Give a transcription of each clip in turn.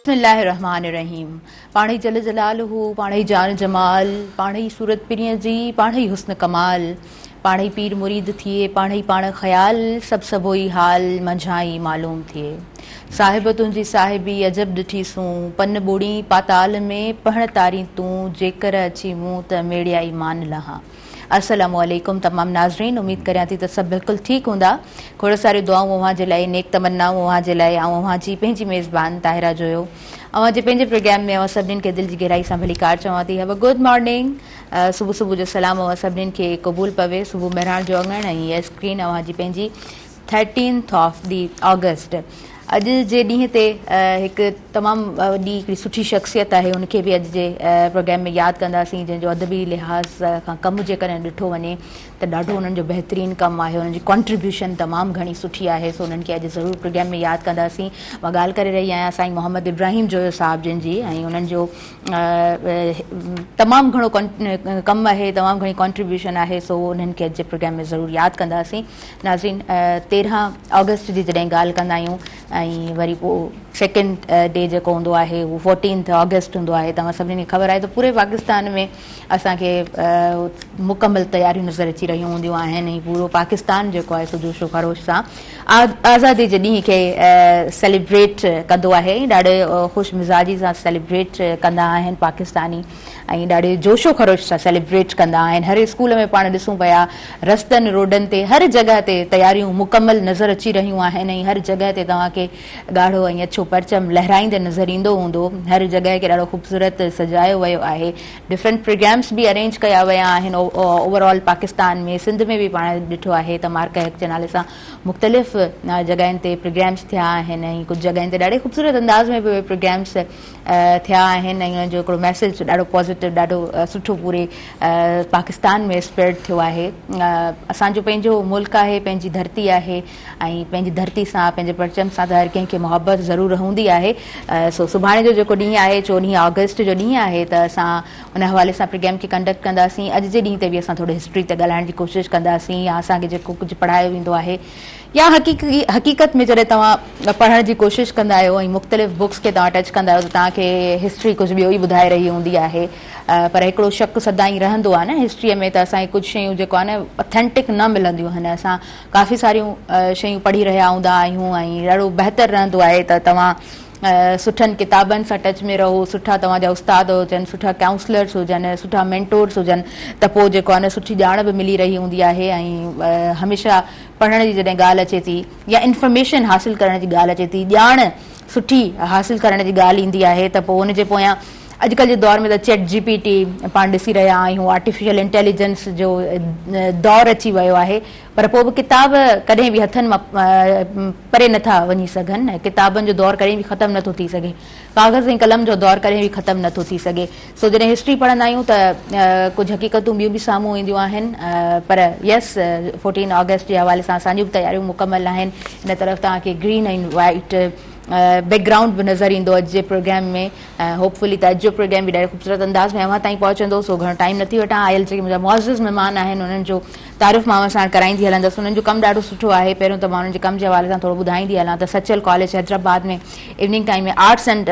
بسم الله الرحمٰن الرحيم پاڻهئي جل جلاله پاڻهئي جان جمال پاڻهئي صورت پرينء جي پاڻهئي حسن ڪمال پاڻهئي پير مريد ٿئي پاڻهئي پاڻ خيال سڀ سڀوئي حال منجهان ئي معلوم ٿئي صاحب تنهنجي صاحبي عجب ڏٺي سون پن ٻوڙين پاتال ۾ پهڻ تارين تون جيڪر اچي مون ته ميڙيائي مان لهان. السلام عليڪم تمام ناظرين اميد ڪريان ٿي ته سڀ بلڪل ٺيڪ هوندا کوڙ ساريون دعائون اوهان جي لاء نيڪ تمنائون اوهان جي لاء آئون اوهان جي پنهنجي ميزبان طاهره جويو اوهان جي پنهنجي پروگرام ۾ اوهان سڀنين کي دل جي گهرائي سان ڀليڪار چوان ٿي have a good morning صبح صبح جو سلام اوهان سڀنين کي قبول پوي صبح مهراڻ جو اڱڻ ۽ هي اسڪرين اوهان جي پنهنجي ٿرٽينٿ آف the August اڄ جي ڏينهن تي هڪ تمام وڏي هڪڙي سٺي شخصيت آهي ان کي به اڄ جي پروگرام ۾ ياد ڪنداسين جنهن جو ادبي لحاظ کان ڪم جيڪڏهن ڏٺو وڃي ته ڏاڍو انهن جو بهترين ڪم آهي انهن جي ڪنٽريبيوشن تمام گهڻي سٺي آهي سو انهن کي اڄ ضرور پروگرام ۾ ياد ڪنداسين مان ڳالهه ڪري رهي آهيان سائين محمد ابراهيم جويو صاحب جن جي ۽ انهن جو تمام گهڻو ڪم آهي تمام گهڻي ڪنٽريبيوشن آهي سو انهن کي اڄ جي پروگرام ۾ ضرور ياد ڪنداسين ناظرين 13 آگسٽ جي جڏهن ڳالهه ڪندا آهيون ۽ وري پوء سيڪنڊ ڊي جيڪو هوندو آهي اهو فورٽينٿ آگسٽ هوندو آهي توهان سڀني کي خبر آهي ته پوري پاڪستان ۾ اسان کي مڪمل تياريون نظر اچي رهيون هونديون آهن ۽ پورو پاڪستان جيڪو آهي سو جوش و خروش سان آزادي جي ڏينهن کي سيليبريٽ ڪندو آهي ۽ ڏاڍي خوش مزاجي سان سيليبريٽ ڪندا آهن پاڪستاني ۽ ڏاڍي جوش و خروش سان سيليبريٽ ڪندا آهن هر اسڪول ۾ پاڻ ڏسون پيا رستن روڊن تي هر جڳهه تي تياريون مڪمل نظر اچي رهيون آهن ۽ هر جڳهه تي توهان کي ڳاڙهو ۽ اڇو پرچم لهرائيندي نظر ايندو هوندو هر جڳهه کي ڏاڍو خوبصورت سجايو ويو آهي ڊفرنٽ پروگرامس به ارينج ڪيا ويا آهن اوور آل پاڪستان ۾ سنڌ ۾ به پاڻ ڏٺو آهي ته معرڪه حق جي نالي سان مختلف جڳهين تي پروگرامس ٿيا آهن ۽ ڪجهه جڳهين تي ڏاڍي خوبصورت انداز ۾ به اهي پروگرامس ٿيا آهن ۽ انهن جو هڪڙو ميسيج ڏاڍو پازيٽو ڏاڍو سٺو پوري پاڪستان ۾ اسپريڊ ٿيو آهي اسان جو پنهنجو ملڪ آهي پنهنجي ڌرتي آهي ۽ پنهنجي ڌرتي سان پنهنجي پرچم سان ته هر ڪنهن کي محبت ضرور هوندي آهي سو سڀاڻي جو جيڪو ڏينهن آهي 14 آگسٽ جو ڏينهن آهي ته اسان ان حوالي سان پروگرام کي ڪنڊڪٽ ڪنداسين اڄ جي ڏينهن تي به اسان ٿورو هسٽري تي ڳالهائڻ جي ڪوشش ڪنداسين يا اسان کي جيڪو ڪجهه پڙهايو ويندو آهي يا حقيقت ۾ جڏهن توهان پڙهڻ جي ڪوشش ڪندا آهيو ۽ مختلف بڪس کي توهان ٽچ ڪندا آهيو ته توهان کي هسٽري ڪجهه ٻيو ئي ٻڌائي رهي هوندي آهي پر هڪڙو شڪ سدائين رهندو آهي نه هسٽريء ۾ ته اسان کي ڪجهه شيون جيڪو آهي نه اٿينٽڪ نه ملنديون آهن اسان ڪافي ساريون شيون پڙهي رهيا هوندا آهيون ۽ ڏاڍو بهتر رهندو آهي ته توهان سٺن ڪتابن سان ٽچ ۾ رهو، سٺا توهان جا استاد هجن، سٺا ڪائونسلرس هجن، سٺا مينٽورس هجن ته پوء جيڪو آهي نه سٺي ڄاڻ به ملي رهي هوندي آهي ۽ هميشه پڙهڻ جي جڏهن ڳالهه اچي ٿي يا انفارميشن حاصل ڪرڻ جي ڳالهه اچي ٿي، ڄاڻ سٺي حاصل ڪرڻ جي ڳالهه ايندي آهي ته پوء ان جي پويان اڄڪلهه جي دور ۾ ته چيٽ جي پي ٽي پاڻ ڏسي رهيا آهيون، آرٽيفيشل انٽيليجنس جو دور اچي ويو آهي پر پوء به ڪتاب ڪڏهن به هٿن مان پري نه ٿا وڃي سگهن ۽ ڪتابن جو دور ڪڏهن به ختم نه ٿو ٿي سگهي. ڪاغذ ۽ قلم جو دور ڪڏهن به ختم نه ٿو ٿي سگهي. سو جڏهن هسٽري پڙهندا آهيون ته ڪجهه حقيقتون ٻيون به سامهون اينديون آهن پر يس فورٽين آگسٽ جي حوالي سان اسان جون به تياريون مڪمل آهن. ان طرف توهان کي گرين ۽ وائيٽ بيڪ گرائونڊ به نظر ايندو اڄ جي پروگرام ۾ ۽ هوپ فلي ته اڄ جو پروگرام به ڏاڍي خوبصورت انداز ۾ اوهان تائين پهچندو سو گهڻو ٽائيم نٿي وٺان آيل جيڪي منهنجا معزز مهمان آهن انهن جو تعارف مان اوهان ساڻ ڪرائيندي هلندس انهن جو ڪم ڏاڍو سٺو آهي پهريون ته مان انهن جي ڪم جي حوالي سان ٿورو ٻڌائيندي هلان ته Sachal college Hyderabad ۾ evening time ۾ arts and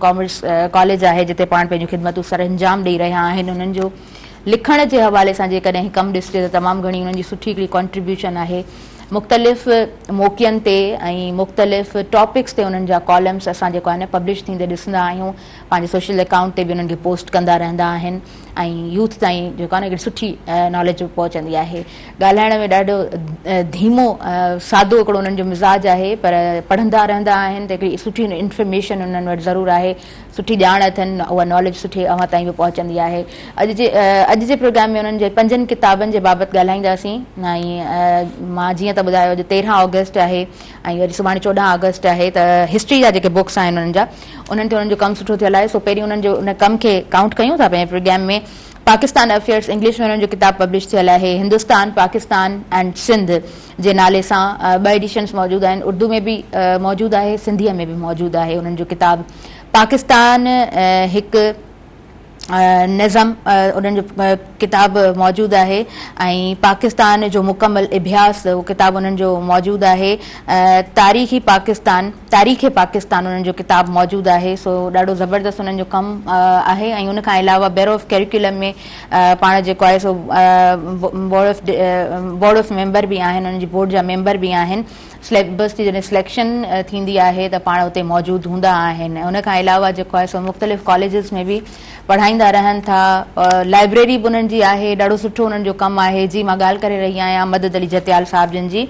commerce college آهي جتي پاڻ پنهنجون خدمتون سر انجام ڏئي رهيا آهن انهن جو لکڻ جي حوالي سان جيڪڏهن ڪم ڏسجي ته تمام گهڻي انهن جي سٺي هڪڙي ڪنٽريبيوشن آهي مختلف موقعن تي ۽ مختلف ٽاپڪس تي انهن جا ڪالمس اسان جيڪو آهي نه پبلش ٿيندي ڏسندا آهيون پنهنجي سوشل اڪائونٽ تي به انهن کي پوسٽ ڪندا رهندا آهن ۽ يوٿ تائين جيڪو آهي نه هڪڙي سٺي ناليج به پهچندي آهي ڳالهائڻ ۾ ڏاڍو ڌيمو سادو هڪڙو انهن جو مزاج آهي پر پڙهندا رهندا آهن ته هڪڙي سٺي انفارميشن انهن وٽ ضرور آهي سٺي ڄاڻ اٿن اها ناليج سٺي اوهان تائين به پهچندي آهي اڄ جي اڄ جي پروگرام ۾ انهن جي پنجن ڪتابن جي بابت ڳالهائينداسين ۽ مان جيئن ته ٻڌايو اڄ 13 آگسٽ آهي ۽ وري سڀاڻي 14 آگسٽ آهي ته هسٽري جا جيڪي بڪس آهن انهن جا انهن تي انهن جو ڪم سٺو ٿيل آهي سو پهرين انهن جو ان ڪم کي ڪائونٽ ڪيون ٿا پنهنجي پروگرام ۾ پاڪستان افيئرس انگلش ۾ انهن جو ڪتاب پبلش ٿيل آهي هندستان پاڪستان اينڊ سنڌ جي نالي سان ٻه ايڊيشنس موجود آهن اردو ۾ به موجود آهي سنڌيء ۾ به موجود آهي انهن جو ڪتاب پاڪستان هڪ نظم انهن جو ڪتاب موجود آهي ۽ پاڪستان جو مڪمل اڀياس اهو ڪتاب انهن جو موجود آهي تاريخي پاڪستان تاريخ پاڪستان انهن جو ڪتاب موجود آهي سو ڏاڍو زبردست انهن جو ڪم آهي ۽ ان کان علاوه بيورو آف ڪريڪولم ۾ پاڻ جيڪو آهي سو board of board of member به آهن انهن جي بورڊ جا ميمبر به آهن سليبس جي جڏهن سليڪشن ٿيندي آهي ته پاڻ اتي موجود هوندا آهن ۽ ان کان علاوه جيڪو آهي سو مختلف ڪاليجز ۾ به پڙهائيندا رهن ٿا لائبريري به انهن جي آهي ڏاڍو سٺو انهن جو ڪم آهي جي مان ڳالهه ڪري رهي آهيان مدد علي جتيال صاحب جن جي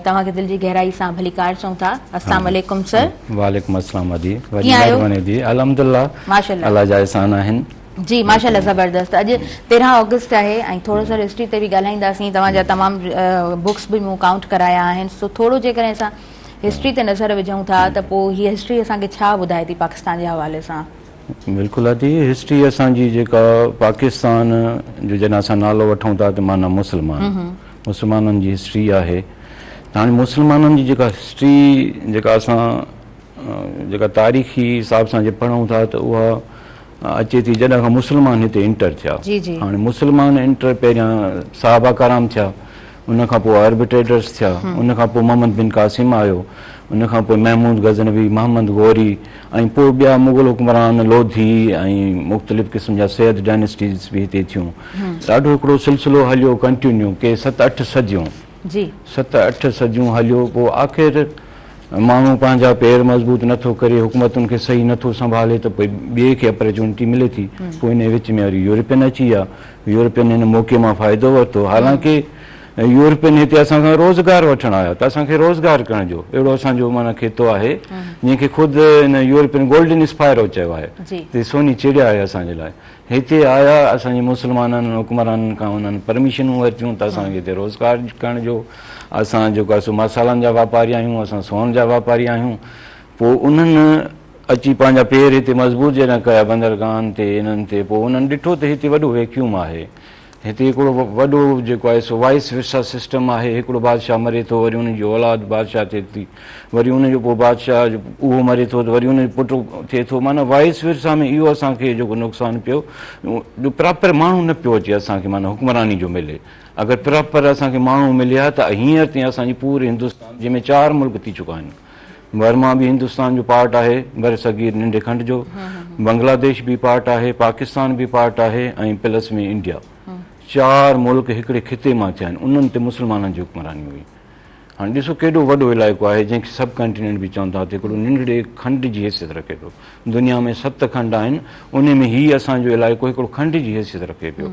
توهان کي دل جي گهرائي سان ڀليڪار چئون ٿا السلام عليڪم سر. وعليڪم السلام ادي وڏي مهرباني ادي الحمدلله ماشاءالله الله جا احسان آهن. جي ماشاء الله زبردست اڄ 13 آگسٽ آهي ۽ ٿورو سر هسٽري تي به ڳالهائينداسين توهان جا تمام بڪس به مون ڪائونٽ ڪرايا آهن سو ٿورو جيڪڏهن اسان هسٽري تي نظر وجهون ٿا ته پوء هي هسٽري اسان کي ڇا ٻڌائي ٿي پاڪستان جي حوالي سان؟ بلڪل ادي هسٽري اسان جي جيڪا پاڪستان جو جڏهن اسان نالو وٺون ٿا ته معنيٰ مسلمان مسلمانن جي هسٽري آهي ته هاڻي مسلمانن جي جيڪا هسٽري جيڪا اسان جيڪا تاريخي حساب سان جي پڙهون ٿا ته اها اچي ٿي جڏهن کان مسلمان هتي انٽر ٿيا. هاڻي مسلمان انٽر پهريان صحابه ڪرام ٿيا، ان کان پوء عرب ٽريڊرس ٿيا، ان کان پوء محمد بن قاسم آيو، ان کان پوء محمود غزنوي، محمد غوري ۽ پوء ٻيا مغل حڪمران لوڌي ۽ مختلف قسم جا سيد ڊائنسٽيز به هتي ٿيون. ڏاڍو هڪڙو سلسلو هليو ڪنٽينيو ڪي ست اٺ صديون. ست اٺ صديون هليو پوء آخر ماڻهو پنهنجا پير مضبوط نه ٿو ڪري، حڪومتن کي صحيح نه ٿو سنڀالي ته پوء ٻئي کي اپرچونٽي ملي ٿي. پوء انهي وچ ۾ وري يورپين اچي ويا. يورپين ان موقعي مان فائدو ورتو. حالانڪه يورپين هتي اسان کان روزگار وٺڻ آيا ته اسان کي روزگار ڪرڻ ڏيو. اهڙو اسان جو معنيٰ خطو آهي جنهن کي خود هن يورپين گولڊن اسپائرو چيو آهي ته سوني چڙيا آهي اسان جي لاء. هتي آيا اسان جي مسلمانن حڪمرانن کان انهن پرميشنون ورتيون ته اسان کي هتي روزگار ڪرڻ ڏيو اسان جيڪو آهي سو مصالحن جا واپاري آهيون اسان سون جا واپاري آهيون پوء انهن اچي پنهنجا پير هتي مضبوط جڏهن ڪيا بندرگاهن تي انهن تي پوء انهن ڏٺو ته هتي وڏو ويڪيوم آهي هتي هڪڙو وڏو جيڪو آهي سو وائس ورسا سسٽم آهي، هڪڙو بادشاهه مري ٿو وري ان جي اولاد بادشاهه ٿئي ٿي، وري ان جو پوء بادشاهه اهو مري ٿو ته وري ان جو پٽ ٿئي ٿو، معنيٰ وائس ورسا ۾ اهو اسان کي جيڪو نقصان پيو جو پراپر ماڻهو نه پيو اچي اسان کي معنيٰ حڪمراني جو ملي، اگر پراپر اسان کي ماڻهو ملي ها ته هينئر تائين اسان جي پوري هندستان جنهن ۾ چار ملڪ ٿي چڪا آهن، برما به هندستان جو پارٽ آهي، برصغير ننڍي کنڊ جو، بنگلاديش به پارٽ آهي، پاڪستان به پارٽ آهي ۽ پلس ۾ انڊيا. چار ملڪ هڪڙي خطي مان ٿيا آهن، انهن تي مسلمانن جي حڪمراني هئي. هاڻي ڏسو ڪيڏو وڏو علائقو آهي جنهن کي سب ڪانٽيننٽ به چون ٿا ته هڪڙو ننڍڙي کنڊ جي حيثيت رکي ٿو. دنيا ۾ ست کنڊ آهن، انهي ۾ هي اسان جو علائقو هڪڙو کنڊ جي حيثيت رکي پيو.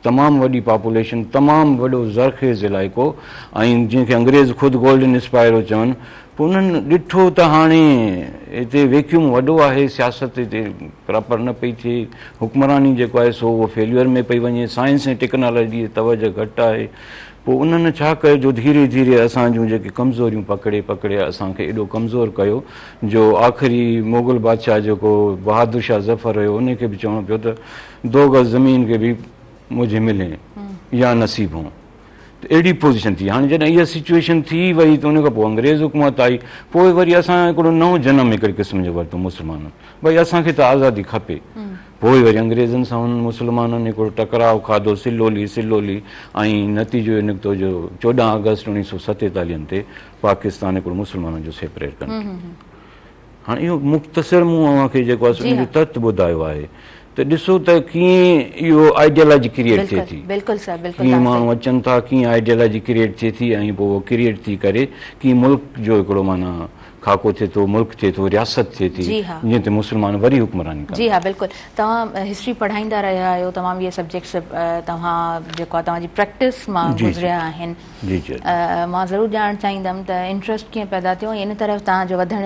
تمام وڏي پاپوليشن، تمام وڏو زرخيز علائقو ۽ جنهن کي انگريز خود گولڊن اسپائرو چون. پوء انهن ڏٺو ته هاڻي هتي ويڪيوم وڏو آهي، سياست هتي پراپر نه پئي ٿئي، حڪمراني جيڪو آهي سو اهو فيليور ۾ پئي وڃي، سائنس ۽ ٽيڪنالاجي تي توجه گهٽ آهي. پوء انهن ڇا ڪيو جو ڌيري ڌيري اسان جون جيڪي ڪمزوريون پڪڙي پڪڙي اسان کي ايڏو ڪمزور ڪيو جو آخري مغل بادشاهه جيڪو بهادر شاهه ظفر هيو انهي کي به چوڻو پيو ته دو گز زمين ڪي ڀي مجهي ملين يا نصيب هون ته اهڙي پوزيشن ٿي هاڻي جڏهن اها سچويشن ٿي وئي ته ان کان پوء انگريز حڪومت آئي پوء وري اسان هڪڙو نئون جنم هڪڙي قسم جو ورتو مسلمانن ڀئي اسان کي ته آزادي کپي پوء وري انگريزن سان انهن مسلمانن هڪڙو ٽڪراء کاڌو سلولي سلولي ۽ نتيجو اهو نڪتو جو 14 آگسٽ 1947 تي پاڪستان هڪڙو مسلمانن جو سيپريٽ ڪنٽري هاڻي اهو مختصر مون اوهان کي جيڪو آهي سو ان جو تت ٻڌايو آهي ته ڏسو ته ڪيئن اهو آئيڊيالاجي ڪريئيٽ ٿئي ٿي، ڪيئن ماڻهو اچن ٿا، ڪيئن آئيڊيالاجي ڪريئيٽ ٿئي ٿي ۽ پوء اهو ڪريئيٽ ٿي ڪري ڪيئن ملڪ جو هڪڙو معنيٰ خاڪو ٿئي ٿو، ملڪ ٿئي ٿو، رياست ٿئي ٿي جنهن تي مسلمان وري حڪمراني ڪن ٿا. جي ها بلڪل توهان هسٽري پڙهائيندا رهيا آهيو تمام اهي سبجيڪٽس توهان جيڪو آهي توهان جي پريڪٽس مان گذريا آهن. جي جي. مان ضرور ڄاڻڻ چاهيندم ته انٽريسٽ ڪيئن پيدا ٿيو ۽ ان طرف توهان جو وڌڻ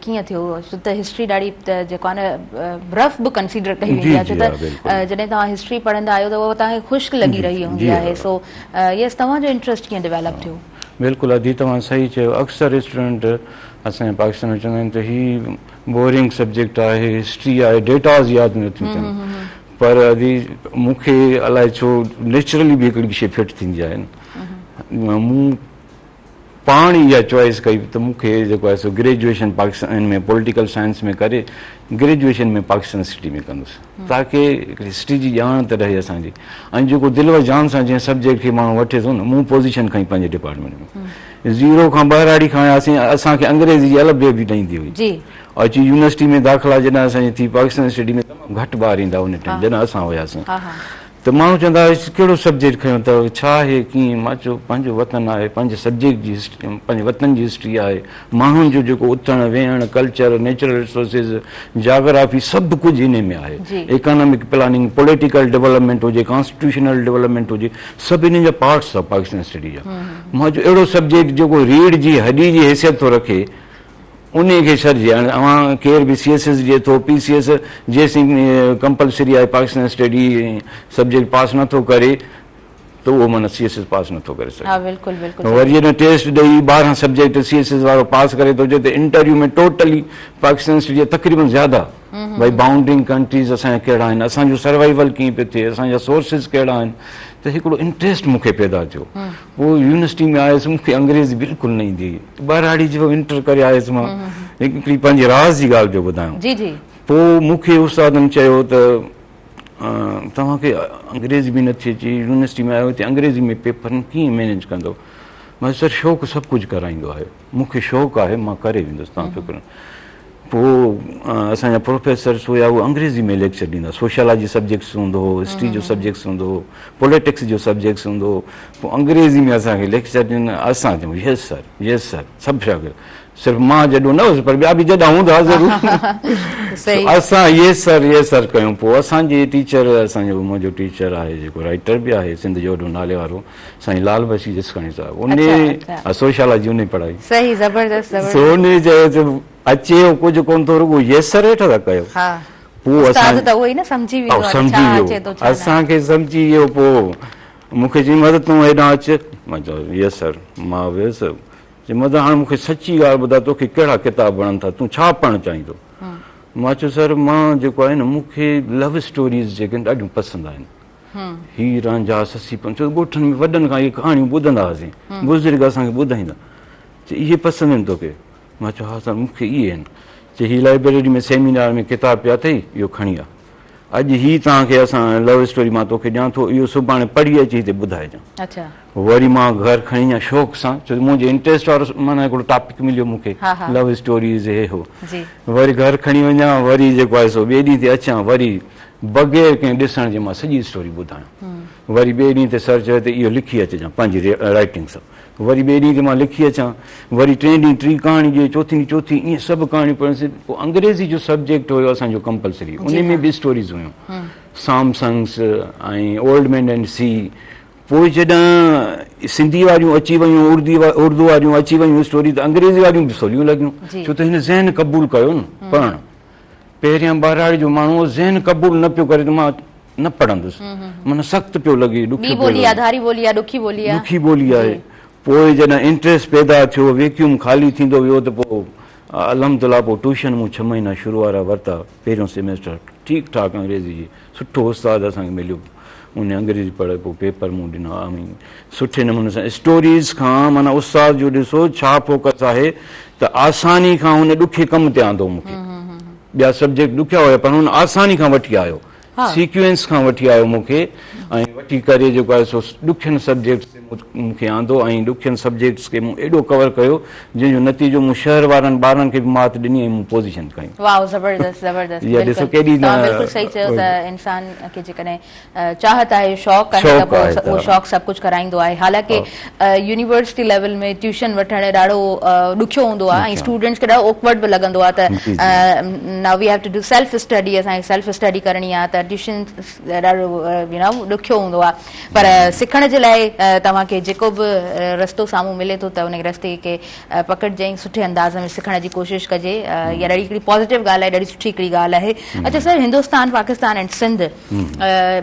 ڪيئن ٿيو ڇو ته هسٽري ڏاڍي جيڪو آهي نه رف به ڪنسيڊر ڪئي ويندي آهي ڇو ته جڏهن توهان هسٽري پڙهندا آهيو ته اهو توهان کي خشڪ لڳي رهي هوندي آهي سو يس توهان جو انٽريسٽ ڪيئن ڊيولپ ٿيو؟ بلڪل ادي توهان صحيح چيو اڪثر اسٽوڊنٽ اسان جي پاڪستان ۾ چوندا آهن ته هي بورنگ سبجيڪٽ آهي هسٽري آهي ڊيٽاز ياد نٿيون ٿين پر ادي مون کي الائي ڇو نيچرلي به هڪڙي شي فٽ ٿيندي آهي نه مون پاڻ اها چوائس ڪئي ته مون کي جيڪو آهي سو گريجوئيشن پاڪستان ۾ پوليٽيڪل سائنس ۾ ڪري گريجوئيشن ۾ پاڪستان اسٽڊي ۾ ڪندس تاڪه هڪڙي هسٽري جي ڄاڻ ته رهي اسان جي ۽ جيڪو دل و جان سان جنهن سبجيڪٽ کي ماڻهو وٺي ٿو نه مون پوزيشن کنئي پنهنجي ڊپارٽمينٽ ۾ زيرو کان ٻهراڙي کان آياسين اسان کي انگريزي جي الف بي به نه ايندي هئي جي اچي يونيورسٽي ۾ داخلا جڏهن اسان جي ٿي پاڪستان اسٽڊي ۾ تمام گهٽ ٻار ايندا ان ٽائيم جڏهن اسان هياسين ته ماڻهو چوندا هئا ڪهڙو سبجيڪٽ کنيو اٿو ڇا آهي ڪيئن مان چيو پنهنجو وطن آهي پنهنجي سبجيڪٽ جي هسٽري پنهنجي وطن جي هسٽري آهي ماڻهن جو جيڪو اٿڻ ويهڻ ڪلچر نيچرل ريسورسز جاگرافي سڀ ڪجهه انهي ۾ آهي اڪانامڪ پلاننگ پوليٽيڪل ڊولپمينٽ هجي ڪانسٽيٽيوشنل ڊولپمينٽ هجي سڀ انهن جا پارٽس آهن پاڪستان اسٽڊي جا مان چيو اهڙو سبجيڪٽ جيڪو ريڙهه جي هڏي جي حيثيت ٿو رکي انهي کي ڇڏجي. هاڻي اوهان ڪير به سي ايس ايس ڏئي ٿو، پي سي ايس جيسين ڪمپلسري آهي پاڪستان اسٽڊي سبجيڪٽ پاس نه ٿو ڪري ته اهو معنيٰ سي ايس ايس پاس نه ٿو ڪري سگهي. ها بلڪل بلڪل وري جڏهن ٽيسٽ ڏئي 12 سبجيڪٽ سي ايس ايس وارو پاس ڪري ٿو اچي ته انٽرويو ۾ ٽوٽلي پاڪستان اسٽڊي جا تقريبن زياده ڀئي بائونڊرنگ ڪنٽريز اسان جا ڪهڙا آهن، اسان جو سروائيول ڪيئن پيو ٿئي، اسان جا سورسز ڪهڙا آهن ته هڪڙو انٽريسٽ مون کي پيدا ٿيو. پوء يونيورسٽي ۾ آيس مون کي انگريزي بلڪل نه ايندي هئي. ٻهراڙي جو انٽر ڪري آيس مان هڪڙي پنهنجي راز جي ڳالهه پيو ٻڌايان. جي جي. پوء مون کي استادن چيو ته توهان کي انگريزي به نٿي اچي يونيورسٽي ۾ آيو هتي انگريزي ۾ پيپر ڪيئن مينيج ڪندو؟ مان چيو سر شوق سڀ ڪجهه ڪرائيندو آهي مون کي شوق آهي مان ڪري ويندس توهان فڪر نه پوء اسان جا پروفيسرس هيا اهي انگريزي ۾ ليڪچر ڏيندا سوشيالاجي سبجيڪٽس هوندو هو هسٽري جو سبجيڪٽس هوندو هو پوليٽڪس جو سبجيڪٽس هوندو هو پوء انگريزي ۾ اسان کي ليڪچر ڏين اسان چئون يس سر يس سر سڀ شاگرد صرف مان جڏو نه هوس پر ٻيا به جڏا هوندا ضرور اسان يس سر يس سر ڪيون پوء اسان جي ٽيچر اسان جو منهنجو ٽيچر آهي جيڪو رائٽر به آهي سنڌ جو وڏو نالي وارو سائين لال بخش جسڪاڻي صاحب انهي سوشيالاجي انهي پڙهائي صحيح زبردست زبردست سو انهي چيو ته اچيو ڪجهه ڪونه ٿو رڳو يس سر ويٺا ٿا ڪيو. ها پوء استاد ته اهو ئي نه سمجهي ويندو آهي ته ڇا اچي ٿو ڇا نه. اسان کي سمجهي ويو پوء مون کي چيائين مدد تون هيڏانهن اچ مان چيو يس سر مان ويس چي مدد هاڻي مون کي سچي ڳالهه ٻڌاء توکي ڪهڙا ڪتاب وڻن ٿا تون ڇا پڙهڻ چاهين ٿو مان چيو سر مان جيڪو آهي نه مون کي لو اسٽوريز جيڪي آهن ڏاڍيون پسند آهن هير رانجها سسي پنهون ڇو ته ڳوٺن ۾ وڏن کان اهي ڪهاڻيون ٻڌندا هئاسين بزرگ اسان کي ٻڌائيندا چي اهي پسند آهن توکي مان چيو ها سر مون کي اهي آهن. چي هي لائبريري ۾ سيمينار ۾ ڪتاب پيا اٿئي اهو کڻي آ. اڄ هي توهان کي اسان لو اسٽوري مان توکي ڏيان ٿو اهو سڀاڻي پڙهي اچي هتي ٻڌائجان. وري مان گهر کڻي وڃان شوق سان ڇو ته منهنجي انٽريسٽ وارو معنيٰ هڪڙو ٽاپڪ مليو مون کي لو اسٽوريز هي هو. وري گهر کڻي وڃان وري جيڪو آهي سو ٻئي ڏينهن تي اچان وري بغير ڪنهن ڏسڻ جي مان سڄي اسٽوري ٻڌايان. وري ٻئي ڏينهن تي سر چيو ته اهو لکي اچجان پنهنجي رائٽنگ سان. وري ٻئي ڏينهن تي مان لکي اچان، وري ٽئين ڏينهن ٽين ڪهاڻي ڏي، چوٿين ڏينهن چوٿين، ائين سڀ ڪهاڻيون پڙهيونسين. پوء انگريزي جو سبجيڪٽ هيو اسان جو ڪمپلسري، انهي ۾ به اسٽوريز هيون، سامسنگس ۽ اولڊ مين اينڊ سي. پوء جڏهن سنڌي واريون اچي ويون، اردو واريون اچي ويون اسٽوري ته انگريزي واريون به سوليون لڳيون، ڇو ته هن ذهن قبول ڪيو نه پڙهڻ. پهريان ٻهراڙي جو ماڻهو هو، ذهن قبول نه پيو ڪري ته مان نه پڙهندس معنيٰ سخت پيو لڳي ڏکيو پيو لڳي ڌاري ٻولي آهي ڏکي ٻولي آهي ڏکي ٻولي آهي پوء جڏهن انٽريسٽ پيدا ٿيو ويڪيوم خالي ٿيندو ويو ته پوء الحمدلله پوء ٽيوشن مون ڇهه مهينا شروع وارا ورتا پهريون سيمسٽر ٺيڪ ٺاڪ انگريزي جي سٺو استاد اسان کي مليو ان انگريزي پڙهائي پوء پيپر مون ڏنا ۽ سٺي نموني سان اسٽوريز کان معنيٰ استاد جو ڏسو ڇا فوڪس آهي ته آساني کان هن ڏکي ڪم تي آندو مون کي ٻيا سبجيڪٽ ڏکيا هيا پر هن آساني کان وٺي آيو سيڪوئنس کان وٺي آيو مون کي ۽ وٺي ڪري جيڪو آهي سو ڏکين سبجيڪٽس تي مون کي آندو ۽ ڏکين سبجيڪٽس کي مون ايڏو ڪور ڪيو جنهن جو نتيجو مون شهر وارن ٻارن کي به مات ڏني ۽ مون پوزيشن کنئي. واو زبردست زبردست بلڪل توهان بلڪل صحيح چيو ته انسان کي جيڪڏهن چاهت آهي شوق آهي ته پوء اهو شوق سڀ ڪجهه ڪرائيندو آهي حالانڪه يونيورسٽي ليول ۾ ٽيوشن وٺڻ ڏاڍو ڏکيو هوندو آهي ۽ اسٽوڊنٽس کي ڏاڍو اوڪورڊ به لڳندو آهي ته now we have to do self study اسان کي سيلف اسٽڊي ڪرڻي آهي ته ٽيوشن ڏاڍو يو نو ڏکيو هوندو آهي پر سکڻ جي لاء توهان کي جيڪو به رستو سامهون ملي ٿو ته ان رستي کي پڪڙجي ۽ سٺي انداز ۾ سکڻ جي ڪوشش ڪجي اها ڏاڍي هڪڙي پازيٽو ڳالهه آهي ڏاڍي سٺي هڪڙي ڳالهه آهي اڇا سر هندوستان پاڪستان ۽ سنڌ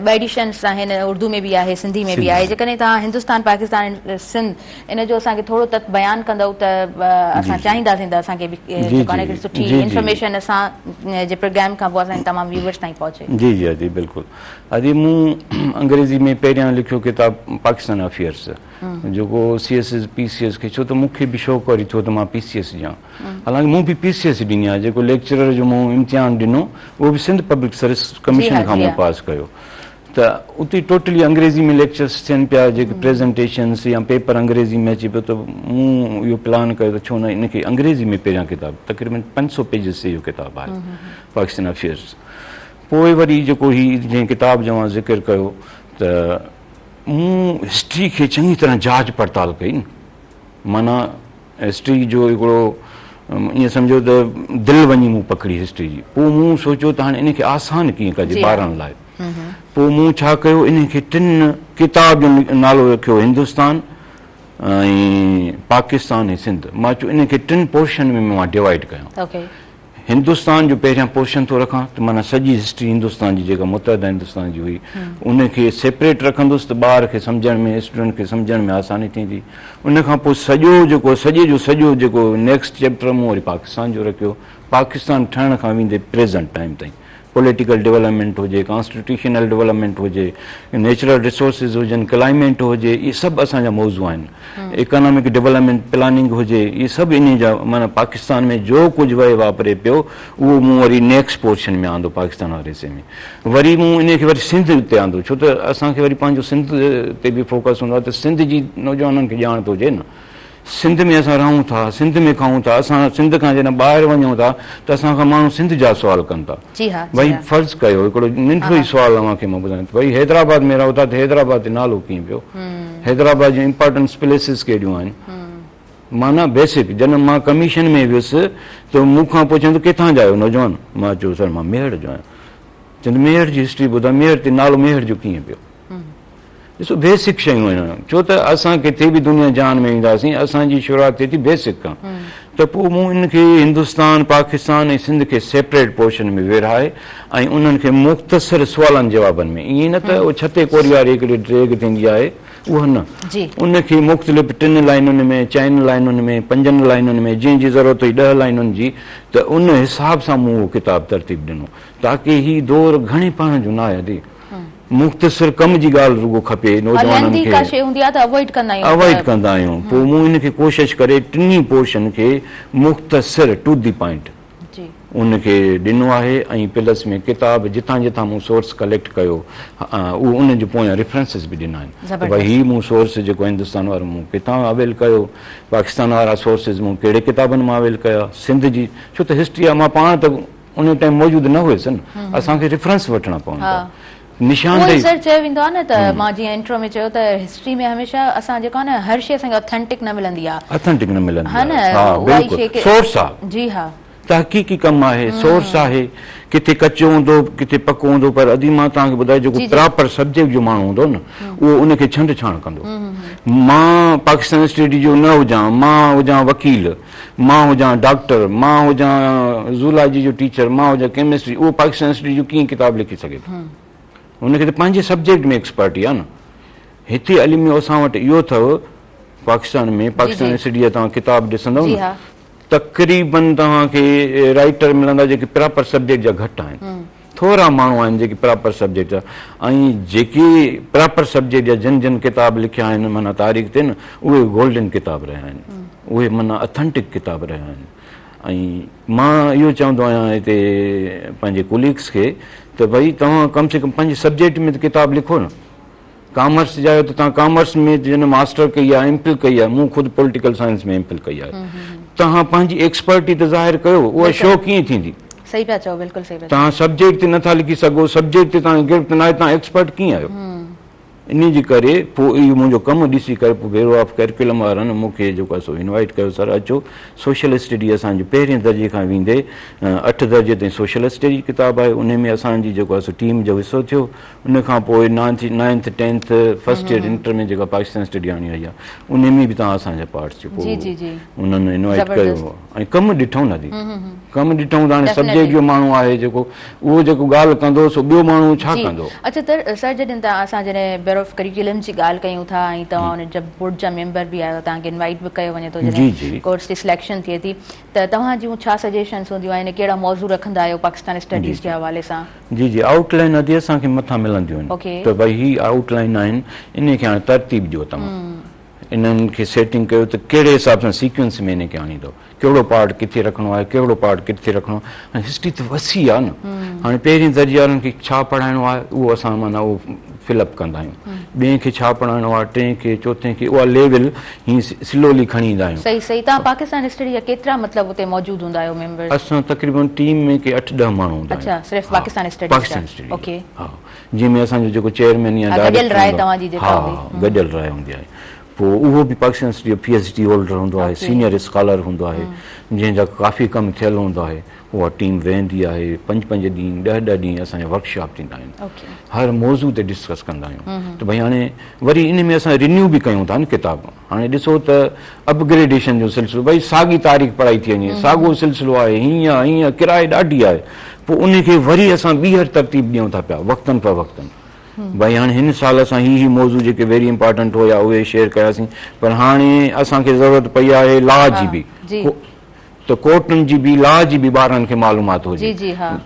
ٻه ايڊيشنس آهن اردو ۾ به آهي سنڌي ۾ به آهي جيڪڏهن توهان هندوستان پاڪستان ۽ سنڌ ان جو اسان کي ٿورو تت بيان ڪندؤ ته اسان چاهينداسين ته اسان کي به جيڪو آهي سٺي انفارميشن اسان جي پروگرام کان پوء اسان جي تمام ويورس تائين پهچي. جي جي ادي بلڪل ادي مون انگريزي ۾ پهريان لکيو ڪتاب پاڪستان افيئرس جيڪو C S S P C S کي ڇو ته مون کي به شوق وري ٿيو ته مان پي سي ايس ڏيان حالانڪه مون به پي سي ايس ڏني آهي جيڪو ليڪچرر جو مون امتحان ڏنو اهو به سنڌ پبلڪ سروس ڪميشن کان مون پاس ڪيو ته اتي ٽوٽلي انگريزي ۾ ليڪچرس ٿين پيا جيڪي پريزنٽيشنس يا پيپر انگريزي ۾ اچي پيو ته مون اهو پلان ڪيو ته ڇو نه ان کي انگريزي ۾ پهريان ڪتاب تقريبن 500 پيجز تي اهو ڪتاب آهي پاڪستان افيئرس پوء وري جيڪو هي جنهن ڪتاب جو اوهان ذڪر ڪيو ته مون هسٽري کي چڱي طرح جاچ پڙتال ڪئي معنيٰ هسٽري جو هڪڙو ائين سمجهو ته دل وڃي مون پڪڙي هسٽري جي پوء مون سوچيو ته هاڻي ان کي آسان ڪيئن ڪجي ٻارن لاء پوء مون ڇا ڪيو ان کي ٽن ڪتاب جو نالو رکيو هندستان ۽ پاڪستان ۽ سنڌ مان چيو ان کي ٽن پورشن ۾ مان ڊوائيڊ ڪيان هندستان جو پهريان پورشن ٿو رکان ته معنيٰ سڄي هسٽري هندستان جي جيڪا متحده هندستان جي هئي ان کي سيپريٽ رکندس ته ٻار کي سمجهڻ ۾ اسٽوڊنٽ کي سمجهڻ ۾ آساني ٿيندي ان کان پوء سڄو جيڪو سڄي جو سڄو جيڪو نيڪسٽ چيپٽر مون وري پاڪستان جو رکيو پاڪستان ٺهڻ کان ويندي پريزنٽ ٽائيم تائين پوليٽيڪل ڊولپمينٽ هجي ڪانسٽيٽيوشنل ڊولپمينٽ هجي نيچرل ريسورسز هجن ڪلائمينٽ هجي اهي سڀ اسان جا موضوع آهن اڪانامڪ ڊولپمينٽ پلاننگ هجي اهي سڀ انهي جا معنيٰ پاڪستان ۾ جو ڪجهه وهي واپري پيو اهو مون وري نيڪسٽ پورشن ۾ آندو پاڪستان واري حصي ۾ وري مون انهي کي وري سنڌ تي آندو ڇو ته اسان کي وري پنهنجو سنڌ تي به فوڪس هوندو آهي ته سنڌ جي نوجوانن کي ڄاڻ ته هجي نه سنڌ ۾ اسان رهون ٿا، سنڌ ۾ کائون ٿا، اسان سنڌ کان جڏهن ٻاهر وڃون ٿا ته اسان کان ماڻهو سنڌ جا سوال ڪن ٿا. ڀئي فرض ڪيو هڪڙو ننڍڙو ئي سوال اوهان کي مان ٻڌايان ٿو ڀئي حيدرآباد ۾ رهو ٿا ته حيدرآباد تي نالو ڪيئن پيو؟ حيدرآباد جون امپارٽنس پليسز ڪهڙيون آهن؟ معنيٰ بيسڪ جڏهن مان ڪميشن ۾ ويس ته مون کان پڇن ته ڪٿان جا آهيو نوجوان؟ مان چيو سر مان ميهڙ جو آهيان. چون ته ميهڙ جي هسٽري ٻڌاء ميهڙ تي نالو ميهڙ جو ڪيئن پيو؟ ڏسو بيسڪ شيون آهن ڇو ته اسان ڪٿي به دنيا جهان ۾ وينداسين اسان جي شروعات ٿئي ٿي بيسڪ کان ته پوء مون ان کي هندستان پاڪستان ۽ سنڌ کي سيپريٽ پورشن ۾ ورهائي ۽ انهن کي مختصر سوالن جوابن ۾ ائين نه ته ڇتي ڪوري واري هڪڙي ڊيگهه ٿيندي آهي اها نه ان کي مختلف ٽن لائنن ۾ چئن لائنن ۾ پنجن لائنن ۾ جنهن جي ضرورت هئي 10 لائنن جي ته ان حساب سان مون اهو ڪتاب ترتيب ڏنو تاڪه هي دور گهڻي پڙهڻ جو نه آهي ادي مختصر ڪم جي ڳالهه رڳو کپي نوجوانن کي. ڪا شيء هوندي آهي ته اوائڊ ڪندا آهيون. اوائڊ ڪندا آهيون پوء مون ان کي ڪوشش ڪري ٽنهي پورشن کي مختصر ٽو the point ان کي ڏنو آهي ۽ پلس ۾ ڪتاب جتان جتان مون سورس ڪليڪٽ ڪيو اهو ان جي پويان ريفرنسز به ڏنا آهن ته ڀائي هي مون سورس جيڪو هندستان وارو مون ڪٿان اويل ڪيو پاڪستان وارا سورسز مون ڪهڙي ڪتابن مان اويل ڪيا سنڌ جي ڇو ته هسٽري آهي مان پاڻ ته ان ٽائيم موجود نه هيس نه اسان کي ريفرنس وٺڻا پون ٿا نشاندهي. اهو ئي سر چيو ويندو آهي نه ته مان جيئن انٽرو ۾ چيو ته هسٽري ۾ هميشه اسان جيڪو آهي نه هر شيء اسان کي اٿينٽڪ نه ملندي آهي. اٿينٽڪ نه ملندي آهي ها بلڪل سورس آهي. جي ها. تحقيقي ڪم آهي سورس آهي ڪٿي ڪچو هوندو ڪٿي پڪو هوندو پر ادي مان توهان کي ٻڌايان جيڪو پراپر سبجيڪٽ جو ماڻهو هوندو نه اهو ان کي ڇنڊ ڇاڻ ڪندو مان پاڪستان اسٽڊي جو نه هجان مان هجان وڪيل مان هجان ڊاڪٽر، مان هجان زولاجي جو ٽيچر، مان هجان ڪيمسٽري، اهو پاڪستان هسٽري جو ڪيئن ڪتاب لکي سگهي ٿو؟ هن کي ته پنهنجي سبجيڪٽ ۾ ايڪسپرٽي آهي نه. هتي الميو اسان وٽ اهو اٿو پاڪستان ۾ پاڪستان يونيورسٽي جا توهان ڪتاب ڏسندؤ نه تقريبن توهان کي رائيٽر ملندا جيڪي پراپر سبجيڪٽ جا گهٽ آهن. ٿورا ماڻهو آهن جيڪي پراپر سبجيڪٽ جا ۽ جيڪي پراپر سبجيڪٽ جا جن جن ڪتاب لکيا آهن معنيٰ تاريخ تي نه اهي گولڊن ڪتاب رهيا آهن اهي معنيٰ اٿنٽڪ ڪتاب رهيا آهن ۽ مان اهو چوندو آهيان هتي پنهنجي ڪوليگس کي ته ڀئي توهان ڪم سي ڪم پنهنجي سبجيڪٽ ۾ ته ڪتاب لکو نه ڪامرس جا آهيو ته توهان ڪامرس ۾ جن ماسٽر ڪئي آهي ايم فل ڪئي آهي مون خود پوليٽيڪل سائنس ۾ ايم فل ڪئي آهي توهان پنهنجي ايڪسپرٽي ته ظاهر ڪيو اها شو ڪيئن ٿيندي صحيح پيا چئو بلڪل صحيح پيا توهان سبجيڪٽ تي نٿا لکي سگهو سبجيڪٽ تي توهان کي گرفت ناهي توهان ايڪسپرٽ ڪيئن آهيو انهي جي ڪري پوء اهو منهنجو ڪم ڏسي ڪري پوء بيورو آف ڪريڪولم وارن مون کي جيڪو آهي سو انوائيٽ ڪيو سر اچو سوشل اسٽڊي اسان جو پهرين درجي کان ويندي 8 درجي تائين سوشل اسٽڊي ڪتاب آهي انهي ۾ اسان جي جيڪو آهي سو ٽيم جو حصو ٿيو ان کان پوء ninth tenth first year inter ۾ جيڪا پاڪستان اسٽڊي آڻي آئي آهي ان ۾ به توهان اسان جا پارٽس ٿيو پوء انهن انوائيٽ ڪيو ۽ ڪم ڏٺو نه ادي ڪم ڏٺئون ته هاڻي سبجيڪٽ جو ماڻهو آهي جيڪو اهو جيڪو ڳالهه ڪندو سو ٻيو ماڻهو ڇا ڪندو. اڇا ته سر جڏهن توهان اسان جڏهن بيورو آف ڪريڪيولم جي ڳالهه ڪيون ٿا ۽ توهان ان جا بورڊ جا ميمبر به آهيو توهان کي انوائيٽ به ڪيو وڃي ٿو جڏهن ڪورس جي سليڪشن ٿئي ٿي ته توهان جون ڇا سجيشنس هونديون آهن ڪهڙا موضوع رکندا آهيو پاڪستان اسٽڊيز جي حوالي سان. جي جي آئوٽ لائين ادي اسان کي مٿان ملنديون آهن ته ڀئي هي آئوٽ لائين آهن انهي کي هاڻي ترتيب ڏيو توهان انهن کي سيٽنگ ڪيو ته ڪهڙي حساب سان سيڪوئنس ۾ انهي کي آڻيندو ڪهڙو پارٽ ڪٿي رکڻو آهي ڪهڙو پارٽ ڪٿي رکڻو آهي هسٽري ته وسيع آهي نه هاڻي پهرين درجي وارن کي ڇا پڙهائڻو آهي اهو اسان معنيٰ اهو فل اپ ڪندا آهيون ٻئين کي ڇا پڙهائڻو آهي ٽئين کي چوٿين کي اها ليول هي سلولي کڻي ايندا آهيون. صحيح صحيح توهان پاڪستان هسٽري جا ڪيترا مطلب اتي موجود هوندا آهيو ميمبرز؟ اسان تقريبن ٽيم ۾ ڪي اٺ ڏهه ماڻهو هوندا آهيون. اڇا صرف پاڪستان اسٽڊيز جا. پاڪستان اسٽڊيز جا ها جنهن ۾ اسان جو جيڪو چيئرمين يا ڊائريڪٽر گڏيل راء توهان جي جيڪا هوندي ها گڏيل راء هوندي آهي پوء اهو به پاڪستان يونيورسٽي جو پي ايڇ ڊي هولڊر هوندو آهي، سينيئر اسڪالر هوندو آهي، جنهن جا ڪافي ڪم ٿيل هوندو آهي، اها ٽيم ويهندي آهي، پنج پنج ڏينهن، ڏهه ڏهه ڏينهن اسان جا ورڪشاپ ٿيندا آهن، هر موضوع تي ڊسڪس ڪندا آهيون ته ڀئي هاڻي وري ان ۾ اسان رينيو به ڪيون ٿا نه ڪتاب، هاڻي ڏسو ته اپگريڊيشن جو سلسلو ڀئي ساڳي تاريخ پڙهائي ٿي وڃي، ساڳو سلسلو آهي، هيئن آهي هيئن آهي، ڪرائي ڏاڍي آهي، پوء ان کي وري اسان ٻيهر ترتيب ڏيون ٿا پيا وقتن فوقتن. ڀائي هاڻي هن سال اسان هي هي موضوع جيڪي ويري امپارٽنٽ هيا اهي شيئر ڪياسين پر هاڻي اسان کي ضرورت پئي آهي لا جي به ته ڪورٽن جي به لا جي به ٻارن کي معلومات هجي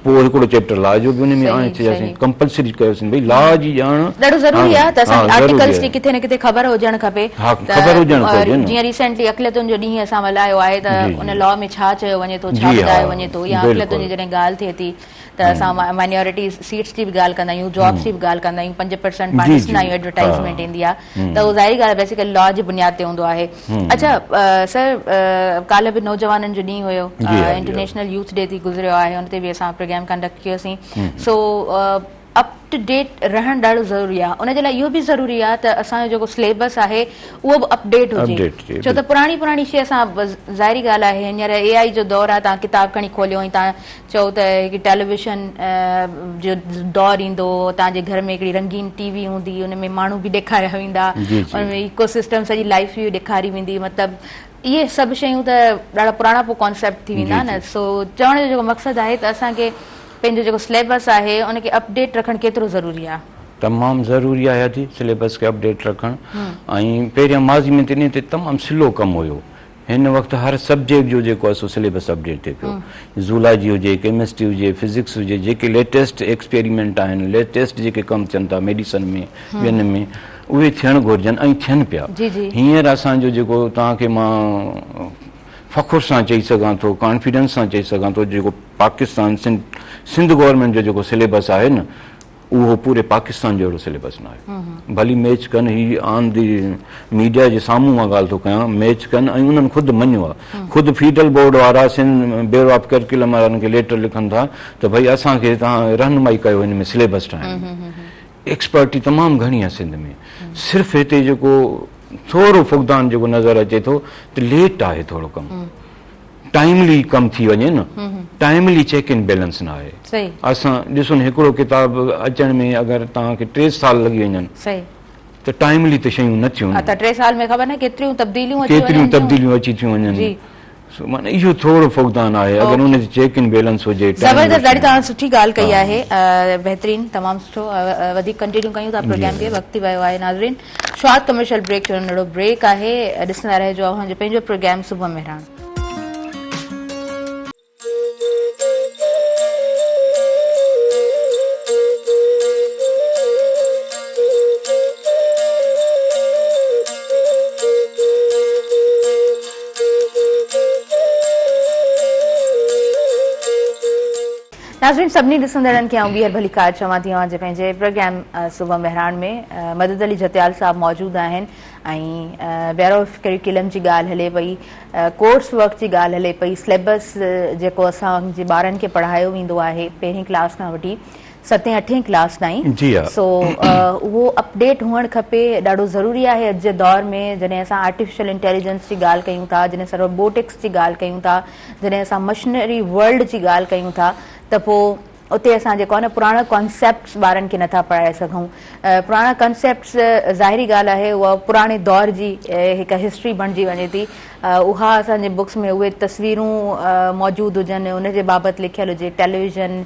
پوء هڪڙو چيپٽر لا جو به ان ۾ آڻي ڇڏياسين ڪمپلسري ڪيوسين ڀئي لا جي ڄاڻ ڏاڍو ضروري آهي ته اسان کي آرٽيڪلس جي ڪٿي نه ڪٿي خبر هجڻ کپي ها خبر هجڻ گهرجي نه جيئن ريسينٽلي اقليتن جو ڏينهن اسان ملهايو آهي ته ان لا ۾ ڇا چيو وڃي ٿو ڇا ٻڌايو وڃي ٿو يا اقليتن جي جڏهن ڳالهه ٿئي ٿي ته اسان مائنورٽي سيٽس جي به ڳالهه ڪندا آهيون جابس جي به ڳالهه ڪندا آهيون 5% پاڻ ڏسندا آهيون ايڊورٽائزمينٽ ايندي آهي ته اهو ظاهري ڳالهه آهي بيسيڪلي لا جي بنياد تي هوندو آهي اڇا سر ڪالهه به نوجوانن جو ڏينهن هيو انٽرنيشنل يوٿ ڊي ٿي گذريو آهي ان تي به اسان پروگرام ڪنڊڪٽ ڪيوسين سو اپ ٽو ڊيٽ رهڻ ڏاڍو ضروري آهي ان جي لاء اهو به ضروري آهي ته اسان جو جيڪو سليبس آهي اهو به اپ ڊيٽ هجي ڇو ته پراڻي پراڻي شي اسان ظاهري ڳالهه آهي هينئر اي آئي جو دور آهي توهان ڪتاب کڻي کوليو ۽ توهان چئو ته هڪ ٽيليويشن جو دور ايندو توهان جي گهر ۾ هڪڙي رنگين ٽي وي هوندي ان ۾ ماڻهو به ڏيکاريا ويندا ان ۾ ايڪو سسٽم سڄي لائيف به ڏيکاري ويندي مطلب اهي سڀ شيون ته ڏاڍا پراڻا پوء ڪانسيپٽ ٿي ويندا نه سو چوڻ جو جيڪو مقصد آهي ته اسان کي پنهنجو جيڪو سليبس آهي ان کي اپڊيٽ رکڻ ڪيترو ضروري آهي. تمام ضروري آهي ادي سليبس کي اپڊيٽ رکڻ ۽ پهريان ماضي ۾ ته انهي تي تمام سلو ڪم هيو هن وقت هر سبجيڪٽ جو جيڪو آهي سو سليبس اپڊيٽ ٿئي پيو. زولاجي هجي، ڪيمسٽري هجي، فزڪس هجي جيڪي ليٽيسٽ ايڪسپيريمينٽ آهن، ليٽيسٽ جيڪي ڪم ٿين ٿا ميڊيسن ۾ ٻين ۾ اهي ٿيڻ گهرجن ۽ ٿين پيا. هينئر اسان جو جيڪو توهان کي مان فخر سان چئي سگهان ٿو ڪانفيڊنس سان چئي سگهان ٿو جيڪو پاڪستان سنڌ سنڌ گورنمينٽ جو جيڪو سليبس آهي نه اهو پوري پاڪستان جو اهڙو سليبس ناهي. ڀلي ميچ ڪن، هي آن the media جي سامهون مان ڳالهه ٿو ڪيان، ميچ ڪن ۽ انهن خود مڃيو آهي. خود فيڊرل بورڊ وارا سنڌ بيورو آف ڪريڪولم وارن کي ليٽر لکن ٿا ته ڀئي اسان کي توهان رهنمائي ڪيو هن ۾ سليبس ٺاهڻ ۾. ايڪسپرٽي تمام گهڻي آهي سنڌ ۾. صرف هتي جيڪو ٿورو فقدان جيڪو نظر اچي ٿو ته ليٽ آهي ٿورو ڪم. ٽائيملي ڪم ٿي وڃي نه ٽائيملي چيڪ اينڊ بيلنس نه آهي اسان ڏسو نه هڪڙو ڪتاب اچڻ ۾ اگر توهان کي 3 سال لڳي وڃن ته ٽائيملي ته شيون نه ٿيون نه 3 سال ۾ خبر نه ڪيتريون تبديليون اچي ڪيتريون تبديليون اچي ٿيون وڃن سو معنيٰ اهو ٿورو فقدان آهي اگر ان تي چيڪ اينڊ بيلنس هجي زبردست ڏاڍي توهان سٺي ڳالهه ڪئي آهي بهترين تمام سٺو وڌيڪ ڪنٽينيو ڪيون ٿا پروگرام کي وقت ٿي ويو آهي ناظرين شارٽ ڪمرشل بريڪ جو ننڍڙو بريڪ آهي ڏسندا رهجو اوهان جو پنهنجو پروگرام صبح مهراڻ. ناظرين سڀني ڏسندڙن کي آئون ٻيهر ڀليڪار چوان ٿي اوهان جي پنهنجي پروگرام صبح مهراڻ ۾ مدد علي جهتيال صاحب موجود آهن ۽ بيورو آف ڪريڪولم جي ڳالهه هلي پئي ڪورس ورڪ جي ڳالهه هلي پئي سليبس جيڪو اسان جي ٻارن کي پڙهايو ويندو آهي پهرين ڪلاس کان وٺي ستين اٺين ڪلاس تائين سو اهو اپڊيٽ هئڻ کپي ڏاڍو ضروري آهي اڄ جي دور ۾ جڏهن اسان آرٽيفيشل انٽيليجنس جي ڳالهه ڪيون ٿا جڏهن اسان روبوٽڪس جي ڳالهه ڪيون ٿا جڏهن اسان مشنري ورلڊ جي ڳالهه ڪيون ٿا ته پوء اتي اسان جيڪو آهي نه پراڻا ڪانسيپٽس ٻارن کي نٿا پڙهائي سگهون. پراڻا ڪانسيپٽس ظاهري ڳالهه آهي اها پراڻي دور جي هڪ هسٽري بڻجي وڃي ٿي. اها اسان جي بڪس ۾ اهي تصويرون موجود هجن ان جي بابت لکيل هجي ٽيليويزن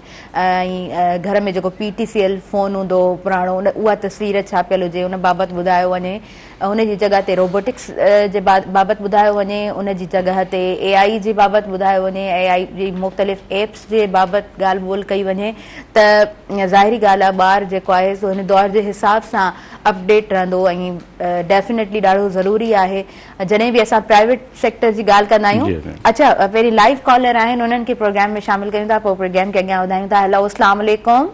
۽ گهر ۾ جيڪو P T C L phone هوندو هو پراڻو اها تصوير ڇاپيل هجي ان بابت ٻڌايو وڃي. ان جي جڳهه تي روبوٽڪس جي بابت ٻڌايو وڃي، ان جي جڳهه تي اي آء جي بابت ٻڌايو وڃي، اي آء جي مختلف ايپس جي بابت ڳالهه ٻولهه ڪئي وڃي ته ظاهري ڳالهه آهي ٻار جيڪو آهي سو هن دور جي حساب سان اپڊيٽ رهندو ۽ ڊيفينيٽلي ڏاڍو ضروري آهي جڏهن به اسان پرائيويٽ سيڪٽر جي ڳالهه ڪندا آهيون اڇا پهرين لائيو ڪالر آهن انهن کي پروگرام ۾ شامل ڪيون ٿا پوء پروگرام کي اڳيان وڌايون ٿا هيلو اسلام عليڪم.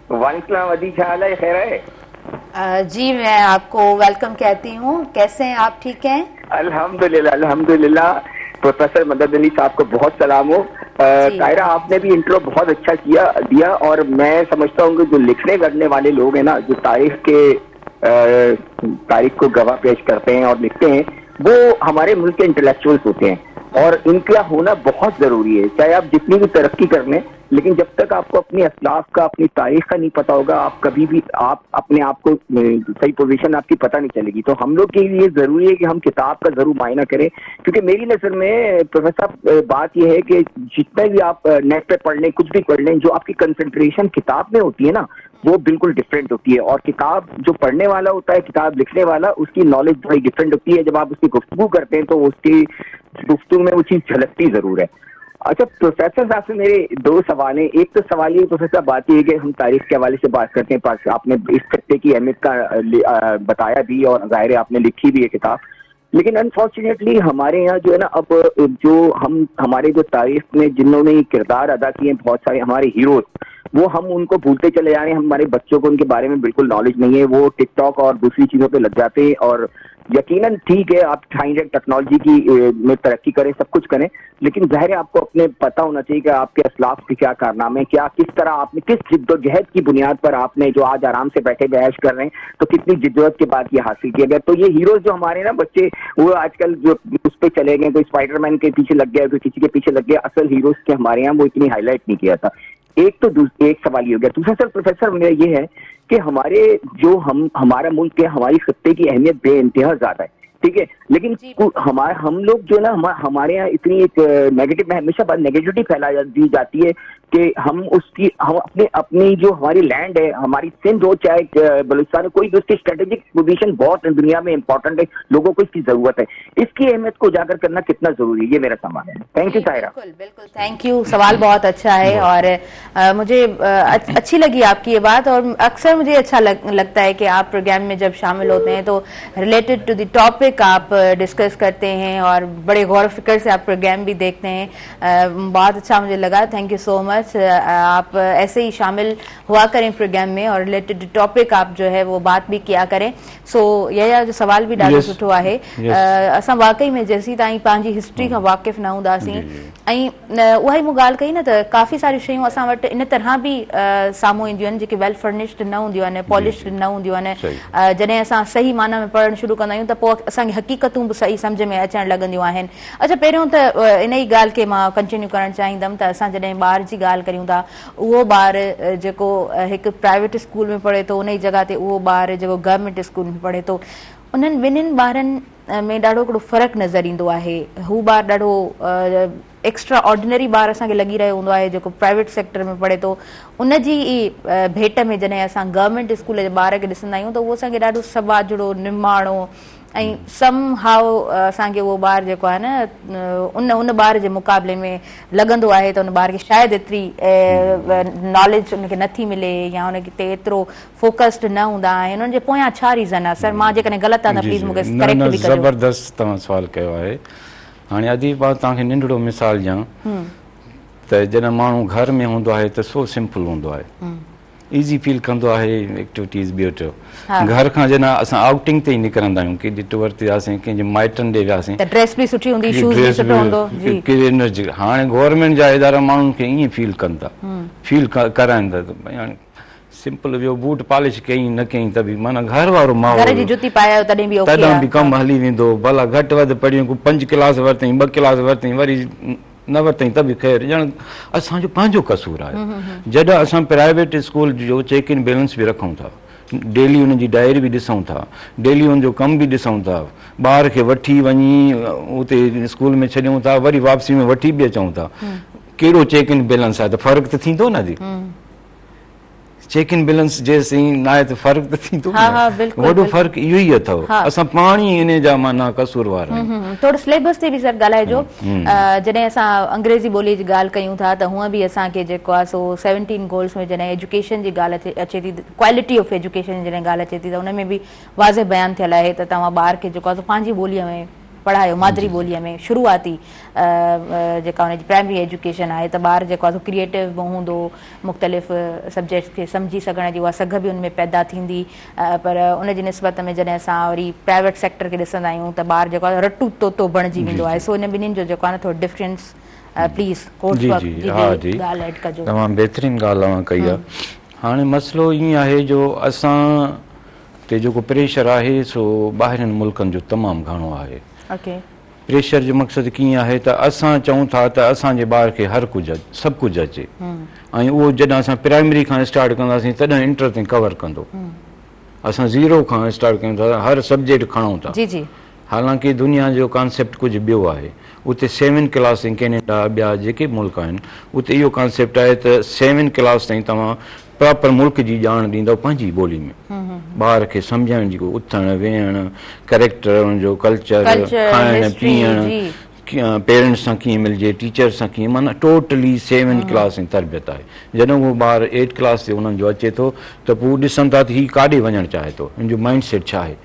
وعليڪم السلام ادي ڇا حال آهي خير آهي. جي مين آپ ڪو welcome ڪهتي هون ڪيسي هين آپ ٺيڪ هين. الحمدلله الحمدلله پروفيسر مدد علي صاحب کو بهت سلام هو طاهره آپ ني به انٽرو بهت اچها ڪيا ديا اور مين سمجهتا هون ڪه جو لکني ڪرني والي لوگ هين نا جو تاريخ ڪي تاريخ کو گواه پيش ڪرتي هين اور لکتي هين وو هماري ملڪ ڪي انٽليڪچوئلز هوتي هين اور ان ڪا هونا بهت ضروري هي چاهي آپ جتني به ترقي ڪر لين लेकिन जब तक आपको अपनी असलाफ का अपनी तारीख का नहीं पता होगा आप कभी भी आप अपने आप को सही पोजीशन आपकी पता नहीं चलेगी। तो हम लोग के लिए जरूरी है कि हम किताब का जरूर मायना करें, क्योंकि मेरी नजर में प्रोफेसर साहब बात यह है कि जितना भी आप नेट पे पढ़ लें कुछ भी पढ़ लें, जो आपकी कंसंट्रेशन किताब में होती है ना वो बिल्कुल डिफरेंट होती है, और किताब जो पढ़ने वाला होता है किताब लिखने वाला उसकी नॉलेज थोड़ी डिफरेंट होती है। जब आप उसकी गुफ्तगू करते हैं तो उसकी गुफ्तगू में वो चीज झलकती जरूर है। अच्छा प्रोफेसर साहब से मेरे दो सवाल हैं। एक तो सवाल ये प्रोफेसर साहब, बात ये है कि हम तारीख के हवाले से बात करते हैं, पास आपने इस खत्ते की अहमियत का बताया भी और ज़ाहिर है आपने लिखी भी है किताब, लेकिन अनफॉर्चुनेटली हमारे यहाँ जो है ना अब जो हम हमारे जो तारीख में जिन्होंने किरदार अदा किए हैं बहुत सारे हमारे हीरोज, वो हम उनको भूलते चले जा रहे हैं। हमारे बच्चों को उनके बारे में बिल्कुल नॉलेज नहीं है, वो टिकटॉक और दूसरी चीज़ों पे लग जाते हैं। और यकीनन ठीक है आप हाईटेक टेक्नोलॉजी की में तरक्की करें सब कुछ करें, लेकिन जाहिर है आपको अपने पता होना चाहिए कि आपके असलाफ के क्या कारनामे हैं, क्या किस तरह आपने किस जिद्दोजहद की बुनियाद पर आपने जो आज आराम से बैठे बहस कर रहे हैं तो कितनी जिद्दोजहद के बाद ये हासिल किया गया। तो ये हीरोज जो हमारे ना बच्चे वो आजकल जो उस पर चले गए, कोई स्पाइडरमैन के पीछे लग गया, कोई किसी के पीछे लग गया, असल हीरोज के हमारे यहाँ वो इतनी हाईलाइट नहीं किया था। एक तो एक सवाल ये हो गया। दूसरा सर प्रोफेसर मेरा ये है कि हमारे जो हम हमारा मुल्क है हमारी खत्ते की अहमियत बेइंतहा ज्यादा है, ठीक है, लेकिन हमारे हम लोग जो ना हमारे यहाँ इतनी एक नेगेटिव हमेशा नेगेटिविटी फैला दी जाती है कि हम उसकी हम अपने अपनी जो हमारी लैंड है हमारी सिंध हो चाहे बलूचिस्तान हो कोई भी, उसकी स्ट्रेटेजिक पोजीशन बहुत दुनिया में इंपॉर्टेंट है, लोगों को इसकी जरूरत है, इसकी अहमियत को उजागर करना कितना जरूरी है, ये मेरा सवाल है। Thank you Tahira. बिल्कुल बिल्कुल thank you, सवाल बहुत अच्छा है और मुझे अच्छी लगी आपकी ये बात। और अक्सर मुझे अच्छा लगता है कि आप प्रोग्राम में जब शामिल होते हैं तो रिलेटेड टू the topic आप डिस्कस करते हैं और बड़े गौर फिक्र से आप प्रोग्राम भी देखते हैं। बहुत अच्छा मुझे लगा, thank you so much. आप ऐसे ही शामिल हुआ करें प्रोग्राम में और रिलेटेड टॉपिक आप जो है वो बात भी किया करें। सो यह जो सवाल भी ॾाढो सुठो आहे। असां वाकई में जेसीं ताईं पंहिंजी हिस्ट्री खां वाक़िफ़ न हूंदासीं ऐं उहा ई मूं ॻाल्हि कई न त काफ़ी सारियूं शयूं असां वटि इन तरह बि साम्हूं ईंदियूं आहिनि जेके वेल फर्निश्ड न हूंदियूं आहिनि, पॉलिश्ड न हूंदियूं आहिनि। जॾहिं असां सही माना में पढ़णु शुरू कंदा आहियूं त पोइ असांखे हक़ीक़तूं बि सही सम्झ में अचणु लॻंदियूं आहिनि। अच्छा पहिरियों त इन ई ॻाल्हि खे मां कंटिन्यू करणु चाहींदमि त असां जॾहिं ॿार जी ॻाल्हि करियूं था, उहो ॿार जेको हिकु प्राइवेट स्कूल में पढ़े थो उन ई जॻह ते उहो ॿार जेको गवर्नमेंट स्कूल में पढ़े थो, उन्हनि ॿिन्हिनि ॿारनि में ॾाढो हिकिड़ो फ़र्क़ु नज़र ईंदो आहे। हू ॿार ॾाढो एक्स्ट्रा ऑर्डिनरी ॿार असांखे लॻी रहियो हूंदो आहे जेको प्राइवेट सेक्टर में पढ़े थो, उनजी ई भेंट में जॾहिं असां गवर्नमेंट स्कूल जे ॿार खे ॾिसंदा आहियूं त उहो असांखे ॾाढो सवाजड़ो निमाणो ऐं सम how असांखे उहो ॿार जेको आहे न उन उन ॿार जे मुक़ाबले में लॻंदो आहे त उन ॿार खे शायदि एतिरी नॉलेज उनखे नथी मिले या उन ते एतिरो फोकस्ड न हूंदा आहिनि। उनजे पोयां छा रीज़न आहे सर? मां जेकॾहिं ग़लति आहियां त प्लीज़ मूंखे करेक्ट बि कजो। ज़बरदस्त तव्हां सवाल कयो आहे। हाणे अदीब मां तव्हांखे नंढड़ो मिसाल ॾियां त जॾहिं माण्हू घर में हूंदो आहे त सो सिंपल हूंदो आहे, इजी फील कंदो आहे एक्टिविटीज़ ॿियो टियों। घर खां जॾहिं असां आउटिंग ते ई निकिरंदा आहियूं, केॾी टूर ते वियासीं, कंहिंजे माइटनि ॾे वियासीं त ड्रेस बि सुठी हूंदी, शूज़ बि सुठो हूंदो, केॾी एनर्जी। हाणे गवर्नमेंट जा इदारा माण्हुनि खे ईअं फील कनि था, फील कराइनि था त भई हाणे सिंपल वियो बूट पॉलिश कई न कई त बि माना घर वारो माहौल, घर जी जुती पाए आयो तॾहिं बि ओके, तॾहिं बि कमु हली वेंदो। भला घटि वधि पढ़ियूं, को 5 क्लास वरितई, 2 क्लास वरितई, वरी نه ورتائين ته به خير، ڄڻ اسان جو پنهنجو قصور آهي. جڏهن اسان پرائيويٽ اسڪول جو چيڪ اينڊ بيلنس به رکون ٿا، ڊيلي ان جي ڊائري به ڏسون ٿا، ڊيلي ان جو ڪم به ڏسون ٿا، ٻار کي وٺي وڃي اتي اسڪول ۾ ڇڏيون ٿا، وري واپسي ۾ وٺي به اچون ٿا، ڪهڙو چيڪ اينڊ بيلنس آهي ته فرق ته ٿيندو نه جي. چيڪ اينڊ بيلنس جيسين ناهي ته فرق ته ٿيندو نه. وڏو فرق اهو ئي اٿو. اسان پاڻ ئي انهي جا معنيٰ قصوروار آهيون. ٿورو سليبس تي به سر ڳالهائجو. جڏهن اسان انگريزي ٻولي جي ڳالهه ڪيون ٿا ته هونء به اسان کي جيڪو آهي سو سيونٽين گولز ۾ جڏهن ايجوڪيشن جي ڳالهه اچي ٿي، ڪوالٽي آف ايجوڪيشن جي جڏهن ڳالهه اچي ٿي ته ان ۾ به واضح بيان ٿيل آهي ته توهان ٻار کي جيڪو آهي سو پنهنجي ٻوليء ۾ پڙهايو، مادري ٻوليء ۾ شروعاتي جيڪا ان جي پرائمري ايجوڪيشن آهي ته ٻار جيڪو آهي سو ڪريئيٽو به هوندو، مختلف سبجيڪٽس کي سمجهي سگهڻ جي اها سگهه به ان ۾ پيدا ٿيندي پر ان جي نسبت ۾ جڏهن اسان وري پرائيويٽ سيڪٽر کي ڏسندا آهيون ته ٻار جيڪو آهي رٽو طوطو بڻجي ويندو آهي سو ان ٻنهين جو جيڪو آهي نه ٿورو ڊفرنس پليز ڪورس ورڪ جي به ڳالهه ايڊ ڪجو. تمام بهترين ڳالهه اوهان ڪئي آهي. هاڻي مسئلو ائين آهي جو اسان تي جيڪو پريشر آهي سو ٻاهرين ملڪن جو تمام گهڻو آهي. پريشر جو مقصد ڪيئن آهي ته اسان چئون ٿا ته اسان جي ٻار کي هر ڪجهه سڀ ڪجهه اچي ۽ اهو جڏهن اسان پرائمري کان اسٽارٽ ڪنداسين تڏهن انٽر تائين ڪور ڪندو. اسان زيرو کان اسٽارٽ ڪيون ٿا هر سبجيڪٽ کڻون ٿا. حالانڪه دنيا جو ڪانسيپٽ ڪجهه ٻيو آهي. اتي سيون ڪلاس تائين ڪينيڊا ٻيا جيڪي به ملڪ آهن اتي اهو ڪانسيپٽ آهي ته سيون ڪلاس تائين توهان پراپر ملڪ جي ڄاڻ ڏيندؤ پنهنجي ٻولي ۾ ٻار کي سمجهائڻ جي اٿڻ ويهڻ ڪريڪٽر ان جو ڪلچر کائڻ پيئڻ پيرنٽس سان ڪيئن ملجي ٽيچر سان ڪيئن معنيٰ ٽوٽلي سيون ڪلاس جي تربيت آهي جڏهن اهو ٻار ايٽ ڪلاس تي انهن جو اچي ٿو ته پوء ڏسن ٿا ته هي ڪاڏي وڃڻ چاهي ٿو ان جو مائنڊ سيٽ ڇا آهي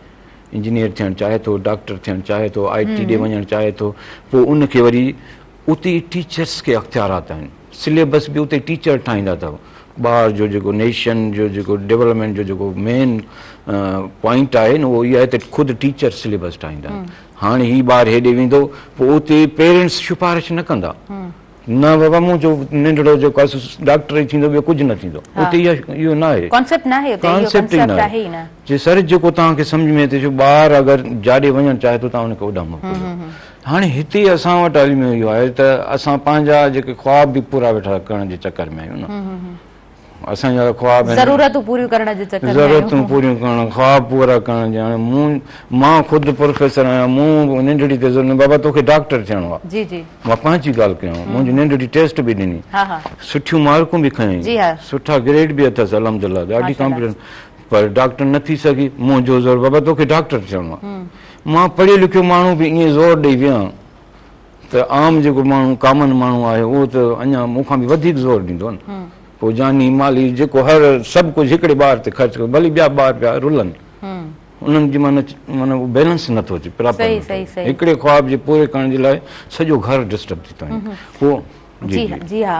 انجنيئر ٿيڻ چاهي ٿو ڊاڪٽر ٿيڻ چاهي ٿو آء ٽي ڏي وڃڻ چاهي ٿو پوء ان کي وري اتي ٽيچرس کي اختيارات آهن سليبس به اتي ٽيچر ٺاهيندا اٿو ٻار جو جيڪو نيشن جو جيڪو ڊولپمينٽ جو جيڪو مين پوائنٽ آهي نه اهو اهو آهي ته خود ٽيچر سليبس ٺاهيندا آهن هاڻي هي ٻار هيڏي ويندو پوء اتي پيرنٽس سفارش نه ڪندا نه بابا منهنجو ننڍڙو جيڪو آهي سو ڊاڪٽر ئي ٿيندو ٻيو ڪجهه نه ٿيندو اتي اهو نه آهي ڪانسيپٽ نه آهي اتي اهو ڪانسيپٽ آهي ئي نه جي سر جيڪو توهان کي سمجهه ۾ اچي ٿو ٻار اگر جاڏي وڃڻ چاهي ٿو توهان ان کي اوڏانهن موڪليو هاڻي هتي اسان وٽ الميو اهو آهي ته اسان پنهنجا جيڪي خواب به پورا ويٺا ڪرڻ جي چڪر ۾ آهيون نه اسان جا خواب آهن ضرورتون پوريون ڪرڻ جي چڪر ۾ ضرورتون پوريون ڪرڻ خواب پورا ڪرڻ جي هاڻي مون مان خود پروفيسر آهيان مون ننڍڙي تي زور بابا توکي ڊاڪٽر ٿيڻو آهي جي جي مان پنهنجي ڳالهه ڪيان منهنجي ننڍڙي ٽيسٽ به ڏني ها ها سٺيون مارڪون به کنيائين جي ها سٺا گريڊ به اٿس الحمدلله ڏاڍي ڪانفيڊنس پر ڊاڪٽر نه ٿي سگهي منهنجو زور بابا توکي ڊاڪٽر ٿيڻو آهي مان پڙهيو لکيو ماڻهو به ائين زور ڏئي ويهان ته عام جيڪو ماڻهو ڪامن ماڻهو آهي اهو ته اڃا مون کان به وڌيڪ زور ڏيندو نه پوء جاني مالي جيڪو هر سڀ ڪجهه هڪڙي ٻار تي خرچ ڪيو ڀلي ٻيا ٻار پيا رلن انهن جي معنيٰ معنيٰ بيلنس نٿو اچي پراپر هڪڙي خواب جي پوري ڪرڻ جي لاء سڄو گهر ڊسٽرب ٿي ٿو وڃي پوء جي جي ها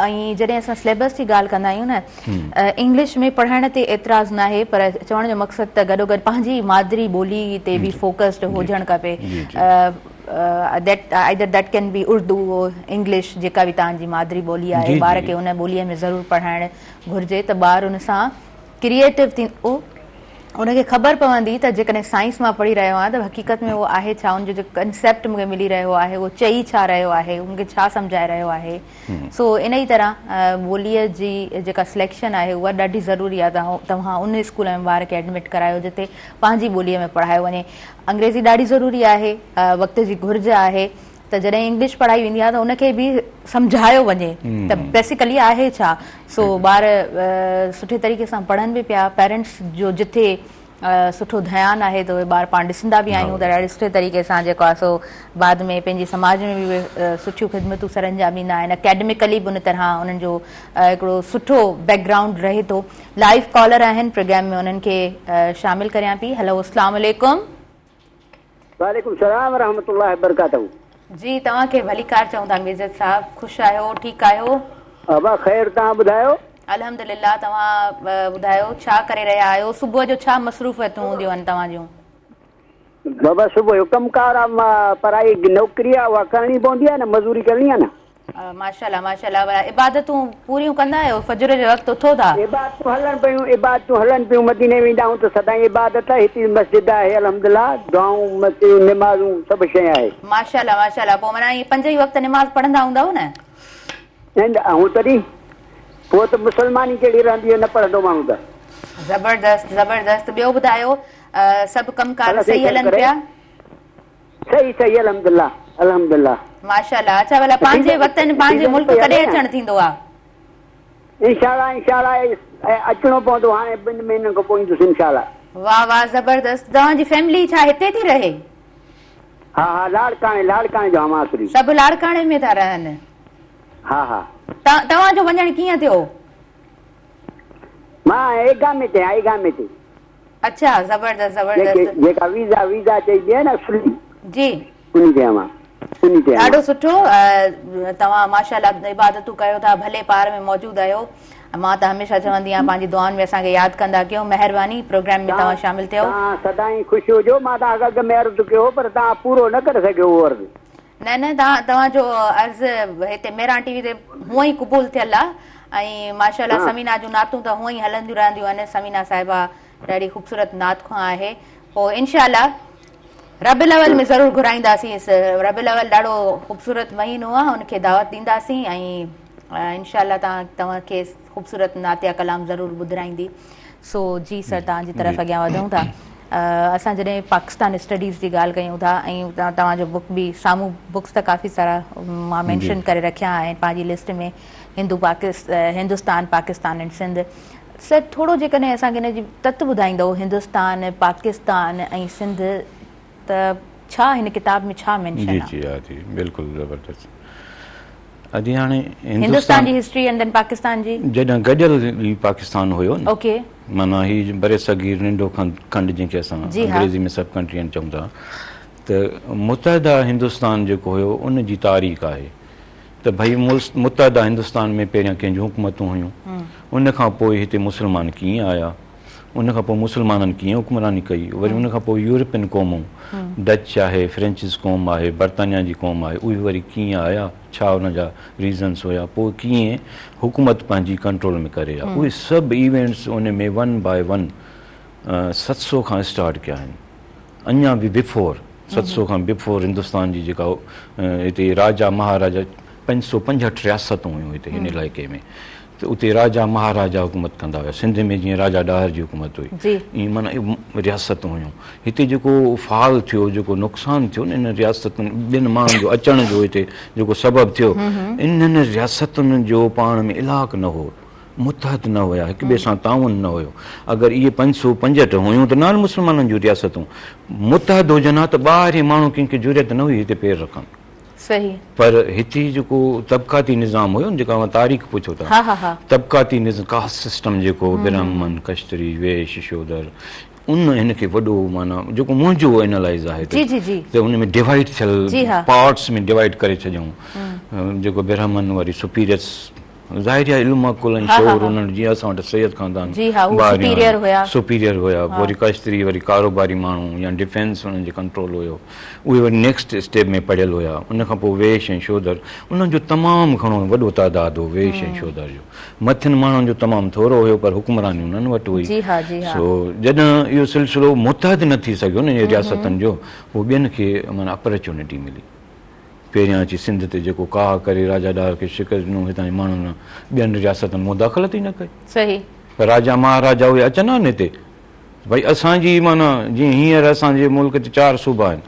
۽ جڏهن اسان سليبس جي ڳالهه ڪندا آهيون نه انگلش ۾ پڙهائڻ تي اعتراض ناهي پر چوڻ جو مقصد ته گڏوگڏ پنهنجي مادري ٻولي تي به فوڪسڊ هجڻ کپي either that can be Urdu English جيڪا به توهان جي مادري ٻولي آهي ٻار کي ان ٻولي ۾ ضرور پڙهائڻ گهرجي ته ٻار ان سان ڪريئيٽو ٿيندو ان کي خبر پوندي ته جيڪڏهن سائنس مان پڙهي رهيو آهيان ته حقيقت ۾ اهو آهي ڇا، ان جو جيڪو ڪنسيپٽ مون کي ملي رهيو آهي اهو چئي ڇا رهيو آهي، اهو مون کي ڇا سمجهائي رهيو آهي. سو انهي طرح ٻوليء جي جيڪا سليڪشن آهي اها ڏاڍي ضروري آهي ته توهان ان اسڪول ۾ ٻار کي ايڊمٽ ڪرايو جتي پنهنجي ٻوليء ۾ پڙهايو وڃي. انگريزي ڏاڍي ضروري آهي، وقت جي گهرج آهي ته جڏهن انگلش پڙهائي ويندي آهي ته ان کي به سمجهايو وڃي ته بيسيڪلي آهي ڇا سو ٻار سٺي طريقي سان پڙهن به پيا پيرنٽس جو جٿي سٺو ڌيان آهي ته اهي ٻار پاڻ ڏسندا به آهيون ته ڏاڍي سٺي طريقي سان جيڪو آهي سو بعد ۾ پنهنجي سماج ۾ به اهي سٺيون خدمتون سر انجام ڏيندا آهن اڪيڊمڪلي به ان طرح انهن جو هڪڙو سٺو بيڪ گرائونڊ رهي ٿو لائيو ڪالر آهن پروگرام ۾ انهن کي شامل ڪريان پي هلو اسلام عليڪم. وعليڪم السلام ورحمة الله وبرڪاته. جي توهان کي ڀليڪار چئون ٿا ميرجت صاحب خوش آهيو ٺيڪ آهيو. ابا خير توهان ٻڌايو. الحمدلله توهان ٻڌايو ڇا ڪري رهيا آهيو صبح جو ڇا مصروفيتون هونديون آهن توهان جون. بابا صبح جو ڪم ڪار آ پرائي نوڪري آ اها ڪرڻي پوندي آ نه مزوري ڪرڻي آ نه. ماشاءالله ماشاءالله ڀلا عبادتون پوريون ڪندا آهيو فجر جي وقت اٿو ٿا؟ عبادتون هلن پيون عبادتون هلن پيون مديني ويندا آهيون ته سدائين عبادت آهي هتي مسجد آهي الحمدلله دعائون مسجدون نمازون سڀ شيء آهي. ماشاءالله ماشاءالله پوء معنيٰ ائين پنج ئي وقت نماز پڙهندا هوندؤ نه؟ نه تڏهن پوء ته مسلماني ڪهڙي رهندي جو نه پڙهندو ماڻهو ته. زبردست زبردست ٻيو ٻڌايو سڀ ڪم ڪار صحيح هلن پيا؟ صحيح صحيح الحمدلله الحمدلله. ماشاءالله اڇا ڀلا پنهنجي وطن پنهنجي ملڪ ڪڏهن اچڻ ٿيندو آ؟ انشاءالله انشاءالله اچڻو پوندو هاڻي ٻن مهينن کان پوء ايندس انشاءالله. واه واه زبردست توهان جي فيملي ڇا هتي ٿي رهي؟ ها ها لاڙڪاڻي لاڙڪاڻي جو آهيان مان اصلي. سڀ لاڙڪاڻي ۾ ٿا رهن؟ ها ها. توهان جو وڃڻ ڪيئن ٿيو؟ مان اقامي تي آهيان اقامي تي. اڇا زبردست زبردست. جيڪا ويزا ويزا چئبي آهي نه اصلي جي انهي تي آهيان انهي تي آهيان. ڏاڍو سٺو توهان ماشاءالله عبادتون ڪيو ٿا ڀلي پار ۾ موجود آهيو مان ته هميشه چوندي آهيان پنهنجي دعائن ۾ اسان کي ياد ڪندا ڪيو مهرباني پروگرام ۾ توهان شامل ٿيو. توهان سدائين خوش هجو مان توهان کي اڳ ۾ عرض ڪيو هو پر توهان پورو نه ڪري سگهيو اهو عرض. نه نه توهان جو عرض هتي مهراڻ ٽي وي تي هونئن ئي قبول ٿيل آ ۽ ماشاءالله ثمينه جون نعتون ته هونئن ئي هلنديون رهنديون آهن ثمينه صاحبه ڏاڍي خوبصورت نعت خوان آهي پوء انشاء الله ربيع الاول ۾ ضرور گهرائينداسينس ربيع الاول ڏاڍو خوبصورت مهينو آ ان کي دعوت ڏينداسين ۽ انشاء الله توهان کي خوبصورت نعتيه ڪلام ضرور ٻڌرائيندي سو جي سر توهان جي طرف اڳيان وڌون ٿا اسان جڏهن پاڪستان اسٽڊيز جي ڳالهه ڪيون ٿا ۽ توهان جو بڪ به سامهون بڪس ته ڪافي سارا مان مينشن ڪري رکيا آهن پنهنجي list ۾ Hindu Hindustan Pakistan and Sindh sir ٿورو جيڪڏهن اسان کي ان جي تت ٻڌائيندؤ هندستان پاڪستان ۽ سنڌ ته ڇا هن ڪتاب ۾ ڇا مينشن آ؟ جي جي ها جي بلڪل زبردست ادي هاڻي هندستان جي هسٽري اينڊ then Pakistan جي جڏهن گڏيل هي پاڪستان هيو نه اوڪي معنيٰ هي برصغير ننڍو کنڊ جنهن کي اسان انگريزي ۾ سب ڪانٽيننٽ چئون ٿا ته متحده هندستان جيڪو هيو ان جي تاريخ آهي ته ڀئي متحده هندستان ۾ پهريان ڪنهن جون حڪومتون هيون ان کان پوء هتي مسلمان ڪيئن آيا ان کان پوء مسلمانن ڪيئن حڪمراني ڪئي، وري ان کان پوء يورپين قومون، ڊچ آهي، فرينچز قوم آهي، برطانيا جي قوم آهي، اهي وري ڪيئن آيا، ڇا انهن جا ريزنس هيا، پوء ڪيئن حڪومت پنهنجي ڪنٽرول ۾ ڪري ها، اهي سڀ events in ۾ one by one 700 کان اسٽارٽ ڪيا آهن. اڃا به بفور 700 کان بفور هندستان جي جيڪا هتي راجا مهاراجا 565 رياستون هيون هتي هن علائقي ۾ ته اتي راجا مهاراجا حڪومت ڪندا هيا سنڌ ۾ جيئن راجا ڏاهر جي حڪومت هئي ائين معنيٰ رياستون هيون هتي جيڪو فال ٿيو جيڪو نقصان ٿيو نه انهن رياستن ٻين ماڻهن جو اچڻ جو هتي جيڪو سبب ٿيو انهن رياستن جو پاڻ ۾ الحاق نه هو متحد نه هيا، هڪ ٻئي سان تعاون نه هيو. اگر اهي 565 هيون ته نان مسلمانن جون رياستون متحد هجن ها ته ٻاهرين ماڻهو ڪنهن کي جرئت نه هئي هتي پير رکن. صحيح. پر هتي جيڪو طبقاتي نظام هيو نه جيڪا اوهان تاريخ پڇو ٿا طبقاتي نظام ڪاسٽ سسٽم جيڪو برهمن، کشتري، ويش، شودر ان هن کي وڏو معنيٰ جيڪو منهنجو اينالائز آهي ته ان ۾ ڊوائيڊ ٿيل پارٽس ۾ ڊوائيڊ ڪري ڇڏيائون جيڪو برهمن وري سپيريئرس ظاهر آهي علم عقل ۽ شعور انهن جيئن اسان وٽ سيد خاندان سپيريئر هيا سپيريئر هيا وري کشتري وري ڪاروباري ماڻهو يا ڊفينس انهن جي ڪنٽرول هيو اهي وري نيڪسٽ اسٽيپ ۾ پڙهيل هيا ان کان پوء ويش ۽ شودر انهن جو تمام گهڻو وڏو تعداد هو ويش ۽ شودر جو مٿين ماڻهن جو تمام ٿورو هيو پر حڪمراني انهن وٽ هئي جي ها جي ها سو جڏهن اهو سلسلو متحد نه ٿي سگهيو نه انهن رياستن جو پوء ٻين کي معنيٰ اپرچونٽي ملي پهريان اچي سنڌ تي جيڪو ڪاهه ڪري راجا ڏاهر کي شڪست ڏنو هتان جي ماڻهن ٻين رياستن مداخلت ئي نه ڪئي. صحيح. پر راجا مهاراجا اهي اچن ها نه هتي ڀئي اسان جي معنيٰ جيئن هينئر اسان جي ملڪ تي چار صوبا آهن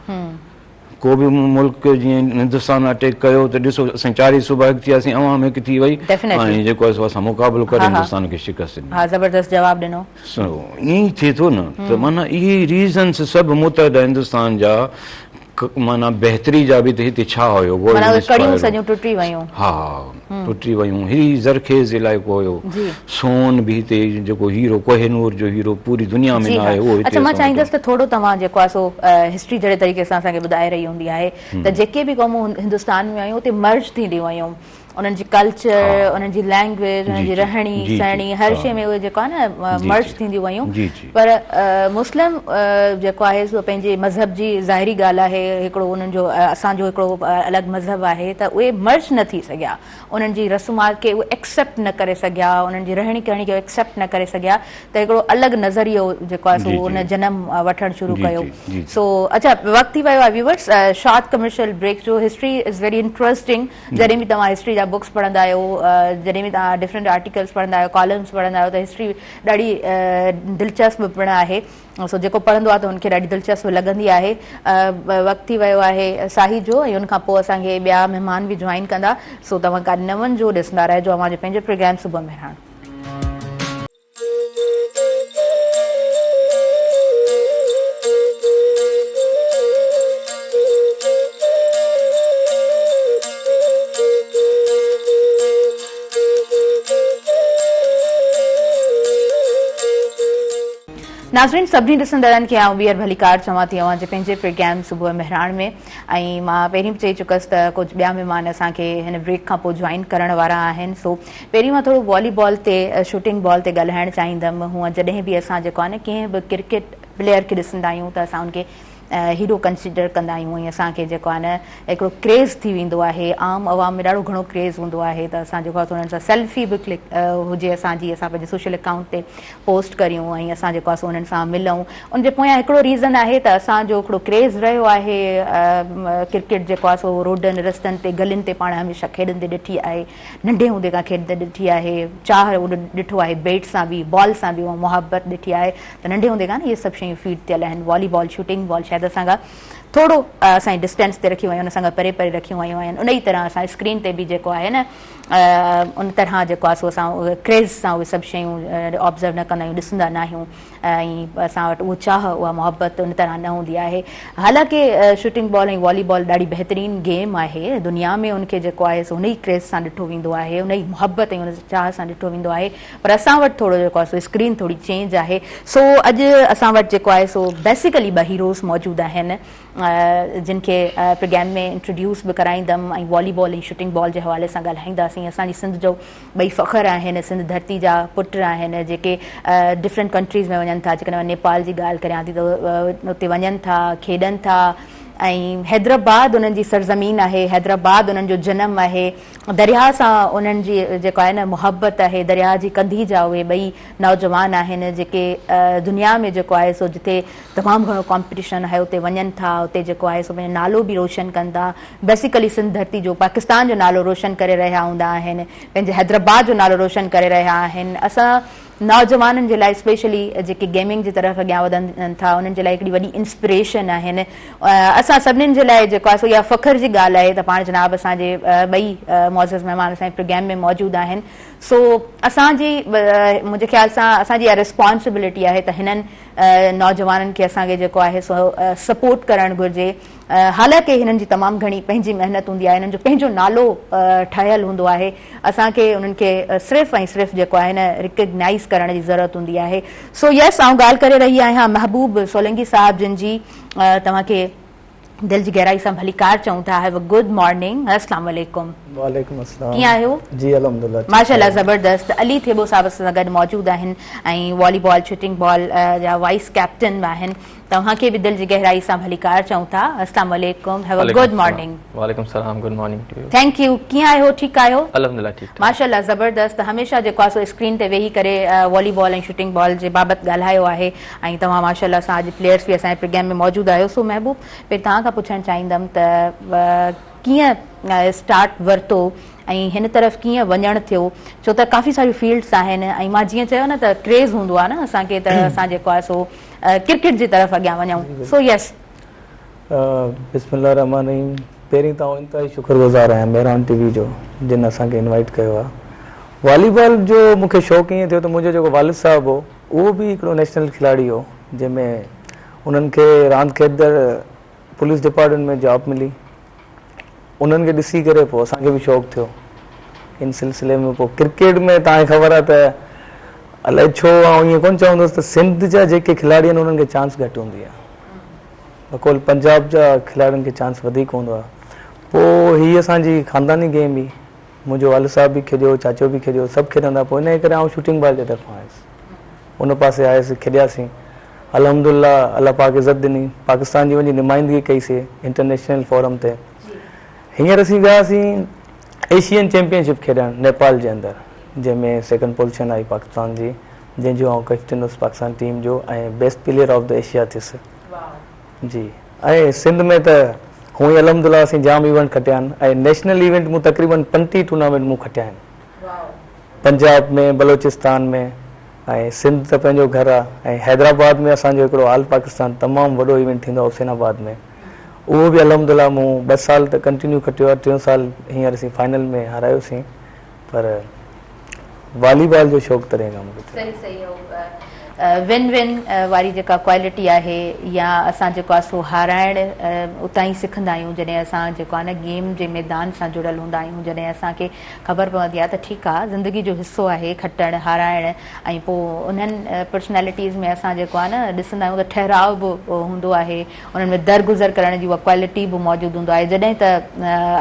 ڪو به ملڪ جيئن هندستان اٽيڪ ڪيو ته ڏسو اسان چار ئي صوبا هڪ ٿي وياسين عوام هڪ ٿي وئي ۽ جيڪو آهي سو اسان مقابلو ڪري هندستان کي شڪست ڏني. ها زبردست جواب ڏنو. سو ائين ئي ٿئي ٿو نه ته معنيٰ اهي ريزنس سڀ متحده هندستان جا معنيٰ بهتري جا به ته هتي ڇا هيو معنيٰ اهي ڪڙيون سڄيون ٽٽي ويون. ها ٽٽي ويون هي زرخيز علائقو هيو سون به هتي جيڪو هيرو ڪوهه نور جو هيرو پوري دنيا ۾ نه آهي اهو هتي اڇا مان چاهيندس ته ٿورو توهان جيڪو آهي سو هسٽري جهڙي طريقي سان اسان کي ٻڌائي رهي هوندي آهي ته جيڪي به قومون هندستان ۾ آيون اتي مرج ٿينديون ويون. انهن جي ڪلچر، انهن جي لينگويج، انهن جي رهڻي سهڻي هر شيء ۾ اهي جيڪو آهي نه مرج ٿينديون ويون پر مسلم جيڪو آهي سو پنهنجي مذهب جي ظاهري ڳالهه آهي هڪڙو انهن جو اسان جو هڪڙو الڳ مذهب آهي ته اهي مرج نه ٿي سگهيا انهن جي رسومات کي اهي ايڪسيپٽ نه ڪري سگهيا انهن جي رهڻي ڪهڻي کي ايڪسيپٽ نه ڪري سگهيا ته هڪڙو الڳ نظريو جيڪو آهي سو ان جنم وٺڻ شروع ڪيو سو اڇا وقت ٿي ويو آهي ويورس شارٽ ڪمرشل بريڪ جو هسٽري is very interesting جڏهن به توهان هسٽري جا بڪس پڙهندا آهيو جڏهن به توهان ڊفرنٽ آرٽيڪلس پڙهندا آهيو ڪالمس پڙهندا آهيو ته هسٽري ڏاڍي دلچسپ پڻ آهي سو جيڪو پڙهندو آهي ته ان کي ڏاڍي دلچسپ لڳندي آهي وقت ٿي ويو آهي ساهي جو ۽ ان کان پوء اسان کي ٻيا مهمان به جوائن ڪندا سو توهان ڪا نه وڃجو ڏسندا رهجو اوهان جو پنهنجو پروگرام صبح مهراڻ. ناظرين سڀني ڏسندڙن کي آئون ٻيهر ڀليڪار چوان ٿي اوهان جي پنهنجي پروگرام صبح مهراڻ ۾ ۽ مان پهرين به چئي چڪس ته ڪجهه ٻيا مهمان اسان کي هن بريڪ کان پوء جوائن ڪرڻ وارا آهن سو پهرين مان ٿورو والي بال تي شوٽنگ بال تي ڳالهائڻ چاهيندم هونئن جڏهن به اسان جيڪو آهي نه ڪنهن به ڪرڪيٽ پليئر کي ڏسندا آهيون ته اسان ان کي هيرو ڪنسيڊر ڪندا آهيون ۽ اسان کي جيڪو آهي نه هڪڙو ڪريز ٿي ويندو آهي عام عوام ۾ ڏاڍو گهڻو ڪريز هوندو آهي ته اسان جيڪو آهي انهن سان سيلفي به ڪلڪ هجي اسان جي اسان پنهنجي سوشل اڪائونٽ تي پوسٽ ڪريون ۽ اسان جيڪو آهي سو انهن سان ملون ان جي پويان هڪڙو ريزن آهي ته اسان جو هڪڙو ڪريز رهيو آهي ڪرڪيٽ جيڪو آهي سو روڊن رستن تي گلين تي پاڻ هميشه کيڏندي ڏٺي آهي ننڍي هوندي کان کيڏندي ڏٺي آهي، چاهه اهو ڏٺو آهي، بيٽ سان به بال سان به اها محبت ڏٺي آهي ته ننڍي هوندي کان اهي سڀ شيون فيڊ ٿيل آهن، والي بال شوٽنگ بال شايد اسان کان ٿورو اسان جي ڊسٽينس تي رکيون ويون آهن، اسان کان پري پري رکيون ويون آهن، انهي طرح اسان اسڪرين تي به جيڪو آهي نه ان طرح جيڪو آهي سو اسان ڪريز سان اهي سڀ شيون آبزرو نه ڪندا آهيون ڏسندا نه آهيون. ۽ اسان وٽ اهو چاهه اها محبت ان طرح نه هوندي آهي حالانڪه شوٽنگ بال ۽ والي بال ڏاڍي بهترين گيم آهي دنيا ۾ ان کي جيڪو آهي سو ان ئي ڪريز سان ڏٺو ويندو آهي ان ئي محبت ۽ ان چاهه سان ڏٺو ويندو آهي پر اسان وٽ ٿورو جيڪو آهي سو اسڪرين ٿوري چينج آهي سو اڄ اسان وٽ جيڪو آهي سو بيسيڪلي ٻه هيروز موجود آهن جن کي پروگرام ۾ انٽروڊيوس به ڪرائيندم ۽ والي بال ۽ شوٽنگ بال جي حوالي سان ڳالهائينداسين اسان جي سنڌ جو ٻئي فخر آهن سنڌ ڌرتي جا پٽ آهن جيڪي ڊفرنٽ ڪنٽريز ۾ وڃن ٿا جيڪڏهن مان نيپال جي ڳالهه ڪريان ٿي ته اتي وڃن ٿا کيڏن ٿا ۽ حيدرآباد انهن جي سرزمين آهي حيدرآباد انهن جو جنم آهي درياهه سان انهن جي جيڪو آهي نه محبت آهي درياهه جي ڪنڌي جا اهي ٻئي نوجوان آهن جيڪي دنيا ۾ جيڪو آهي سو جتي تمام گهڻو ڪامپٽيشن آهي اتي وڃن ٿا اتي جيڪو آهي سو پنهنجو نالو به روشن ڪن ٿا بيسيڪلي سنڌ ڌرتي جو پاڪستان جو نالو روشن ڪري رهيا هوندا آهن پنهنجي حيدرآباد جو نالو روشن ڪري رهيا آهن اسان نوجوانن جي لاء اسپيشلي جيڪي گيمنگ جي طرف اڳيان وڌن ٿا انهن جي لاء هڪڙي وڏي انسپريشن آهن اسان سڀنين جي لاء جيڪو آهي سو اها فخر جي ڳالهه آهي ته پاڻ جناب اسان جي ٻئي معزز مهمان اسان جي پروگرام ۾ موجود آهن سو اسان جي منهنجي خيال سان اسان جي اها ريسپانسبلٽي آهي ته هنن نوجوانن کي اسان کي جيڪو آهي سو سپورٽ ڪرڻ گهرجي حالانڪه هنن جي تمام گهڻي پنهنجي محنت هوندي آهي هنن جو پنهنجو نالو ٺهيل هوندو آهي اسان کي انهن کي صرف ۽ صرف جيڪو آهي نه ريڪگنائز ڪرڻ جي ضرورت هوندي آهي سو يس آئون ڳالهه ڪري رهي آهيان محبوب سولنگي صاحب جن جي توهان کي دل جي گهرائي سان ڀليڪار چئون ٿا هيو ا گڊ مارننگ السلام عليڪم. وعليڪم السلام ڪيئن آهيو؟ جي الحمدلله ٺيڪ ماشاءالله آهيان. زبردست علي ٿيٻو صاحب اسان سان گڏ موجود آهن ۽ والي بال شوٽنگ بال جا وائيس ڪيپٽن به آهن توهان کي به دل جي گهرائي سان ڀليڪار چئون ٿا السلام عليڪم هيو ا گڊ مارننگ. وعليڪم السلام good morning to you. Thank you ڪيئن آهيو ٺيڪ آهيو؟ الحمدلله ٺيڪ ٺاڪ. ماشاءالله زبردست هميشه جيڪو آهي سو اسڪرين تي ويهي ڪري والي بال ۽ شوٽنگ بال جي بابت ڳالهايو آهي ۽ توهان ماشاءالله سان اڄ پليئرس به اسان جي پروگرام ۾ موجود آهيو سو محبوب پهرين توهان کان پڇڻ چاهيندم ته ڪيئن اسٽارٽ ورتو ۽ هن طرف ڪيئن وڃڻ ٿيو ڇو ته ڪافي ساريون فيلڊس آهن ۽ مان جيئن چيو نه ته ڪريز هوندو آهي نه اسان کي ته اسان جيڪو آهي سو ڪرڪيٽ جي طرف اڳيان وڃون سو يس. بسم الله الرحمٰن الرحيم پهرين ته آئون انتهائي شڪر گذار آهيان مهراڻ ٽي وي جو جن اسان کي انوائيٽ ڪيو آهي والي بال جو مون کي شوق ائين ٿيو ته منهنجو جيڪو والد صاحب هو اهو به هڪڙو نيشنل کلاڙي هو جنهن ۾ انهن کي راند کيڏندڙ پوليس ڊپارٽمينٽ ۾ جاب ملي انهن کي ڏسي ڪري پوء اسان کي به شوق ٿيو ان سلسلي ۾ پوء ڪرڪيٽ ۾ توهان کي خبر آهي ته الائي ڇو آئون ائين ڪونه چوندس ته سنڌ جا جيڪي کلاڙي آهن انهن کي چانس گهٽ هوندي آهي بقول پنجاب جا کلاڙين کي چانس وڌيڪ هوندو آهي پوء هي اسان جي خانداني گيم هئي منهنجو والد صاحب به کيڏيو، چاچو به کيڏيو، سڀ کيڏندا پوء انهيء ڪري آئون شوٽنگ بال جي طرفان آيس. ان پاسي آيس، کيڏياسين. الحمدلله الله پاڪ عزت ڏني. پاڪستان جي وڃي نمائندگي ڪئي سي انٽرنيشنل فورم تي. هينئر اسين وياسين ايشين چيمپيئن شپ کيڏڻ نيپال جي اندر جنهن ۾ سيڪنڊ پوزيشن آئي پاڪستان جي جنهن جو آئون ڪئپٽن هوس پاڪستان ٽيم جو ۽ best player of the Asia ٿيس. جي ۽ سنڌ ۾ ته هونئن ئي الحمدلله اسين جام ايونٽ کٽيا آهن ۽ نيشنل ايونٽ مون تقريبن 35 ٽورنامينٽ مون کٽيا آهن پنجاب ۾ بلوچستان ۾ ۽ سنڌ ته پنهنجو گهر آهي ۽ حيدرآباد ۾ اسان جو هڪڙو آل پاڪستان تمام وڏو ايونٽ ٿيندو آهي حسين آباد ۾ اهو به الحمدلله مون ٻه سال ته ڪنٽينيو کٽيو آهي ٽيون سال هينئر اسين فائنل ۾ هارايوسين پر والي بال جو شوق تڏهن کان مون کي ٿيو. صحيح صحيح ون ون واري جيڪا ڪوالٽي آهي يا اسان جيڪو آهي سو هارائڻ اتان ئي سکندا آهيون جڏهن اسان جيڪو آهي نه گيم جي ميدان سان جڙيل هوندا آهيون جڏهن اسان کي خبر پوندي آهي ته ٺيڪ آهي زندگي جو حصو آهي کٽڻ هارائڻ ۽ پوء انهن پرسنالٽيز ۾ اسان جيڪو آهي نه ڏسندا آهيون ته ٺهراء به هوندو آهي انهن ۾ درگذر ڪرڻ جي اها ڪوالٽي به موجود هوندو آهي جڏهن ته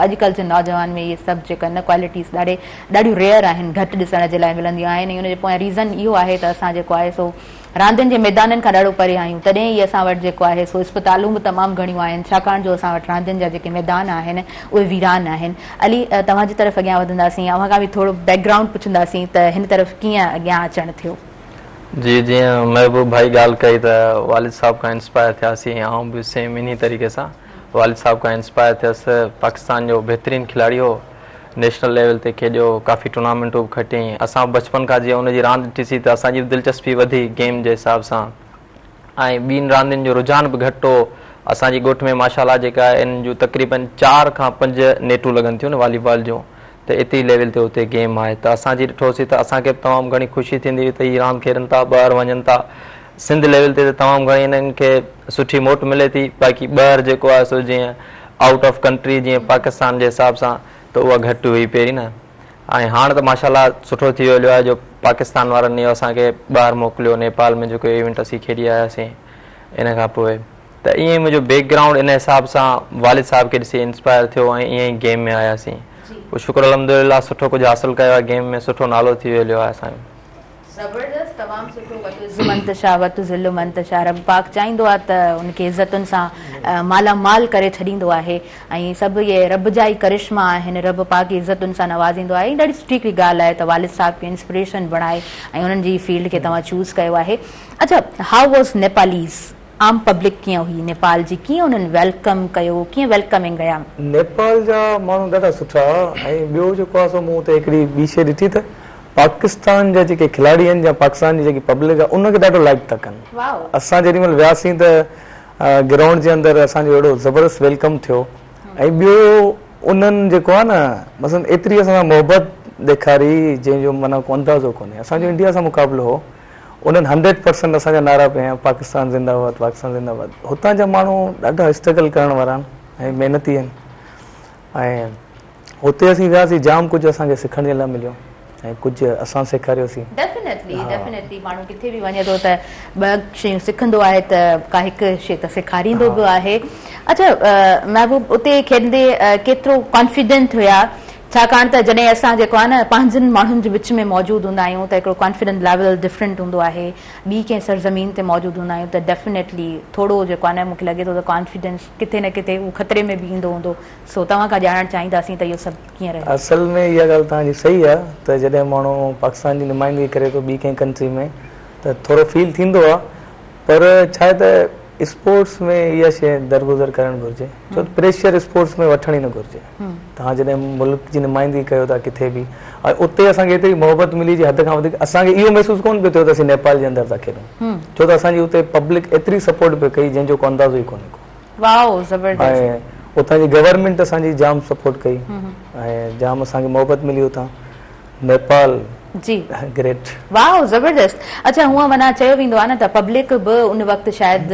اڄڪلهه جي نوجوان ۾ اهي سڀ جيڪا نه ڪوالٽيز ڏاڍي ڏاڍيون ريئر آهن گهٽ ڏسڻ جي لاء ملنديون آهن ۽ ان جي پويان ريزن اهو آهي ته اسان جيڪو آهي سو راندين جي ميدانن کان ڏاڍو پري آهيون تڏهن ئي اسان وٽ جيڪو آهي سو اسپتالون به تمام گهڻيون آهن ڇاڪاڻ جو اسان وٽ راندين جا جيڪي ميدان آهن اهي ويران آهن علي توهان جي طرف اڳيان وڌنداسين اوهان کان به ٿورو بيڪ گرائونڊ پڇنداسين ته هن طرف ڪيئن اڳيان اچڻ ٿيو. جي جيئن محبوب ڀائي ڳالهه ڪئي ته والد صاحب کان انسپائر ٿياسين آئون به سيم انهي طريقي سان والد صاحب کان انسپائر ٿيس پاڪستان جو بهترين کلاڙي هو نيشنل ليول تي کيڏيو ڪافي ٽورنامينٽون به کٽيائين اسان به بچپن کان جيئن ان جي راند ڏٺي سي ته اسان جي به دلچسپي وڌي گيم جي حساب سان ۽ ٻين راندين جو رجحان به گهٽ هو اسان جي ڳوٺ ۾ ماشاء الله جيڪا آهي انهن جون تقريبن چار کان پنج نيٽون لڳن ٿيون والي بال جون ته ايتري ليول تي اتي گيم آهي ته اسان جي ڏٺوسين ته اسان کي به تمام گهڻي خوشي ٿيندي هئي ته هي راند کيڏن ٿا ٻاهر وڃن ٿا سنڌ ليول تي ته تمام گهڻي انهن کي سٺي موٽ ملي ٿي باقي ٻاهر جيڪو آهي سو جيئن آئوٽ آف ڪنٽري جيئن پاڪستان جي حساب سان ته اها گهٽ هئي پهرين نه ۽ هاڻ ته ماشاء الله سٺو ٿي ويو آهي جو پاڪستان وارن اهو اسان کي ٻاهر موڪليو نيپال ۾ جيڪو ايونٽ اسين کيڏي آياسين ان کان پوء ته ائين ئي منهنجو بيڪ گرائونڊ ان حساب سان والد صاحب کي ڏسي انسپائر ٿيو ۽ ائين ئي گيم ۾ آياسين پوء شڪر الحمدلله سٺو ڪجهه حاصل ڪيو آهي گيم ۾ سٺو نالو ٿي ويو آهي اسان جو. زبردست تمام سٺو وتعز من تشاء وتذل من تشاء رب پاڪ چاهيندو آهي ته ان کي عزتن سان مالا مال ڪري ڇڏيندو آهي ۽ سڀ اهي رب جا ئي ڪرشما آهن رب پاڪ ئي عزتن سان نوازيندو آهي ڏاڍي سٺي هڪڙي ڳالهه آهي ته والد صاحب کي انسپريشن بڻائي ۽ انهن جي فيلڊ کي توهان چوز ڪيو آهي اڇا how was Nepalese عام پبلڪ ڪيئن هئي نيپال جي ڪيئن انهن welcome ڪيو ڪيئن ويلڪمنگ رهيا. نيپال جا ماڻهو ڏاڍا سٺا ۽ ٻيو جيڪو آهي سو مون اتي هڪڙي ٻي شيء ڏٺي ته پاڪستان جا جيڪي کلاڙي آهن يا پاڪستان جي جيڪي پبلڪ آهي ان کي ڏاڍو لائيڪ ٿا ڪن اسان جيڏي مهل وياسين ته گرائونڊ جي اندر اسان جو اهڙو زبردست welcome ٿيو ۽ ٻيو انهن جيڪو آهي نه مثلا ايتري اسان سان محبت ڏيکاري جنهن جو معنيٰ ڪو اندازو ڪونهي اسان جو انڊيا سان مقابلو هو انهن هنڊريڊ پرسنٽ اسان جا نعرا پئي هنيا پاڪستان زنده باد پاڪستان زنده باد هتان جا ماڻهو ڏاڍا اسٽرگل ڪرڻ وارا آهن ۽ محنتي آهن ۽ اتي اسين وياسين جام ڪجهه اسان کي سکڻ جي لاء مليو ۽ ڪجهه اسان سيکاريوسين. ڊيفينيٽلي ڊيفينيٽلي ماڻهو ڪٿي به وڃي ٿو ته ٻه شيون سکندو آهي ته ڪا هڪ شي ته سيکاريندو به آهي. اڇا محبوب اتي کيڏندي ڪيترو ڪانفيڊنٽ هيا ڇاڪاڻ ته جڏهن اسان جيڪو آهي نه پنهنجن ماڻهن جي وچ ۾ موجود هوندا آهيون ته هڪڙو ڪانفيڊنٽ ليول ڊفرنٽ هوندو آهي ٻي ڪنهن سرزمين تي موجود هوندا آهيون ته ڊيفينيٽلي ٿورو جيڪو آهي نه مون کي لڳي ٿو ته ڪانفيڊنس ڪٿي نه ڪٿي اهو خطري ۾ به ايندو هوندو سو توهان کان ڄاڻڻ چاهينداسين ته اهو سڀ ڪيئن رهيو. اصل ۾ اها ڳالهه توهان جي صحيح آهي ته جڏهن ماڻهو پاڪستان جي نمائندگي ڪري ٿو ٻي ڪنهن ڪنٽري ۾ ته ٿورو فيل ٿيندو آهي پر ڇا آهي ته اسپورٽس ۾ اها شيء درگذر ڪرڻ گهرجي ڇو ته پريشر اسپورٽس ۾ وٺڻ ئي نه گهرجي توهان جڏهن ملڪ جي نمائندگي ڪيو ٿا ڪٿي به ۽ اتي اسان کي ايتري محبت ملي جي حد کان وڌيڪ اسان کي اهو محسوس ڪونه پيو ٿيو ته اسين نيپال جي اندر ٿا کيڏون ڇو ته اسان جي اتي پبلڪ ايتري سپورٽ پئي ڪئي جنهن جو ڪو اندازو ئي ڪونهي ڪو. واو زبردست. ۽ اتان جي گورنمينٽ اسان جي جام سپورٽ ڪئي ۽ جام اسان کي محبت ملي اتان نيپال جي گريٽ. واو زبردست اڇا هونء معنيٰ چيو ويندو آهي نه ته پبلڪ به ان وقت شايد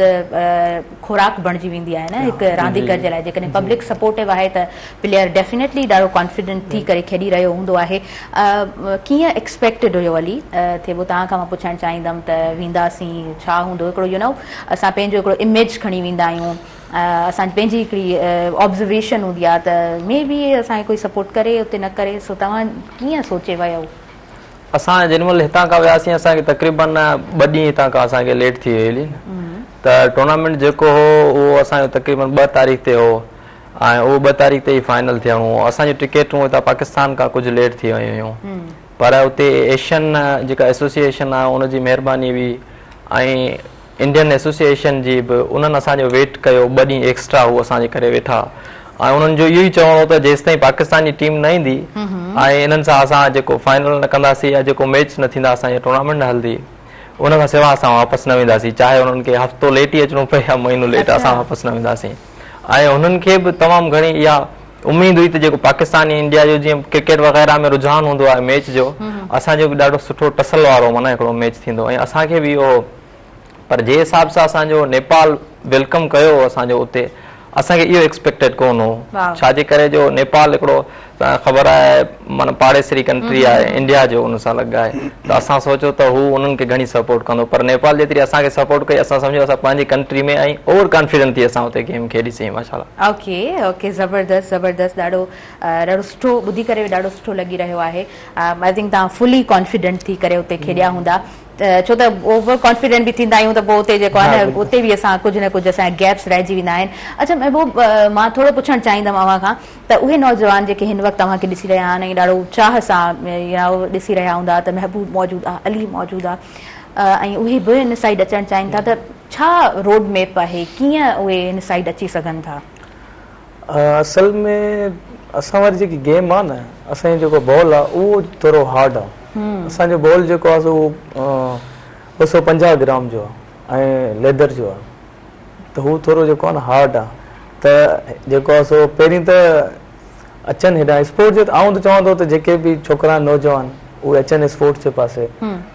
خوراڪ بڻجي ويندي آهي نه هڪ رانديگر جي لاء جيڪڏهن پبلڪ سپورٽو آهي ته پليئر ڊيفينيٽلي ڏاڍو ڪانفيڊنٽ ٿي ڪري کيڏي رهيو هوندو آهي ڪيئن ايڪسپيڪٽيڊ هيو علي ٿيٻو توهان کان مان پڇڻ چاهيندم ته وينداسين ڇا هوندو هڪڙو يو نو اسان پنهنجو هڪڙو اميج کڻي ويندا آهيون. اسان جي پنهنجي هڪڙي آبزرويشن هوندي آهي ته مي بي اسان کي ڪوئي سپورٽ ڪري اتي نه ڪري سو توهان ڪيئن سوچي ويو؟ اسان جيڏي مهل هتان کان وياسين اسان کي تقريبن ٻه ڏينهن هتان کان اسان کي ليٽ ٿي وئي هلي ته ٽورنامينٽ جيڪو هو اهو اسان جو تقريبن ٻه تاريخ تي هو ۽ اهو ٻه تاريخ تي ئي فائنل ٿيڻو هو اسان جون ٽڪيٽون هتان پاڪستان کان ڪجهه ليٽ ٿي ويون هيون پر اتي ايشين جيڪا ايسوسيئيشن آهي ان جي مهرباني هئي ۽ انڊين ايسوسيئيشن جي به انهن اسان جو ويٽ ڪيو ٻه ڏينهن ايڪسٽرا هو اسان جي ڪري ويٺا ۽ انهن جو اهو ئي چوڻ هو ته جيستائين پاڪستان جي ٽيم نه ايندي ۽ انهن سان اسان جيڪو فائنل نه ڪنداسين يا جيڪو ميچ نه ٿيندا اسان جي ٽورنامينٽ نه هلندي ان کان سوا اسان واپس نه وينداسين چاهي انهن کي هفتو ليٽ ئي اچڻو پئي يا مهينو ليٽ اسان واپس نه وينداسين ۽ انهن کي به تمام گهڻي اها اميد هئي ته جيڪو پاڪستان ۽ انڊيا جو جيئن ڪرڪيٽ وغيره ۾ رجحان هوندو آهي ميچ جو اسان جو به ڏاڍو سٺو ٽسل وارو معنيٰ هڪڙو ميچ ٿيندو ۽ اسان کي به اهو پر جنهن حساب سان اسان جو نيپال welcome ڪيو اسان جو اتي اسان کي اهو ايڪسپيڪٽيڊ ڪونه هو ڇا جي ڪري جو نيپال هڪڙو توهان کي خبر آهي معنيٰ پاڙيسري ڪنٽري آهي انڊيا جو ان سان لڳ آهي ته اسان سوچيو ته هو انهن کي گهڻي سپورٽ ڪندو پر نيپال جيتري اسان کي سپورٽ ڪئي اسان سمجهيو اسان پنهنجي ڪنٽري ۾ ۽ اوور ڪانفيڊنٽ ٿي اسان اتي گيم کيڏيسين ماشاء الله. اوڪي اوڪي زبردست زبردست ڏاڍو ڏاڍو سٺو ٻڌي ڪري به ڏاڍو سٺو لڳي رهيو آهي I think توهان فلي ڪانفيڊنٽ ٿي ڪري اتي کيڏيا هوندا ڇو ته اوور ڪانفيڊنٽ به ٿيندا آهيون ته پوء اتي جيڪو آهي نه اتي به اسان ڪجهه نه ڪجهه اسان جا گيپس رهجي ويندا آهن اڇا محبوب مان ٿورو پڇڻ چاهيندم اوهان کان ته اهي نوجوان جيڪي هن وقت اوهان کي ڏسي رهيا آهن ۽ ڏاڍو چاهه سان يا ڏسي رهيا هوندا ته محبوب موجود آهي علي موجود آهي ۽ اهي به هن سائيڊ اچڻ چاهين ٿا ته ڇا روڊ ميپ آهي ڪيئن اهي هن سائيڊ اچي سگهن ٿا؟ اصل ۾ اسان واري جيڪي گيم آ نه اسان جو جيڪو بال آ اهو ٿورو هارڊ آ اسان جو بال جيڪو آ سو 250 گرام جو آ ۽ ليدر جو آ ته هو ٿورو جيڪو آ نه هارڊ آ ته جيڪو آ سو پهرين ته اچن هيڏانهن اسپورٽ جي آئون ته چوان ٿو ته جيڪي به ڇوڪرا آهن نوجوان اهي اچن اسپورٽس جي پاسي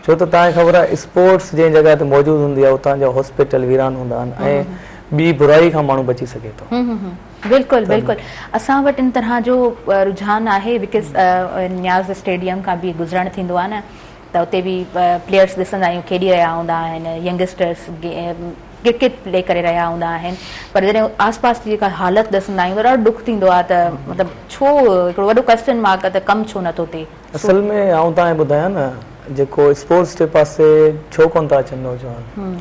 ڇو ته توهان کي خبر آهي اسپورٽس جنهن جڳهه تي موجود هوندي آهي اتان جا هاسپيٽل ويران هوندا آهن ۽ ٻي برائي کان ماڻهو بچي سگهي ٿو. بلڪل بلڪل اسان وٽ ان طرح جو رجحان آهي because نياز اسٽيڊيم کان به گذرڻ ٿيندو آهي نه ته اتي به پليئرس ڏسندا آهيون کيڏي رهيا هوندا آهن ينگسٽرس ڪرڪيٽ پلي ڪري رهيا هوندا آهن پر جڏهن آس پاس جي جيڪا حالت ڏسندا آهيون ته ڏاڍو ڏک ٿيندو آهي ته مطلب ڇو هڪڙو وڏو ڪويسچن مارڪ آهي ته ڪم ڇو نٿو ٿئي. اصل ۾ آئون توهان کي ٻڌايان نه جيڪو اسپورٽس جي پاسي ڇو ڪونه ٿا اچن نوجوان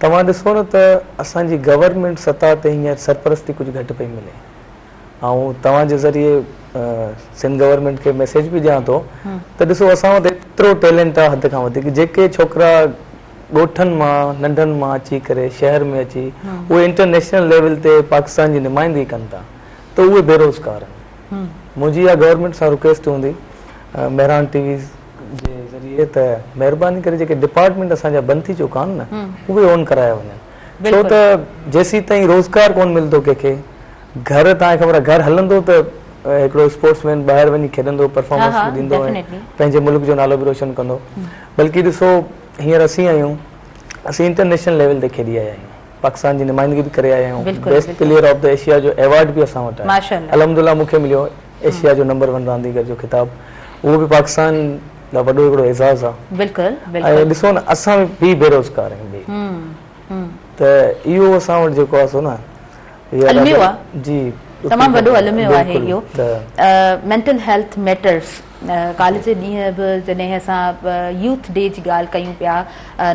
توهان ڏسو نه ته اسان جي گورنمينٽ سطح تي هينئر سرپرستي ڪجهه گهٽ پئي ملي آئون توهان جي ذريعي سنڌ گورنمينٽ کي ميسيج به ڏيان ٿو ته ڏسو اسان وٽ ايترو ٽيلنٽ آهي حد کان وڌيڪ جيڪي ڇوڪرا ڳوٺن مان ننڍن مان اچي ڪري شهر ۾ اچي اهي انٽرنيشنل ليول تي پاڪستان جي نمائندگي ڪن ٿا ته اهي بيروزگار آهن منهنجي اها گورنمينٽ سان رڪويسٽ هوندي مهراڻ ٽي وي جي ذريعي ته مهرباني ڪري جيڪي ڊپارٽمينٽ اسان جا بند ٿي چڪا آهن نه اهي آن ڪرايا وڃن ڇو ته جيسين تائين روزگار ڪون ملندو ڪنهن کي گهر توهان کي خبر آهي گهر هلندو ته هڪڙو اسپورٽس مين ٻاهر وڃي کيڏندو پرفارمنس به ڏيندو ۽ پنهنجي ملڪ جو نالو به روشن ڪندو بلڪه ڏسو هينئر اسين آهيون اسين انٽرنيشنل ليول تي کيڏي آيا آهيون پاڪستان جي نمائندگي به ڪري آيا آهيون best player of the Asia جو ايوارڊ به اسان وٽ آهي الحمدلله مون کي مليو ايشيا جو نمبر ون رانديگر جو خطاب اهو به پاڪستان لاء وڏو هڪڙو اعزاز آهي بلڪل بلڪل ۽ ڏسو نه اسان به بيروزگار آهيون ٻئي ته اهو اسان وٽ جيڪو آهي سو نه الميو آهي جي تمام وڏو الميو آهي اهو مينٽل هيلٿ ميٽرز ڪالهه جي ڏينهن به جڏهن اسان يوٿ ڊي جي ڳالهه ڪيون پيا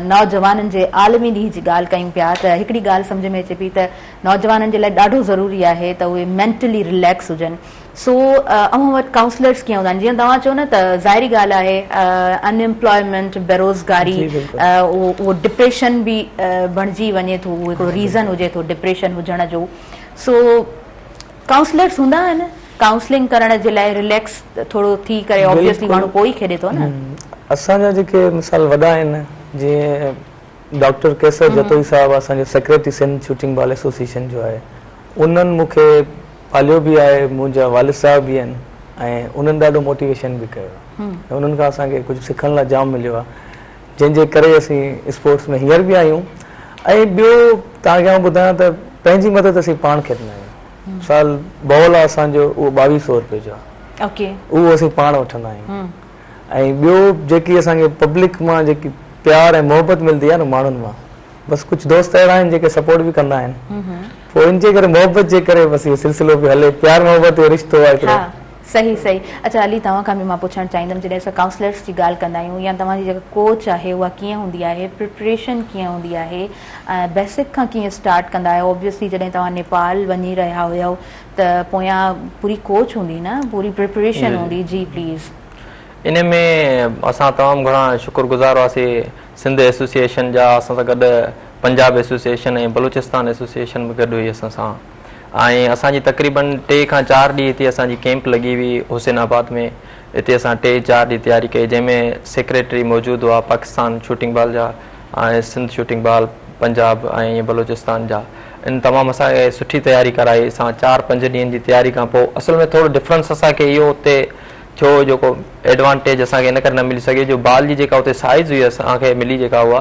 نوجوانن جي عالمي ڏينهن جي ڳالهه ڪيون پيا ته هڪڙي ڳالهه سمجهه ۾ اچي پئي ته نوجوانن جي لاء ڏاڍو ضروري آهي ته اهي مينٽلي رليڪس هجن سو اوهان وٽ ڪائونسلرس ڪيئن هوندا آهن جيئن توهان چئو نه ته ظاهري ڳالهه آهي ان ايمپلائمينٽ بيروزگاري اهو ڊپريشن به بڻجي وڃي ٿو اهو هڪڙو ريزن هجي ٿو ڊپريشن هجڻ جو سو ڪائونسلرس هوندا آهن ڪائونسلنگ ڪرڻ جي لاء رليڪس ٿورو ٿي ڪري آبويسلي ماڻهو پوء ئي کيڏي ٿو نه. اسان جا جيڪي مثال وڏا آهن جيئن ڊاڪٽر قيصر جتوئي صاحب اسان جو secretary Sindh shooting ball association جو آهي انهن مون کي پاليو به آهي منهنجا والد صاحب به آهن ۽ انهن ڏاڍو موٽيويشن به ڪيو آهي ۽ انهن کان اسان کي ڪجهه سکڻ لاء جام مليو آهي جنهن جي ڪري اسين اسپورٽس ۾ هينئر به آهيون ۽ ٻيو توهان کي آئون ٻڌايان ته پنهنجي مدد اسين پاڻ کيڏندا آهيون مثال بال آهي اسان جو اهو ٻاويهه سو روپيه جو آهي اهو اسين پاڻ وٺندا آهيون ۽ ٻيو جيڪي اسان کي پبلڪ مان جيڪي پيار ۽ محبت ملندي آهي نه ماڻهن مان بس ڪجهه دوست اهڙا آهن جيڪي سپورٽ به ڪندا آهن. پوء ان جي ڪري محبت جي ڪري بس اهو سلسلو پيو هلي پيار محبت جو رشتو آهي هڪڙو. ها صحيح صحيح اڇا علي توهان کان به مان پڇڻ چاهيندم جڏهن اسان ڪائونسلرس جي ڳالهه ڪندا آهيون يا توهان جي جيڪا ڪوچ آهي اها ڪيئن هوندي آهي پريپريشن ڪيئن هوندي آهي ۽ بيسڪ کان ڪيئن اسٽارٽ ڪندا آهيو اوبويسلي جڏهن توهان نيپال وڃي رهيا هيؤ ته پويان پوري ڪوچ هوندي نه پوري پريپريشن هوندي جي پليز. ان ۾ اسان تمام گهڻا شڪر گذار هئاسين سنڌ ايسوسيئيشن جا اسان سان گڏ پنجاب ايسوسيئيشن ۽ بلوچستان ايسوسيئيشن به گڏ هئي اسان سان ۽ اسان جي تقريبن ٽي کان چار ڏينهن هتي اسان جي ڪيمپ لڳي هئي حسين آباد ۾ اتي اسان ٽي چار ڏينهن تياري ڪئي جنهن ۾ سيڪريٽري موجود هئا پاڪستان شوٽنگ بال جا ۽ سنڌ شوٽنگ بال پنجاب ۽ بلوچستان جا ان تمام اسان کي سٺي تياري ڪرائي اسان چار پنج ڏينهن جي تياري کان پوء اصل ۾ ٿورو ڊفرنس اسان کي اهو اتي ٿيو جيڪو ايڊوانٽيج اسان کي ان ڪري نه ملي سگهي جو بال جي جيڪا اتي سائيز هئي اسان کي ملي جيڪا اها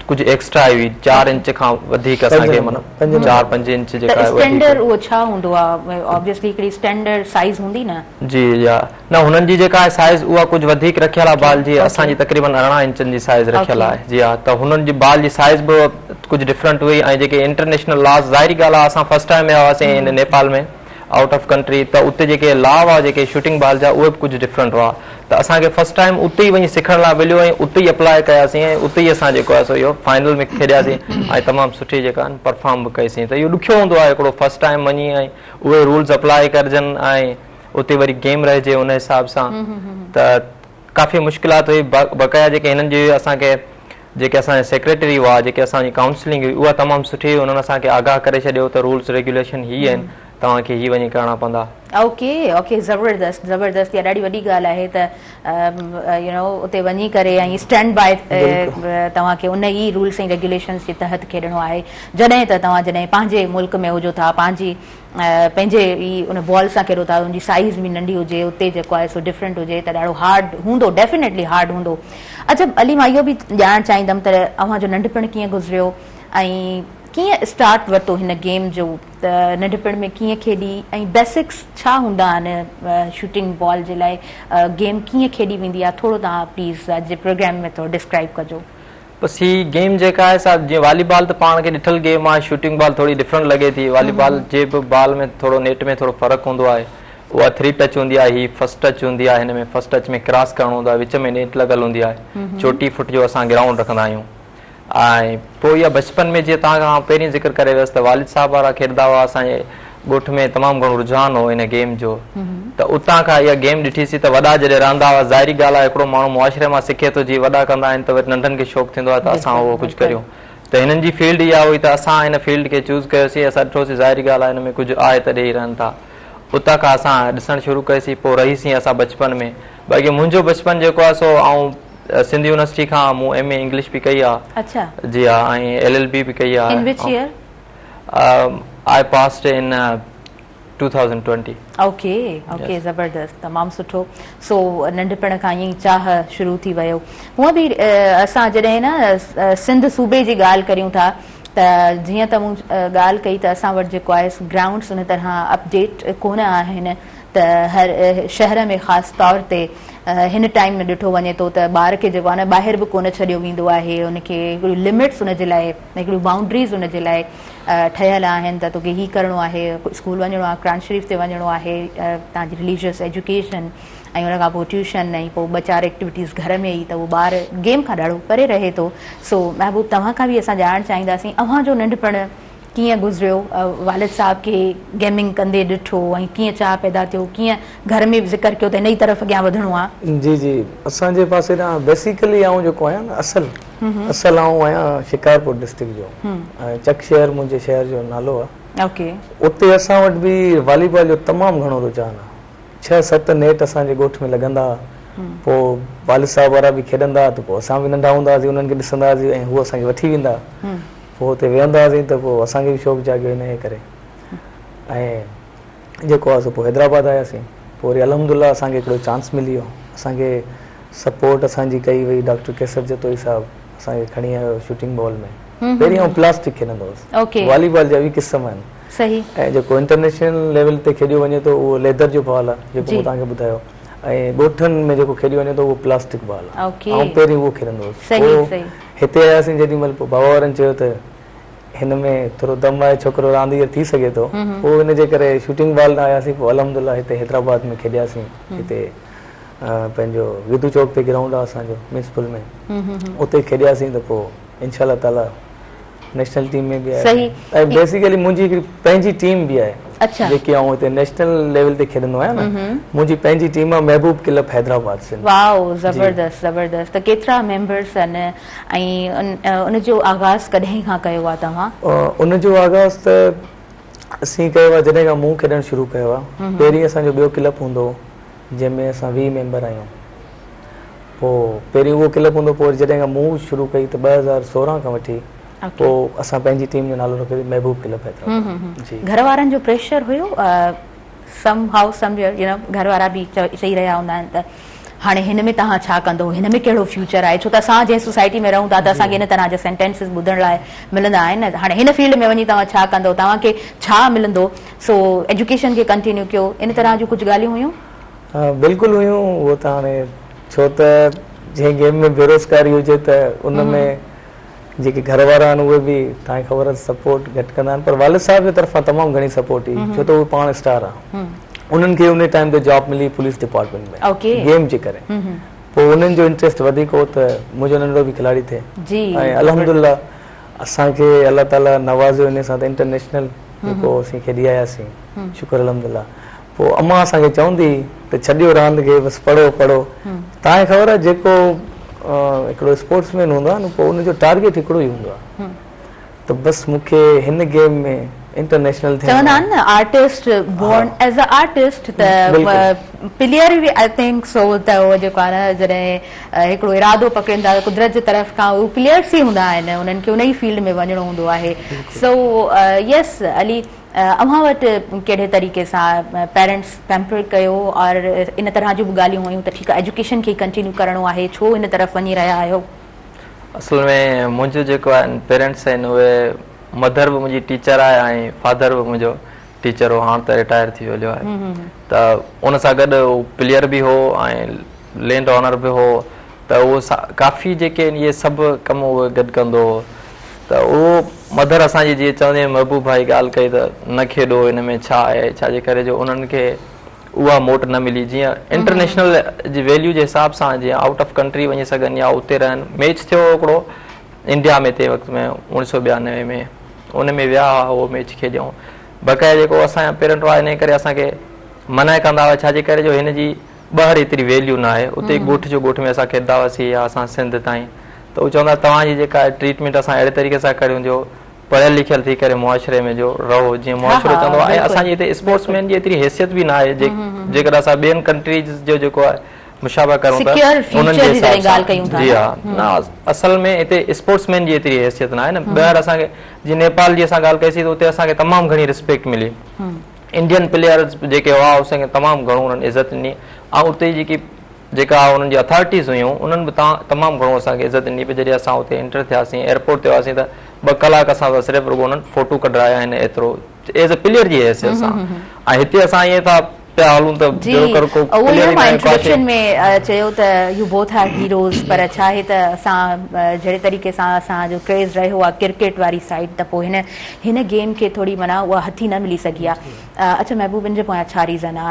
ڪجهه ايڪسٽرا آئي هئي چار انچ کان وڌيڪ اسان کي معنيٰ چار پنج انچ ته جيڪا اسٽينڊرڊ وڌيڪ اهو ڇا هوندو آ اوبويسلي هڪڙي اسٽينڊرڊ سائيز هوندي نه. جي جي نه هنن جي جيڪا آهي سائيز اها ڪجهه وڌيڪ رکيل آهي بال جي اوڪي اسان جي تقريبن 18 انچن جي سائيز رکيل اوڪي آهي جي ها ته هنن جي بال جي سائيز به ڪجهه ڊفرنٽ هئي ۽ جيڪي انٽرنيشنل لاز ظاهري ڳالهه آهي اسان فرسٽ ٽائيم ويا هئاسين هن نيپال ۾ آئوٽ آف ڪنٽري ته اتي جيڪي لا هئا جيڪي شوٽنگ بال جا اهي به ڪجهه ڊفرنٽ هئا ته اسان کي فرسٽ ٽائيم اتي ئي وڃي سکڻ لاء مليو ۽ اتي ئي اپلاء ڪياسين ۽ اتي ئي اسان جيڪو آهي سو اهو فائنل ۾ کيڏياسين ۽ تمام سٺي جيڪا آهي پرفارم به ڪئيسين ته اهو ڏکيو هوندو آهي هڪڙو فرسٽ ٽائيم وڃي ۽ اهي رولز اپلاء ڪرجن ۽ اتي وري گيم رهجي ان حساب سان ته ڪافي مشڪلات هئي بقايا جيڪي هنن جي اسان کي جيڪي اسان جا سيڪريٽري هئا جيڪي اسان جي ڪائونسلنگ هئي اها تمام سٺي هئي انهن اسان کي آگاهه ڪري ڇڏيو ته رولز ريگيوليشن هي آهن توهان کي هي وڃي ڪرڻا پوندا. اوڪي اوڪي زبردست زبردست اها ڏاڍي وڏي ڳالهه آهي ته يو نو اتي وڃي ڪري ۽ اسٽينڊ باء توهان کي ان ئي رولز ۽ ريگيوليشنز جي تحت کيڏڻو آهي جڏهن ته توهان جڏهن پنهنجي ملڪ ۾ هجو ٿا پنهنجي پنهنجي ئي ان بال سان کيڏو ٿا ان جي سائيز به ننڍي هجي اتي جيڪو آهي سو ڊفرنٽ هجي ته ڏاڍو هارڊ هوندو ڊيفينيٽلي هارڊ هوندو اڇا علي مان اهو به ڄاڻڻ چاهيندم ته اوهان جو ننڍپڻ ڪيئن گذريو ۽ ڪيئن اسٽارٽ ورتو هن گيم جو ته ننڍپڻ ۾ ڪيئن کيڏي ۽ بيسڪس ڇا هوندا آهن شوٽنگ بال جي لاء گيم ڪيئن کيڏي ويندي آهي ٿورو توهان پليز اڄ جي پروگرام ۾ ٿورو ڊسڪرائب ڪجو. بس هي گيم جيڪا آهي سا جيئن والي بال ته پاڻ کي ڏٺل گيم آهي شوٽنگ بال ٿوري ڊفرنٽ لڳي ٿي والي بال جي به بال ۾ ٿورو نيٽ ۾ ٿورو فرق هوندو آهي اها ٿري ٽچ هوندي آهي هي فرسٽ ٽچ هوندي آهي هن ۾ فرسٽ ٽچ ۾ ڪراس ڪرڻو هوندو آهي وچ ۾ نيٽ لڳل هوندي آهي 34 فٽ جو اسان گرائونڊ رکندا آهيون ۽ پوء اها بچپن ۾ جيئن توهان کان پهرين ذڪر ڪري ويس ته والد صاحب وارا کيڏندا هئا اسان جي ڳوٺ ۾ تمام گهڻو رجحان هو ان گيم جو ته اتان کان اها گيم ڏٺي سين ته وڏا جڏهن رهندا هئا ظاهري ڳالهه آهي هڪڙو ماڻهو معاشري مان سکي ٿو جيئن وڏا ڪندا آهن ته وري ننڍن کي شوق ٿيندو آهي ته اسان اهو ڪجهه ڪريون ته هنن جي فيلڊ اها هئي ته اسان هن فيلڊ کي چوز ڪيوسين اسان ڏٺوسين ظاهري ڳالهه آهي هن ۾ ڪجهه آهي تڏهن هي رهن ٿا اتان کان اسان ڏسڻ شروع ڪئيسين پوء رهيسين اسان بچپن ۾ باقي منهنجو بچپن جيڪو آهي سو آئون سنڌ يونيورسٽي کان مون ايم اي انگلش به ڪئي آهي جي ها ۽ ايل ايل بي به ڪئي آهي In which year? I passed in 2020. Okay okay زبردست تمام سٺو سو ننڍپڻ کان ائين ئي چاهه شروع ٿي ويو هونء به اسان جڏهن نه سنڌ صوبي جي ڳالهه ڪريون ٿا ته جيئن ته مون ڳالهه ڪئي ته اسان وٽ جيڪو آهي گرائونڊس ان طرح اپڊيٽ ڪونه آهن ته هر شهر ۾ خاص طور تي هن ٽائيم ۾ ڏٺو وڃي ٿو ته ٻار کي جيڪو آهي نه ٻاهر به ڪونه ڇڏيو ويندو آهي ان کي هڪڙيون لمٽس ان جي لاء هڪڙيون بائونڊريز ان جي لاء ٺهيل آهن ته توکي هي ڪرڻو آهي اسڪول وڃڻو آهي قرآن شريف تي وڃڻو آهي توهان جي رليجيس ايجوڪيشن ۽ ان کان پوء ٽيوشن ۽ پوء ٻه چار ايڪٽيوٽيز گهر ۾ ئي ته اهو ٻار گيم کان ڏاڍو پري رهي ٿو سو محبوب توهان کان به اسان ڄاڻڻ چاهينداسين اوهان جو ننڍپڻ ڪيئن گذريو والد صاحب کي گيمنگ ڪندي ڏٺو ۽ ڪيئن چاهه پيدا ٿيو ڪيئن گهر ۾ به ذڪر ڪيو ته ان ئي طرف اڳيان وڌڻو آ. جي جي اسان جي پاسي ڏانهن بيسيڪلي آئون جيڪو آهيان نه اصل اصل آئون آهيان شڪارپور ڊسٽرڪٽ جو ۽ چڪ شهر منهنجي شهر جو نالو آ. اوڪي. اتي اسان وٽ به والي بال جو تمام گهڻو رجحان آ ڇهه ست نيٽ اسان جي ڳوٺ ۾ لڳندا ها پوء والد صاحب وارا به کيڏندا ها ته پوء اسان به ننڍا هوندا هئاسين انهن کي ڏسندا هئاسين ۽ هو اسان کي وٺي ويندا ها پوء اتي ويهندا هئاسين ته پوء اسان کي به شوق جاڳيو انهيء ڪري ۽ جيڪو آهي سو پوء حيدرآباد آياسين پوء وري الحمدلله اسان کي هڪڙو چانس ملي ويو اسان کي سپورٽ اسان جي ڪئي وئي ڊاڪٽر قيصر جتوئي صاحب اسان کي کڻي آيو شوٽنگ بال ۾ پهرين آئون پلاسٽڪ کيڏندو هوس والي بال جا به قسم آهن صحيح ۽ جيڪو انٽرنيشنل ليول تي کيڏيو وڃي ٿو اهو ليدر جو بال آهي جيڪو مون توهان کي ٻڌايو ۽ ڳوٺن ۾ جيڪو کيڏيو وڃي ٿو اهو پلاسٽڪ بال آهي آئون پهرين اهو کيڏندو هوس پوء هتي آياسين جيڏي مهل پوء بابا وارن چيو ته هن ۾ ٿورو دم آهي ڇوڪرو رانديگر ٿي سگهي ٿو. پوء ان جي ڪري شوٽنگ بال ڏانهن آياسين پوء الحمدلله هتي حيدرآباد ۾ کيڏياسين هتي پنهنجو گدو چوڪ تي گرائونڊ آهي اسان جو ميونسپل ۾ اتي کيڏياسين ته پوء انشاء الله تعالي نيشنل ٽيم ۾ به آياسين ۽ بيسيڪلي منهنجي هڪڙي پنهنجي ٽيم به آهي اڇا جيڪي آئون هتي نيشنل ليول تي کيڏندو آهيان نه منهنجي پنهنجي ٽيم آهي محبوب ڪلب حيدرآباد سنڌ. واو زبردست زبردست ته ڪيترا ميمبرس آهن ۽ ان جو آغاز ڪڏهن کان ڪيو آهي توهان؟ ان جو آغاز ته اسين ڪيو آهي جڏهن کان مون کيڏڻ شروع ڪيو آهي پهرين اسان جو ٻيو ڪلب هوندو هو جنهن ۾ اسان 20 ميمبر آهيون پوء پهرين اهو ڪلب هوندو پوء جڏهن کان مون شروع ڪئي ته 2016 کان وٺي پوء اسان پنهنجي ٽيم جو نالو رکيو محبوب ڪلب حيدرآباد جي. گهر وارن جو پريشر هيو سم هائو سم ويئر يو نو گهر وارا به چئي رهيا هوندا آهن ته هاڻي هن ۾ توهان ڇا ڪندو هن ۾ ڪهڙو فيوچر آهي ڇو ته اسان جنهن سوسائٽي ۾ رهون ٿا ته اسان کي ان طرح جا سينٽينسز ٻڌڻ لاء ملندا آهن هاڻي هن فيلڊ ۾ وڃي توهان ڇا ڪندو توهان کي ڇا ملندو سو ايجوڪيشن کي ڪنٽينيو ڪيو ان طرح جون ڪجهه ڳالهيون هيون؟ بلڪل هيون اهو ته هاڻي ڇو ته جنهن گيم ۾ بيروزگاري هجي ته ان ۾ جيڪي گهر وارا آهن اهي به توهان کي خبر آهي سپورٽ گهٽ ڪندا آهن پر والد صاحب جي طرفان تمام گهڻي سپورٽ هئي ڇو ته اهي پاڻ اسٽار آهن انهن کي ان ٽائيم تي جاب ملي پوليس ڊپارٽمينٽ ۾ گيم جي ڪري پوء انهن جو انٽريسٽ وڌيڪ هو ته منهنجو ننڍڙو به کلاڙي ٿئي ۽ الحمدلله اسان کي الله تعالي نوازيو ان سان ته انٽرنيشنل جيڪو اسين کيڏي آياسين شڪر الحمدلله پوء امان اسان کي چوندي هئي ته ڇڏيو راند کي بس پڙهو پڙهو. توهان کي خبر آهي جيڪو هڪڙو اسپورٽس مين هوندو آهي نه پوء ان جو ٽارگيٽ هڪڙو ئي هوندو آهي ته بس مون کي هن گيم ۾ انٽرنيشنل ٿيڻو چوندا آهن نه artist born as a artist ته پليئر به I think سو ته اهو جيڪو آهي نه جڏهن هڪڙو ارادو پڪڙين ٿا قدرت جي طرف کان اهي پليئرس ئي هوندا آهن انهن کي ان ئي فيلڊ ۾ وڃڻو هوندو آهي سو يس علي اوهان وٽ ڪهڙي طريقي سان پيرنٽس پيمپر ڪيو اور ان طرح جون به ڳالهيون هيون ته ٺيڪ آهي ايجوڪيشن کي ئي ڪنٽينيو ڪرڻو آهي ڇو ان طرف وڃي رهيا آهيو؟ اصل ۾ منهنجو جيڪو آهن پيرنٽس آهن اهي مڌر به منهنجي ٽيچر آهي ۽ فادر به منهنجو ٽيچر هو هاڻ ته رٽائر ٿي ويو آهي ته ان سان گڏ هو پليئر به هو ۽ لينڊ آنر به هو ته اهو ڪافي جيڪي آهن اهي سڀ ڪم اهو گڏ ڪندو هو ته اهو مڌر اسان جي جيئن چوندي هئي محبوب ڀائي ڳالهه ڪئي ته نه کيڏو هن ۾ ڇا آهي ڇا جي ڪري جو انهن کي اها موٽ نه ملي جيئن انٽرنيشنل جي ويليو جي حساب سان جيئن آئوٽ آف ڪنٽري وڃي سگهن يا اتي رهن ميچ ٿيو هو هڪڙو انڊيا ۾ تنهن وقت ۾ اوڻيهه سو ٻيانوي ۾ ان ۾ ويا هئا اهو ميچ کيڏيائون بقايا جيڪو اسان جا پيرنٽ هئا انهي ڪري اسان کي منع ڪندا هئا ڇا جي ڪري جو هن جي ٻاهر ايتري ويليو نه آهي اتي ڳوٺ جو ڳوٺ ۾ اسان کيڏندا هئاسين يا اسان سنڌ تائين ته هو چوندا توهان جي جيڪا ٽريٽمينٽ اسان اهڙي طريقي سان ڪريون جو پڙهيل لکيل ٿي ڪري معاشري ۾ جو رهو جيئن معاشرو چوندو آهي ۽ اسان جي هتي اسپورٽس مين جي ايتري حيثيت به نه آهي جيڪڏهن اسان ٻين ڪنٽريز جو جيڪو آهي مشابه ڪرون ته انهن جي حساب سان جي ها نه اصل ۾ هتي اسپورٽس مين جي ايتري حيثيت نه آهي نه ٻاهر اسان کي جيئن نيپال جي اسان ڳالهه ڪئي سين ته اتي اسان کي تمام گهڻي ريسپيڪٽ ملي انڊين پليئرز جيڪي هئا اسان کي تمام گهڻو انهن عزت ڏني ۽ اتي جيڪي جيڪا انهن جي اٿارٽيز هيون انهن به تمام گهڻو اسان کي عزت ڏني جڏهن اسان اتي انٽر ٿياسين ايئرپورٽ تي هئاسين ته ٻه ڪلاڪ اسان سان صرف رڳو انهن فوٽو ڪڍرايا آهن ايترو ايز اي پليئر جي حيثيت سان ۽ هتي اسان ائين ٿا پيا هلون ته جي اهو ئي مان انٽروڊڪشن ۾ چيو ته يو بوٿ آر هيروز پر ڇا آهي ته اسان جهڙي طريقي سان اسان جو ڪريز رهيو آهي ڪرڪيٽ واري سائيڊ ته پوء هن هن گيم کي ٿوري معنيٰ اها هٿي نه ملي سگهي آ. اڇا محبوب ان جي پويان ڇا ريزن آ؟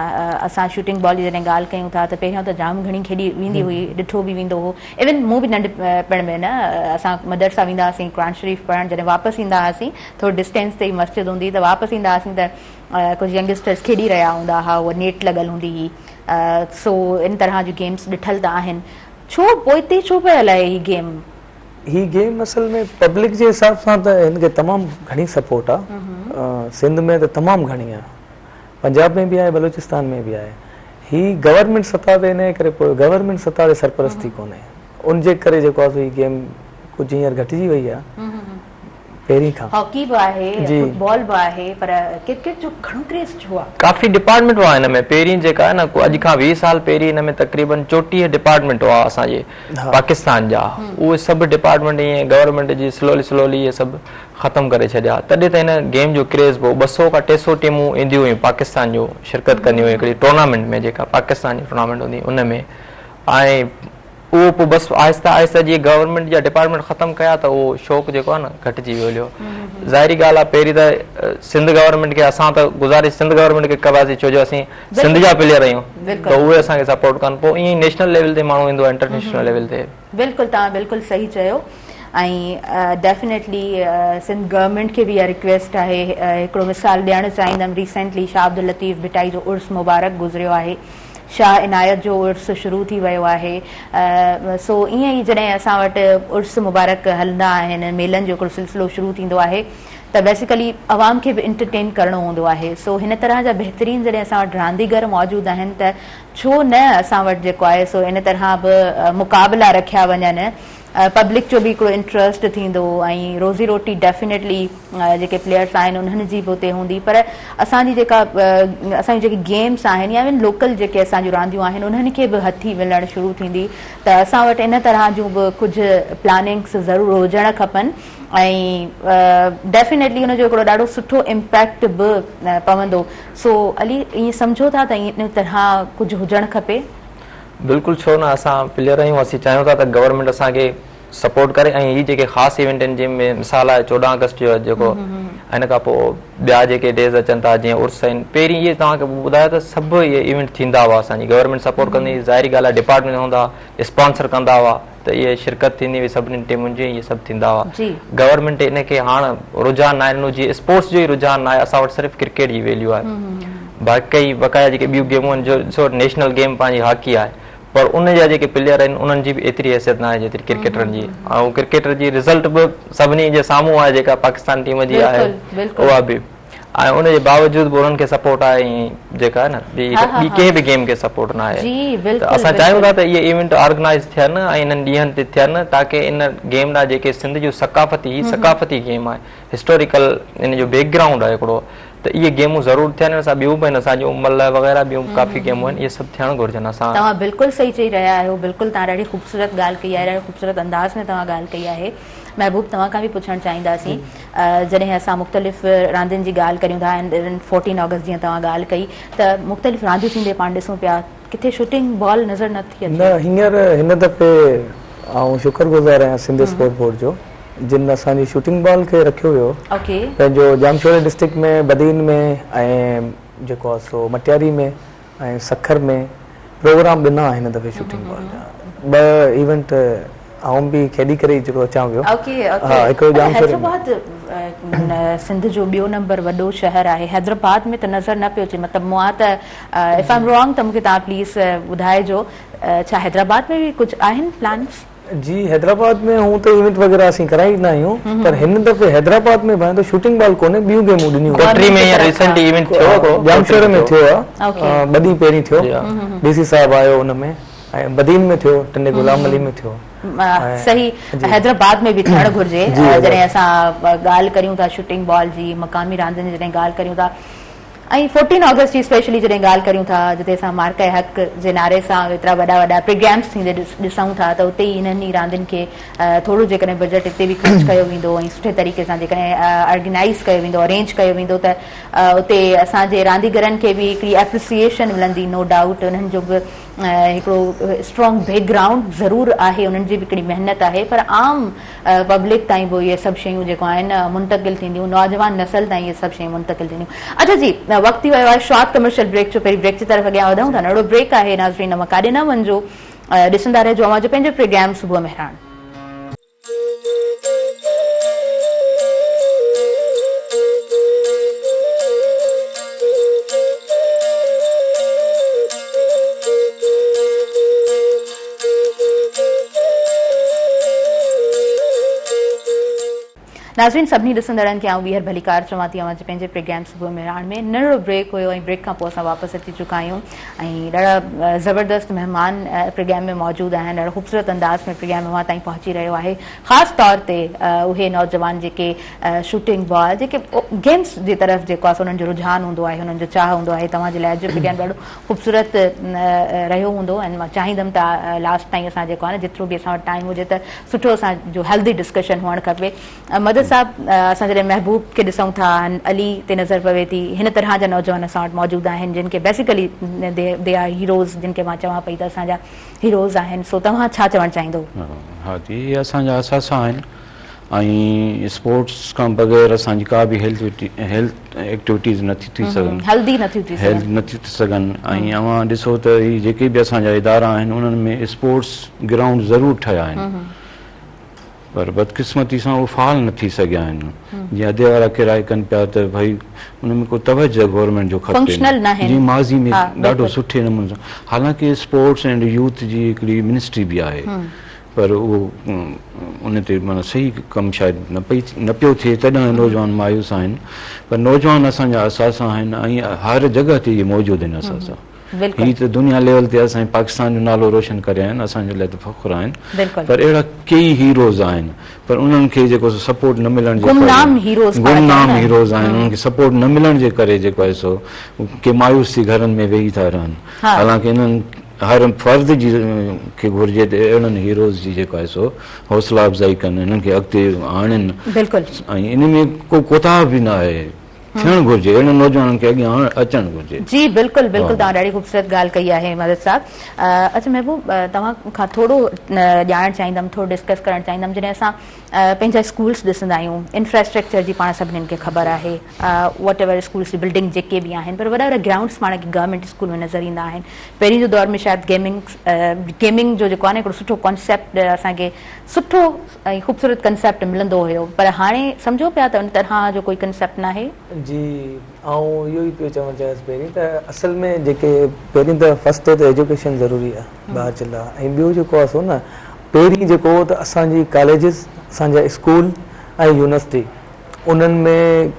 اسان شوٽنگ بال جي جڏهن ڳالهه ڪيون ٿا ته پهريان ته جام گهڻي کيڏي ويندي هئي ڏٺو به ويندو هو ايون مون به ننڍپڻ ۾ نه اسان مدرسا ويندا هئاسين قرآن شريف پڙهڻ جڏهن واپس ايندا هئاسين ٿورو ڊسٽينس تي ئي مسجد هوندي هئي ته واپس ايندا هئاسين ته ڪجهه ينگسٽرز کيڏي رهيا هوندا هئا اها نيٽ لڳل هوندي هئي سو ان طرح جون گيمز ڏٺل ته آهن ڇو پوئتي ڇو پيل آهي هي گيم؟ هي گيم اصل ۾ پبلڪ جي حساب سان ته هن کي تمام گهڻي سپورٽ آ سنڌ ۾ ته تمام گهڻي آ پنجاب ۾ به آهي بلوچستان ۾ به آهي هي گورنمينٽ سطح تي انهي ڪري پوء گورنمينٽ سطح تي سرپرستي ڪونهي ان جي ڪري جيڪو آ سو هي گيم ڪجهه هينئر گهٽجي وئي آ پهرين کان. هاڪي به آهي فٽ بال به آهي پر ڪرڪيٽ جو گهڻو ڪريز ڇو آ؟ ڪافي ڊپارٽمينٽ هئا هن ۾ پهرين جيڪا آهي نه اڄ کان 20 سال پهرين هن ۾ تقريبن 34 ڊپارٽمينٽ هئا اسان جي پاڪستان جا اهي سڀ ڊپارٽمينٽ ائين گورنمينٽ جي سلولي سلولي اهي سڀ ختم ڪري ڇڏيا تڏهن ته هن گيم جو ڪريز پيو 200 کان 300 ٽيمون اينديون هيون پاڪستان جو شرڪت ڪنديون هيون هڪڙي ٽورنامينٽ ۾ جيڪا پاڪستان جي ٽورنامينٽ هوندي هئي ان ۾ ۽ اهو پوء بس آهستي آهستي جيئن گورنمينٽ جا ڊپارٽمينٽ ختم ڪيا ته اهو شوق جيڪو آهي نه گهٽجي ويو هليو. ظاهري ڳالهه آهي پهرين ته سنڌ گورنمينٽ کي اسان ته گذارش سنڌ گورنمينٽ کي ڪباسين ڇو جو اسين سنڌ جا پليئر آهيون ته اهي اسان کي سپورٽ ڪن پوء ائين ئي نيشنل ليول تي ماڻهو ايندو آهي انٽرنيشنل ليول تي. بلڪل توهان بلڪل صحيح چيو ۽ ڊيفينيٽلي سنڌ گورنمينٽ کي به اها رڪويسٽ آهي هڪڙو مثال ڏيڻ چاهيندم ريسينٽلي شاهه عبداللطيف ڀٽائي جو عرس مبارڪ گذريو آهي شاهه عنايت جو عرس شروع ٿي ويو آهي سو ائين ئي جڏهن اسان وٽ عرس مبارڪ هلندا آهن ميلن جو هڪڙو سلسلو شروع ٿيندو آهي ته بيسيڪلي عوام کي به انٽرٽين ڪرڻو هوندو آهي سو هن طرح جا بهترين جڏهن اسان وٽ رانديگر موجود آهن ته ڇو نه اسان وٽ جيڪو آهي سو ان طرح به مقابلا رکيا وڃن پبلڪ جو به هڪڙو انٽرسٽ ٿيندو ۽ روزي روٽي ڊيفينيٽلي جيڪي پليئرس آهن انهن جي به اتي هوندي پر اسان جي جيڪا اسان جون جيڪي گيمس آهن يا ايون لوڪل جيڪي اسان جون رانديون آهن انهن کي به هٿي ملڻ شروع ٿيندي ته اسان وٽ ان طرح جون به ڪجهه پلاننگس ضرور هجڻ کپن ۽ ڊيفينيٽلي ان جو هڪڙو ڏاڍو سٺو امپيڪٽ به پوندو سو علي ائين سمجهو ٿا ته ان طرح ڪجهه هجڻ کپي؟ بلڪل ڇو نه اسان پليئر آهيون اسين چاهيون ٿا ته گورنمينٽ اسان کي سپورٽ ڪري ۽ هي جيڪي خاص ايونٽ آهن جنهن ۾ مثال آهي 14 آگسٽ جو جيڪو ان کان پوء ٻيا جيڪي ڊيز اچن ٿا جيئن عرس آهن پهرين اهي توهان کي ٻڌايو ته سڀ اهي ايونٽ ٿيندا هئا اسان جي گورنمينٽ سپورٽ ڪندي هئي ظاهري ڳالهه آهي ڊپارٽمينٽ هوندا اسپانسر ڪندا هئا ته اهي شرڪت ٿيندي هئي سڀني ٽيمن جي اهي سڀ ٿيندا هئا گورنمينٽ ان کي هاڻ رجحان ناهي ڏنو جيئن اسپورٽس جو ئي رجحان ناهي اسان وٽ صرف ڪرڪيٽ جي ويليو آهي باقي بقايا جيڪي ٻيون گيمون آهن جو ڏسو نيشنل گيم پنهنجي هاڪي آهي پر ان جا جيڪي پليئر آهن انهن جي به ايتري حيثيت ناهي جيتري ڪرڪيٽرن جي ۽ ڪرڪيٽر جي رزلٽ به سڀني جي سامهون آهي جيڪا پاڪستان ٽيم جي آهي اها به ۽ ان جي باوجود به انهن کي سپورٽ آهي ۽ جيڪا آهي نه ٻي ٻي ڪنهن به گيم کي سپورٽ نه آهي ته اسان چاهيون ٿا ته اهي ايونٽ آرگنائز ٿين ۽ انهن ڏينهن تي ٿين تاڪه ان گيم ڏانهن جيڪي سنڌ جو ثقافتي هي ثقافتي گيم آهي هسٽوريڪل ان جو بيڪ گرائونڊ آهي هڪڙو ته اهي گيمون ضرور ٿين ان سان ٻيون به آهن اسان جون ملهه وغيره ٻيون به ڪافي گيمون آهن اهي سڀ ٿيڻ گهرجن اسان. توهان بلڪل صحيح چئي رهيا آهيو بلڪل توهان ڏاڍي خوبصورت ڳالهه ڪئي آهي ڏاڍي خوبصورت انداز ۾ توهان ڳالهه ڪئي آهي محبوب توهان کان به پڇڻ چاهينداسين جڏهن اسان مختلف راندين جي ڳالهه ڪريون ٿا ۽ فورٽين آگسٽ جيئن توهان ڳالهه ڪئي ته مختلف رانديون ٿيندي پاڻ ڏسون پيا ڪٿي شوٽنگ بال نظر نه ٿي اچي. نه هينئر هن دفعي آئون شڪر گذار آهيان سنڌ اسپورٽ بورڊ جو جن اسان جي شوٽنگ بال کي رکيو ويو پنهنجو ڄامشوري ڊسٽرڪٽ ۾ بدين ۾ ۽ جيڪو آهي سو مٽياري ۾ ۽ سکر ۾ پروگرام ڏنا هن دفعي شوٽنگ بال جا ٻه ايونٽ آئون به کيڏي ڪري جيڪو اچان پيو ها هڪڙو ڄامشوري حيدرآباد سنڌ جو ٻيو نمبر وڏو شهر آهي حيدرآباد ۾ ته نظر نه پيو اچي مطلب مان ته if I am wrong ته مونکي توهان پليز ٻڌائجو ڇا حيدرآباد ۾ به ڪجهه آهن پلانس؟ جي حيدرآباد ۾ هون ته ايونٽ وغيره اسين ڪرائيندا آهيون پر هن دفعي حيدرآباد ۾ ڀانيان ٿو شوٽنگ بال ڪونهي ٻيون گيمون ڏنيون ويون. ڪوٽڙي ۾ هينئر ريسنٽ ايونٽ ٿيو هڪڙو ڄامشوري ۾ ٿيو آ ٻه ڏينهن پهرين ٿيو ڊي سي صاحب آيو ان ۾ ۽ بدين ۾ ٿيو ٽنڊي غلام علي ۾ ٿيو. صحيح حيدرآباد ۾ به ٿيڻ گهرجي جڏهن اسان ڳالهه ڪريون ٿا شوٽنگ بال جي مقامي راندين جي جڏهن ڳالهه ڪريون ٿا ۽ فورٽين آگسٽ جي اسپيشلي جڏهن ڳالهه ڪريون ٿا جتي اسان معرڪه حق جي نعري سان ايترا وڏا وڏا پروگرامس ٿيندي ڏسون ٿا ته اتي ئي انهن ئي راندين کي ٿورو جيڪڏهن بجيٽ اتي به خرچ ڪيو ويندو ۽ سٺي طريقي سان جيڪڏهن آرگنائيز ڪيو ويندو ارينج ڪيو ويندو ته اتي اسان جي رانديگرن کي به هڪڙي اپريسيئيشن ملندي نو ڊائوٽ انهن جو به هڪڙو اسٽرانگ بيڪ گرائونڊ ضرور آهي انهن جي به هڪڙي محنت آهي پر عام پبلڪ تائين به اهي سڀ شيون جيڪو آهن منتقل ٿينديون نوجوان نسل تائين اهي سڀ شيون منتقل ٿينديون اڇا جي وقت ٿي ويو آهي شارٽ ڪمرشل بريڪ جو پهرين بريڪ جي طرف اڳيان وڌون ٿا ننڍڙو بريڪ آهي ناظرين اوهان ڪاڏي نه وڃجو ڏسندا رهجو اوهان جو پنهنجو پروگرام صبح مهراڻ. ناظرين سڀني ڏسندڙن کي آئون ٻيهر ڀليڪار چوان ٿي اوهان جي پنهنجي پروگرام صبح مهراڻ ۾ ننڍڙو بريڪ هيو ۽ بريڪ کان پوء اسان واپس اچي چڪا آهيون ۽ ڏاڍا زبردست مهمان پروگرام ۾ موجود آهن ڏاڍو خوبصورت انداز ۾ پروگرام اوهان تائين پهچي رهيو آهي خاص طور تي اهي نوجوان جيڪي شوٽنگ بال جيڪي گيمز جي طرف جيڪو آهي انهن جو رجحان هوندو آهي انهن جو چاهه هوندو آهي توهان جي لاء اڄ جو پروگرام ڏاڍو خوبصورت رهيو هوندو ۽ مان چاهيندم ته لاسٽ تائين اسان جيڪو آهي نه جيترو به اسان وٽ ٽائيم هجي ته سٺو اسان جو هيلدي ڊسڪشن هئڻ کپي. مدد مدد صاحب اسان جڏهن محبوب کي ڏسون ٿا علي تي نظر پوي ٿي هن طرح جا نوجوان اسان وٽ موجود آهن جن کي بيسيڪلي they are heroes جن کي مان چوان پئي ته اسان جا هيروز آهن سو توهان ڇا چوڻ چاهيندو؟ ها جي اهي اسان جا اثاثا آهن ۽ اسپورٽس کان بغير اسان جي ڪا به هيلٿ هيلٿ ايڪٽيوٽيز نٿي ٿي سگهن هيلدي نٿيون ٿي سگهن هيلٿ نٿيون ٿي سگهن ۽ اوهان ڏسو ته هي جيڪي به اسان جا ادارا آهن انهن ۾ اسپورٽس گرائونڊ ضرور ٺهيا آهن پر بدقسمتي سان اهي فعال نه ٿي سگهيا آهن جيئن ادي وارا ڪرائي ڪن پيا ته ڀئي ان ۾ ڪو توجه گورنمينٽ جو کپي نه جيئن ماضي ۾ ڏاڍو سٺي نموني سان حالانڪه اسپورٽس اينڊ يوٿ جي هڪڙي منسٽري به آهي پر اهو ان تي معنيٰ صحيح ڪم شايد نه پئي نه پيو ٿئي تڏهن نوجوان مايوس آهن پر نوجوان اسان جا اثاثا آهن ۽ هر جڳهه تي اهي موجود آهن اثاثا هي ته دنيا ليول تي اسان جي پاڪستان جو نالو روشن ڪري آيا آهن اسان جي لاء ته فخر آهن پر اهڙا ڪيئي هيروز آهن پر انهن کي جيڪو سو سپورٽ نه ملڻ جي گمنام هيروز گمنام هيروز آهن انهن کي سپورٽ نه ملڻ جي ڪري جيڪو آهي سو ڪي مايوس ٿي گهرن ۾ ويهي ٿا رهن حالانڪه انهن هر فرد جي کي گهرجي ته اهڙن هيروز جي جيڪو آهي سو حوصلا افزائي ڪن انهن کي اڳتي آڻين بلڪل ۽ ان ۾ ڪو ڪوتاهه به نه آهي ٿيڻ گهرجي اهڙن نوجوانن کي اڳيان اچڻ گهرجي. جي بلڪل بلڪل توهان ڏاڍي خوبصورت ڳالهه ڪئي آهي مدد صاحب اڇا محبوب توهان کان ٿورو ڄاڻڻ چاهيندم ٿورو ڊسڪس ڪرڻ چاهيندم جڏهن اسان پنهنجا اسڪولس ڏسندا آهيون انفراسٽرڪچر جي پاڻ سڀنين کي خبر آهي واٽ ايور اسڪولس جي بلڊنگ جيڪي به آهن پر وڏا وڏا گرائونڊس پاڻ کي گورنمينٽ اسڪول ۾ نظر ايندا آهن پهرين جو دور ۾ شايد گيمنگ گيمنگ جو جيڪو آهي نه هڪڙو سٺو ڪانسيپٽ اسان کي سٺو ۽ خوبصورت ڪنسيپٽ ملندو هيو پر هاڻي سمجهو پيا ته ان طرح جو ڪوئي ڪنسيپٽ ناهي. جي آئون اهو ئي پيو چوڻ چاهيس پهرين ته اصل ۾ جيڪي پهرين ته فرسٽ ته ايجوڪيشن ضروري آهي ٻار جي لاء ۽ ٻيو جيڪو آهي سو نه پهرين جيڪو هو ته اسان جي ڪاليجز اسان جا اسڪول ۽ يونيورسٽي انهن ۾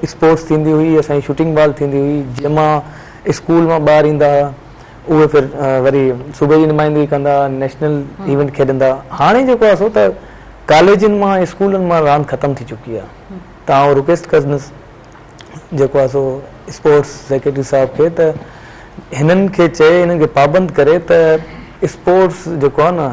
اسپورٽس ٿيندي هئي اسان جي شوٽنگ بال ٿيندي هئي جنهن مان اسڪول مان ٻار ايندا هئا اهي ڦر وري صوبي جي نمائندگي ڪندا نيشنل ايونٽ کيڏندا هاڻي جيڪو آهي سو ته ڪاليجن مان اسڪولن مان راند ختم ٿي چڪي آهي ته آئون رڪويسٽ ڪندس جيڪو آهي سو اسپورٽس سيڪريٽري صاحب کي ته هنن کي چئي هنن کي پابند ڪري ته اسپورٽس جيڪو آهي نه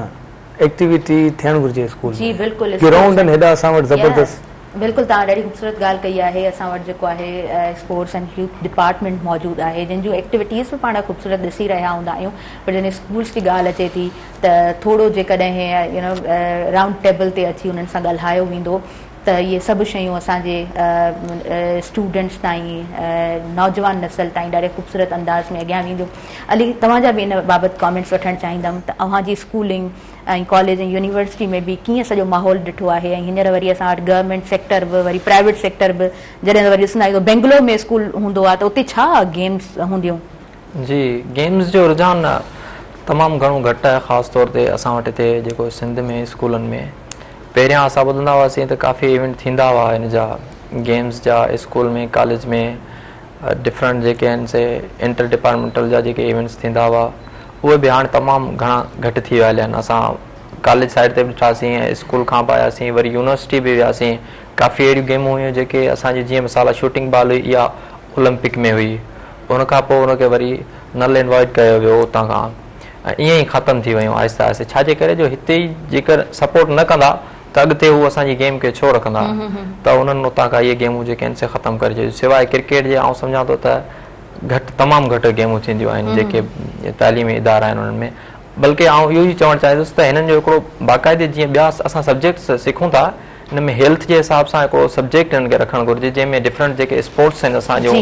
ايڪٽيوٽي ٿيڻ گهرجي اسڪول جي ۾ بلڪل گرائونڊ آهن هيڏا اسان وٽ زبردست. بلڪل توهان ڏاڍي خوبصورت ڳالهه ڪئي آهي اسان وٽ جيڪو آهي اسپورٽس اينڊ يوٿ ڊپارٽمينٽ موجود آهي جن جون ايڪٽيوٽيز به پاڻ خوبصورت ڏسي رهيا هوندا آهيون پر جڏهن اسڪولس جي ڳالهه اچي ٿي ته ٿورو جيڪڏهن يو نو رائونڊ ٽيبل تي اچي انهن سان ڳالهايو ويندو ته اهي سڀ شيون اسان جي اسٽوڊنٽس تائين نوجوان نسل تائين ڏاڍي خوبصورت انداز ۾ اڳيان وينديون علي توهان جا به ان بابت ڪامينٽس وٺڻ چاهيندم ته اوهان جي اسڪولنگ ۽ ڪاليج ۽ يونيورسٽي ۾ به ڪيئن سڄو ماحول ڏٺو آهي ۽ هينئر وري اسان وٽ گورنمينٽ سيڪٽر به وري پرائيويٽ سيڪٽر به جڏهن وري ڏسندا آهيون ته بينگلور ۾ اسڪول هوندو آهي ته اتي ڇا گيمز هونديون. جي گيمز جو رجحان تمام گهڻو گهٽ آهي خاص طور تي اسان وٽ هتي جيڪو سنڌ ۾ اسڪولن ۾ پهريان اسان ٻڌندا هئاسين ته ڪافي ايونٽ ٿيندا هئا ان جا گيمز جا اسڪول ۾ ڪاليج ۾ ڊفرنٽ جيڪي آهن سي انٽر ڊپارٽمينٽل جا جيڪي ايونٽس ٿيندا هئا اهي به هاڻي تمام گهڻا گهٽ ٿي ويا هليا آهن اسان ڪاليج سائيڊ تي به ڏٺاسين ۽ اسڪول کان به آياسين وري يونيورسٽي به وياسين ڪافي اهڙيون گيمون هيون جيڪي اسان جي جيئن مثال شوٽنگ بال هئي اها اولمپڪ ۾ هئي ان کان پوء ان کي وري نل اينڊ وائڊ ڪيو ويو اتان کان ۽ ائين ئي ختم ٿي ويون آهستي آهستي ڇا جي ڪري جو هتي ئي جيڪر سپورٽ نه ڪندا ته اڳتي هو اسان جي گيم کي ڇو رکندا ته انهن اتان کان اهي گيمون جيڪي آهن سي ختم ڪري ڇڏيون سواء ڪرڪيٽ جي آئون سمجهان ٿو ته گهٽ تمام گهٽ گيمون ٿينديون آهن جيڪي تعليمي ادارا آهن انهن ۾ بلڪه آئون اهو ئي چوڻ چاهيندس ته هنن جو هڪڙو باقاعدي جيئن ٻيا اسان سبجيڪٽس سکون ٿا ان ۾ هيلٿ جي حساب سان هڪڙو سبجيڪٽ هنن کي رکڻ گهرجي جنهن ۾ ڊفرنٽ جيڪي اسپورٽس آهن اسان جو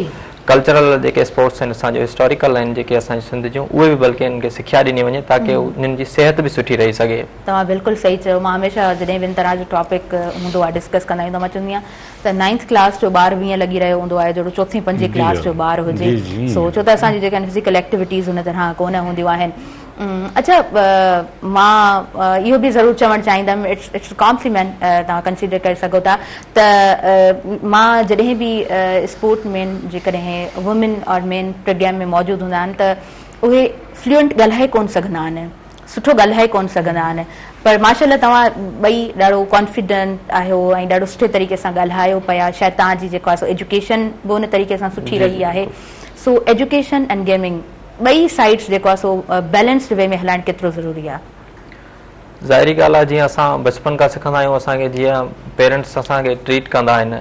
ڪلچرل جيڪي اسپورٽس آهن اسان جو هسٽاريڪل آهن جيڪي اسان جي سنڌ جون اهي به بلڪه انهن کي سکيا ڏني وڃي تاڪه انهن جي صحت به سٺي رهي سگهي. توهان بلڪل صحيح چيو مان هميشه جڏهن به ان طرح جو ٽاپڪ هوندو آهي ڊسڪس ڪندا آهيون ته مان چوندي آهيان ته نائنٿ ڪلاس جو ٻار به ائين لڳي رهيو هوندو آهي جهڙو چوٿين پنجين ڪلاس جو ٻار هجي سو ڇو ته اسان جون جيڪي آهن فزيڪل ايڪٽيوٽيز ان طرح ڪونه هونديون آهن اڇا مان اهو به ضرور چوڻ چاهيندم it's it's complement توهان ڪنسيڊر ڪري سگهو ٿا ته مان جڏهن به اسپورٽ مين جيڪڏهن وومين اور مين پروگرام ۾ موجود هوندا آهن ته اهي فلوئنٽ ڳالهائي ڪونه سگهندا آهن سٺو ڳالهائي ڪونه سگهندا آهن پر ماشاء الله توهان ٻئي ڏاڍو ڪانفيڊنٽ آهيو ۽ ڏاڍو سٺي طريقي سان ڳالهايو پيا شايد توهان جي جيڪو آهي سو ايجوڪيشن به ان طريقي سان سٺي رهي آهي سو ايجوڪيشن ۽ گيمنگ ٻئي سائيڊس جيڪو آهي سو بيلنسڊ وي ۾ هلائڻ ڪيترو ضروري آهي؟ ظاهري ڳالهه آهي جيئن اسان بچپن کان سکندا آهيون اسان کي جيئن پيرنٽس اسان کي ٽريٽ ڪندا آهن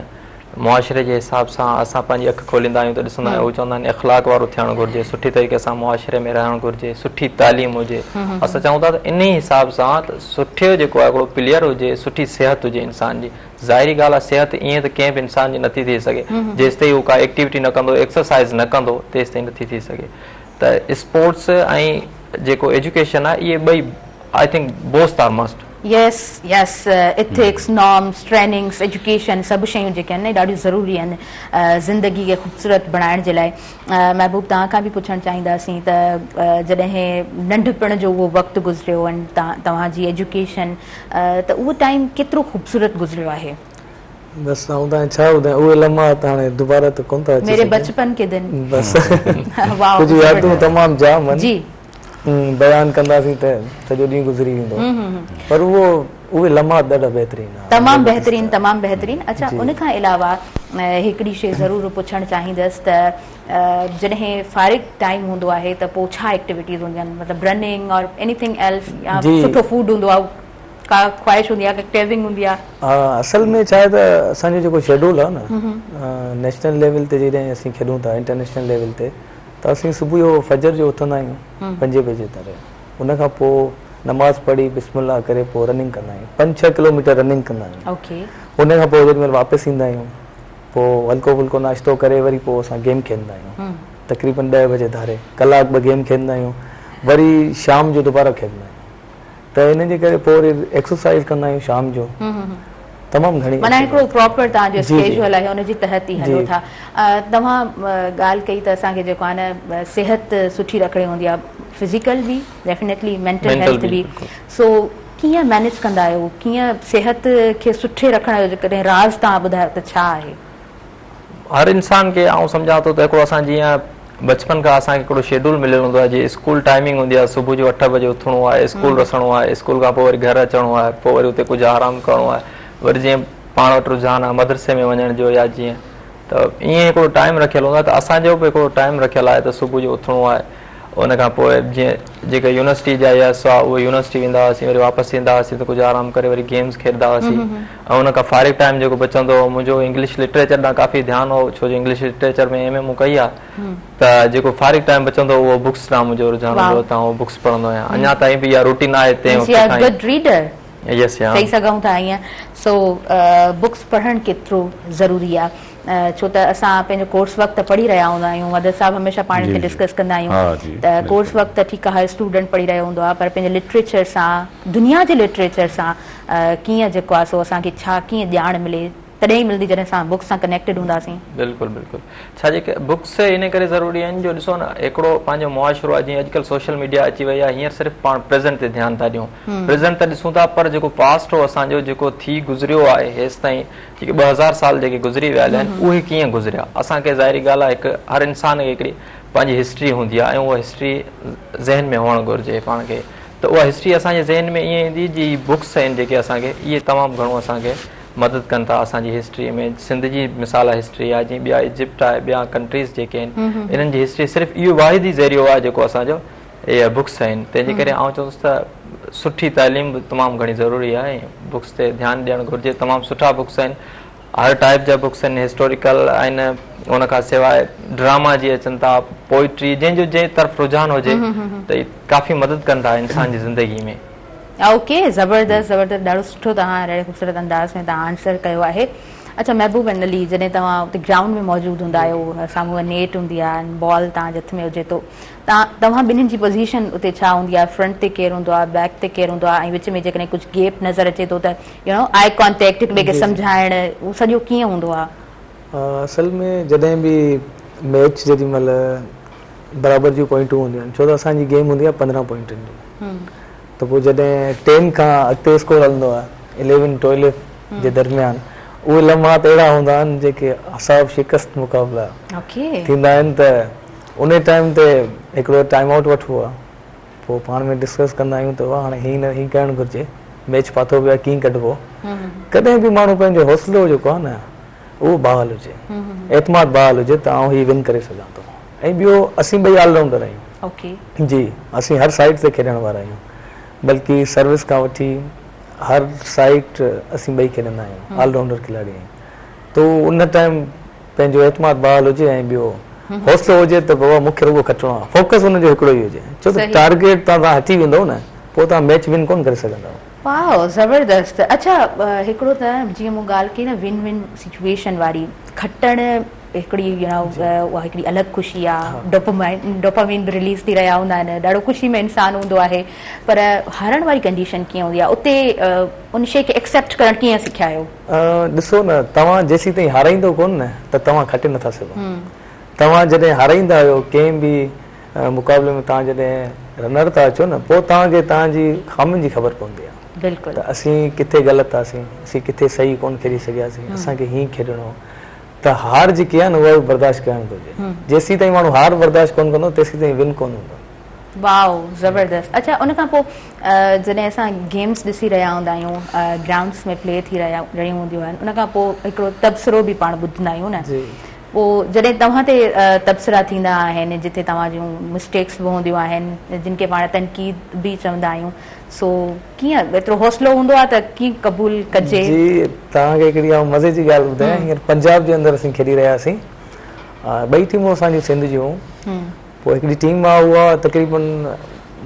معاشري جي حساب سان اسان پنهنجي اک کوليندا آهيون ته ڏسندا آهيون هو چوندا آهن اخلاق وارو ٿيڻ گهرجي سٺي طريقي سان معاشري ۾ رهڻ گهرجي سٺي تعليم هجي اسان چئون ٿا ته انهي حساب سان ته سٺي جيڪو آهي هڪڙو پليئر هجي سٺي صحت هجي انسان جي ظاهري ڳالهه آهي صحت ائين ته ڪنهن به انسان جي نٿي ٿي سگهي جيستائين هو ڪا ايڪٽيوٽي نه ڪندو ايڪسرسائز نه ڪندو تيستائين نٿي ٿي سگهي ته اسپورٽس ۽ جيڪو ايجوڪيشن آهي اهي ٻئي I think both are must. Yes yes ethics norms trainings education سڀ شيون جيڪي آهن نه ڏاڍيون ضروري آهن زندگي کي خوبصورت بڻائڻ جي لاء محبوب توهان کان به پڇڻ چاهينداسين ته جڏهن ننڍپڻ جو اهو وقت گذريو ۽ توهان جي ايجوڪيشن ته اهو ٽائيم ڪيترو خوبصورت گذريو آهي. بس آئون توهان کي ڇا ٻڌايان اهي لمحا ته هاڻي دوباره ته ڪونه ٿا اچي ميري بچپن ڪي دن. بس ڪجهه يادون تمام جام آهن. جي. بيان ڪنداسين ته سڄو ڏينهن گذري ويندو پر اهو اهي لمحات ڏاڍا بهترين ها. تمام بهترين تمام بهترين اڇا ان کان علاوه هڪڙي شي ضرور پڇڻ چاهيندس ته جڏهن فارغ ٽائيم هوندو آهي ته پوء ڇا ايڪٽيوٽيز هونديون آهن مطلب رننگ اور ايني ٿنگ ايلس يا سٺو فوڊ هوندو آهي ڪا خواهش هوندي آهي ڪا ڪريونگ هوندي آهي. ها اصل ۾ ڇا آهي ته اسان جو جيڪو شيڊول آهي نه نيشنل ليول تي جڏهن اسين کيڏون ٿا انٽرنيشنل ليول تي ته اسين صبح جو فجر جو اٿندا آهيون پنجين بجي تائين ان کان پوء نماز پڙهي بسم الله ڪري پوء رننگ ڪندا آهيون پنج ڇهه ڪلوميٽر رننگ ڪندا آهيون ان کان پوء جيڏي مهل واپس ايندا آهيون پوء هلڪو ڦلڪو ناشتو ڪري وري پوء اسان گيم کيڏندا آهيون تقريبن ڏهه بجي ڌاري ڪلاڪ ٻه گيم کيڏندا آهيون وري شام جو دوباره کيڏندا آهيون ته ان جي ڪري پوء وري ايڪسرسائز ڪندا آهيون شام جو تمام گهڻي معنيٰ هڪڙو پراپر توهان جو اسڪيجول آهي ان جي تحت ئي هلو ٿا توهان ڳالهه ڪئي ته اسان کي جيڪو آهي نه صحت سٺي رکڻي هوندي آهي فزيڪل به ڊيفينيٽلي مينٽل هيلٿ به سو ڪيئن مينيج ڪندا آهيو ڪيئن صحت کي سٺي رکڻ جو جيڪڏهن راز توهان ٻڌايو ته ڇا آهي؟ هر انسان کي آئون سمجهان ٿو ته هڪڙو اسان جيئن بچپن کان اسان کي هڪڙو شيڊول مليل هوندو آهي جيئن اسڪول ٽائمنگ هوندي آهي صبح جو اٺ بجي اٿڻو آهي اسڪول رسڻو آهي اسڪول کان پوء وري گهر اچڻو آهي پوء وري اتي ڪجهه آرام ڪرڻو آهي وري جيئن پاڻ وٽ رجحان آهي مدرسي ۾ وڃڻ جو يا جيئن ته ائين هڪڙو ٽائيم رکيل هوندو آهي ته اسان جو به هڪڙو ٽائيم رکيل آهي ته صبح جو اٿڻو آهي ان کان پوء جيئن جيڪي يونيورسٽي جا يئرس هئا اهي يونيورسٽي ويندا هئاسين وري واپس ايندا هئاسين ته ڪجهه آرام ڪري وري گيمز کيڏندا هئاسين ۽ ان کان فارغ ٽائيم جيڪو بچندو هو منهنجو انگلش لٽريچر ڏانهن ڪافي ڌيان هو ڇو جو انگلش لٽريچر ۾ ايم اي مون ڪئي آهي ته جيڪو فارغ ٽائيم بچندو هو اهو بڪس ڏانهن منهنجو رجحان هوندو هو ته آئون بڪس پڙهندو آهيان اڃا تائين به اها روٽين آهي تنهن وقت کان گڊ ريڊر چئي سگهون ٿا ائين سو بڪس پڙهڻ ڪيترو ضروري آهي ڇو ته اسان پنهنجو ڪورس ورڪ ته پڙهي رهيا هوندا آهيون مدد صاحب هميشه پاڻ هتي ڊسڪس ڪندا آهيون ته ڪورس ورڪ ته ٺيڪ آهي هر اسٽوڊنٽ پڙهي رهيو هوندو آهي پر پنهنجي لٽريچر سان دنيا جي لٽريچر سان ڪيئن جيڪو آهي سو اسان کي ڇا ڪيئن ڄاڻ ملي تڏهن ئي ملندي جڏهن اسان بڪس سان ڪنيڪٽيڊ هونداسين. بلڪل بلڪل ڇا جي ڪري بڪس ان ڪري ضروري آهن جو ڏسو نه هڪڙو پنهنجو معاشرو آهي جيئن اڄڪلهه سوشل ميڊيا اچي وئي آهي هينئر صرف پاڻ پريزنٽ تي ڌيان ٿا ڏيون پريزنٽ ته ڏسون ٿا پر جيڪو پاسٽ هو اسان جو جيڪو ٿي گذريو آهي هيستائين جيڪي 2000 سال جيڪي گذري ويا آهن اهي ڪيئن گذريا اسان کي ظاهري ڳالهه آهي هڪ هر انسان کي هڪڙي پنهنجي هسٽري هوندي آهي ۽ اها هسٽري ذهن ۾ هئڻ گهرجي پاڻ کي ته اها هسٽري اسان جي ذهن ۾ ائين ايندي جي بڪس آهن جيڪي اسان کي اهي تمام گهڻو اسان کي مدد ڪن ٿا اسان جي هسٽري ۾ سنڌ جي مثال آهي هسٽري آهي جيئن ٻيا ايجپٽ آهي ٻيا ڪنٽريز جيڪي آهن انهن جي هسٽري صرف اهو واحد ئي ذريعو آهي جيڪو اسان جو اهي بڪس آهن تنهن جي ڪري آئون چوندس ته سٺي تعليم به تمام گهڻي ضروري آهي ۽ بڪس تي ڌيان ڏيڻ گهرجي تمام سٺا بڪس آهن هر ٽائپ جا بڪس آهن هسٽوريڪل آهن ان کان سواء ڊراما جي اچن ٿا پوئٽري جنهن جو جنهن طرف رجحان هجي ته ڪافي مدد ڪن ٿا انسان جي زندگي ۾. اوڪي زبردست زبردست ڏاڍو سٺو توهان ڏاڍي خوبصورت انداز ۾ توهان آنسر ڪيو آهي اڇا محبوب علي جڏهن توهان اتي گرائونڊ ۾ موجود هوندا آهيو سامهون نيٽ هوندي آهي بال توهان جي هٿ ۾ هجي ٿو توهان ٻنهين جي پوزيشن اتي ڇا هوندي آهي فرنٽ تي ڪير هوندو آهي بيڪ تي ڪير هوندو آهي ۽ وچ ۾ جيڪڏهن ڪجهه گيپ نظر اچي ٿو ته يو نو آء ڪانٽيڪٽ هڪ ٻئي کي سمجهائڻ اهو سڄو ڪيئن هوندو آهي؟ اصل ۾ جڏهن به ميچ جيڏي مهل برابر جون پوائنٽون هونديون آهن ڇو ته اسان جي گيم هوندي آهي 15 پوائنٽن جي ته پوء جڏهن ٽين کان اڳتي اسڪور هلندو آهي اليون ٽوئلو جي درميان اهي لمحات اهڙا هوندا آهن جيڪي اعصاب شڪست مقابلا ٿيندا آهن ته انهي ٽائيم تي هڪڙو ٽائيم آئوٽ وٺبو آهي پوء پاڻ ۾ ڊسڪس ڪندا آهيون ته هاڻي هي نه هي ڪرڻ گهرجي ميچ ڦاٿو پيو آهي ڪيئن ڪڍبو ڪڏهن به ماڻهو پنهنجو حوصلو جيڪو آهي نه اهو بحال هجي اعتماد بحال هجي ته آئون هي ون ڪري سگهان ٿو ۽ ٻيو اسين ٻئي آل رائونڊر آهيون جي اسين هر سائيڊ تي کيڏڻ وارا آهيون بلڪه سروس کان وٺي هر سائيڊ اسين ٻئي کيڏندا آهيون آل رائونڊر کلاڙي آهيون ته ان ٽائيم پنهنجو اعتماد بحال هجي ۽ ٻيو حوصلو هجي ته بابا مون کي رڳو کٽڻو آهي فوڪس ان جو هڪڙو ئي هجي ڇو ته ٽارگيٽ تان توهان هٽي ويندؤ نه پوء توهان ميچ ون ڪونه ڪري سگهندؤ. واو زبردست اڇا هڪڙو ته جيئن مون ڳالهه ڪئي نه ون ون سچويشن واري کٽڻ هڪڙي يو نو اها هڪڙي الڳ خوشي آ ڊوپامائن ڊوپامين به رليز ٿي رهيا هوندا آهن ڏاڍو خوشي ۾ انسان هوندو آهي پر هارڻ واري ڪنڊيشن ڪيئن هوندي آ اتي ان شي کي ايڪسيپٽ ڪرڻ ڪيئن سکيا آهيو؟ ڏسو نه توهان جيسين تائين هارائيندو ڪونه نه ته توهان کٽي نٿا سگهو توهان جڏهن هارائيندا آهيو ڪنهن به مقابلي ۾ توهان جڏهن رنر ٿا اچو نه پوء توهان کي توهان جي خامين جي خبر پوندي آ بلڪل ته اسين ڪٿي غلط هئاسين اسين ڪٿي صحيح ڪونه کيڏي سگهياسين اسان کي هيئن کيڏڻو هو ته هار جيڪي آهي نه اها به برداشت ڪرڻ گهرجي. جيسين تائين ماڻهو هار برداشت ڪونه ڪندو تيسين تائين ون ڪونه هوندو. واو زبردست اڇا ان کان پوء جڏهن اسان گيمز ڏسي رهيا هوندا آهيون گرائونڊس ۾ پلي ٿي رهيا رهيون هونديون آهن ان کان پوء هڪڙو تبصرو به پاڻ ٻڌندا آهيون نه پوء جڏهن توهان تي تبصرا ٿيندا آهن جتي توهان جون مسٽيڪس به هونديون آهن جن کي پاڻ تنقيد به چوندا آهيون سو ڪيئن ايترو حوصلو هوندو آهي ته ڪيئن قبول ڪجي. جي توهان کي هڪڙي آئون مزي جي ڳالهه ٻڌايان هينئر پنجاب جي اندر اسين کيڏي رهيا هئاسين ٻئي ٽيمون اسان جون سنڌ جون هيون پوء هڪڙي ٽيم آ اها تقريبن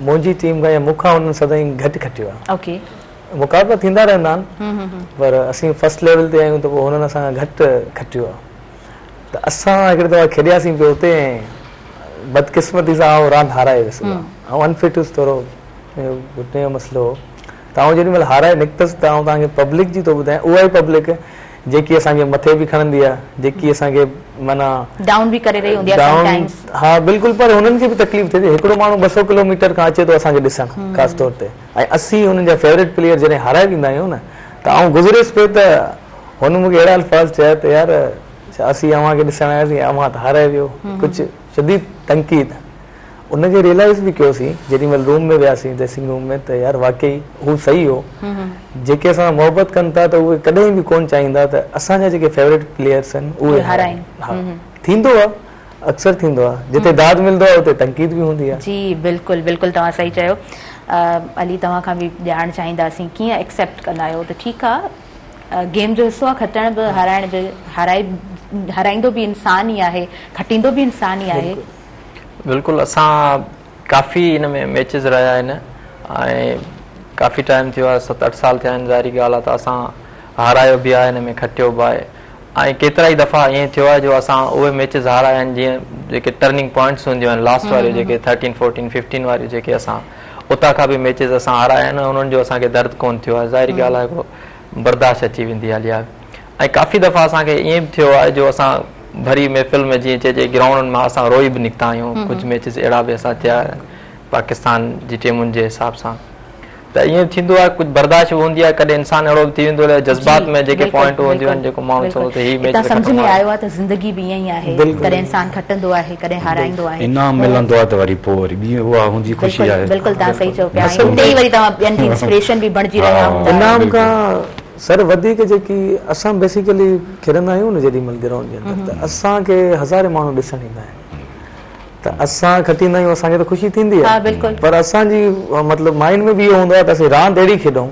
منهنجي ٽيم کان يا مون کان انهن سدائين گهٽ کٽيو آهي اوڪي مقابلا ٿيندا رهندا آهن پر اسين فرسٽ ليول تي آهيون ته پوء هنن اسان کان گهٽ کٽيو آهي ته اسان هڪڙي دفعا کيڏياسين پيو اتي ۽ بدقسمتي سان آئون راند هارائي ويس آئون انفٽ هيس ٿورو گهٽني جو مسئلو هو ته آئون جيڏي مهل هارائي نڪتس ته آئون توهان کي پبلڪ جي ٿو ٻڌايان اها ئي پبلڪ جيڪي اسان کي مٿي به کڻندي آهي جيڪي اسان کي معنيٰ ڊائون به ڪري رهي هوندي آهي سم ٽائمز ها بلڪل پر هنن کي به تڪليف ٿئي ٿي هڪڙو ماڻهو 200 ڪلوميٽر کان اچي ٿو اسان کي ڏسڻ خاص طور تي ۽ اسين هنن جا فيورٽ پليئر جڏهن هارائي ويندا آهيون نه ته آئون گذريس پئي ته هن مون کي اهڙا الفاظ چيا ته يار ڇا اسين اوهان کي ڏسڻ آياسين اوهان ته هارائي ويو ڪجهه شديد تنقيد ان کي ريئلائيز به ڪيوسين جيڏي مهل روم ۾ وياسين ڊريسنگ روم ۾ ته يار واقعي هو صحيح هو جيڪي اسان سان محبت ڪن ٿا ته اهي ڪڏهن به ڪون چاهيندا ته اسان جا جيڪي فيورٽ پليئرس آهن اهي هارائين. ها ٿيندو آهي اڪثر ٿيندو آهي جتي داد ملندو آهي اتي تنقيد به هوندي آهي. جي بلڪل بلڪل توهان صحيح چيو علي توهان کان به ڄاڻڻ چاهينداسين ڪيئن ايڪسيپٽ ڪندا آهيو ته ٺيڪ آهي گيم جو حصو آهي کٽڻ به هارائڻ به هارائي هارائيندو به انسان ئي آهي کٽيندو به انسان ئي آهي. بلڪل اسان ڪافي ان ۾ ميچز رهيا آهن ۽ ڪافي ٽائيم ٿيو آهي ست اٺ سال ٿيا آهن ظاهري ڳالهه آهي ته اسان هارايو به آهي ان ۾ کٽيو به آهي ۽ ڪيترا ئي دفعا ائين ٿيو آهي جو اسان اهي ميچز هارايا آهن جيئن جيڪي ٽرننگ پوائنٽس هونديون آهن لاسٽ واريون جيڪي ٿرٽين فورٽين ففٽين واريون جيڪي اسان اتان کان به ميچز اسان هارايا آهن انهن جو اسان کي درد ڪونه ٿيو آهي ظاهري ڳالهه آهي هڪڙو برداشت اچي ويندي آهي اها ۽ ڪافي دفعا اسان کي ائين به ٿيو آهي جو اسان ڀري محفل ۾ جيئن چئجي گرائونڊن مان اسان روئي به نڪتا آهيون ڪجهه ميچز اهڙا به اسان ٿيا پاڪستان جي ٽيمن جي حساب سان ته ائين به ٿيندو آهي ڪجهه برداشت به هوندي آهي ڪڏهن انسان اهڙو به ٿي ويندو آهي جذبات ۾ جيڪي پوائنٽ هونديون آهن جيڪو ماڻهو چوندو ته هي ميچ اتان سمجهه ۾ آيو آهي ته زندگي به ائين ئي آهي ڪڏهن انسان کٽندو آهي ڪڏهن هارائيندو آهي انعام ملندو آهي ته وري پوء وري ٻي اها هوندي خوشي آهي بلڪل توهان صحيح چئو پيا ۽ اتي ئي وري توهان ٻين کي انسپريشن به بڻجي رهيا هوندا انعام کان سر وڌيڪ جيڪي اسان بيسيڪلي کيڏندا آهيون نه جيڏي مهل گرائونڊ جي اندر ته اسان کي هزارين ماڻهو ڏسڻ ايندا آهن ته اسان کٽيندا آهيون اسان کي ته خوشي ٿيندي آهي پر اسان جي مطلب مائنڊ ۾ به اهو هوندو آهي ته اسين راند اهڙي کيڏون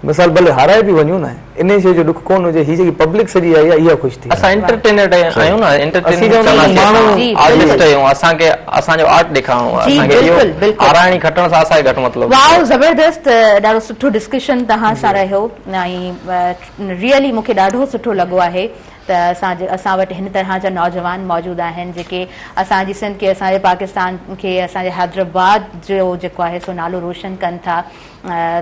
مثال ڀلي هارائي به وڃون نه انهي شيء جو ڏک ڪونه هجي هي جيڪي پبلڪ سڄي آئي آهي اها خوش ٿي اسان انٽرٽينر آهيون نه انٽرٽينمينٽ ڪنداسين آرٽسٽ آهيون اسان کي اسان جو آرٽ ڏيکارڻو آهي اسان کي اهو هارائڻ کٽڻ سان اسان کي گهٽ مطلب واو زبردست ڏاڍو سٺو ڊسڪشن توهان سان رهيو ۽ ريئلي مون کي ڏاڍو سٺو لڳو آهي ته اسان اسان وٽ هن طرح جا نوجوان موجود آهن جيڪي اسان جي سنڌ کي اسان جي پاڪستان کي اسان جي حيدرآباد جو جيڪو آهي سو نالو روشن ڪن ٿا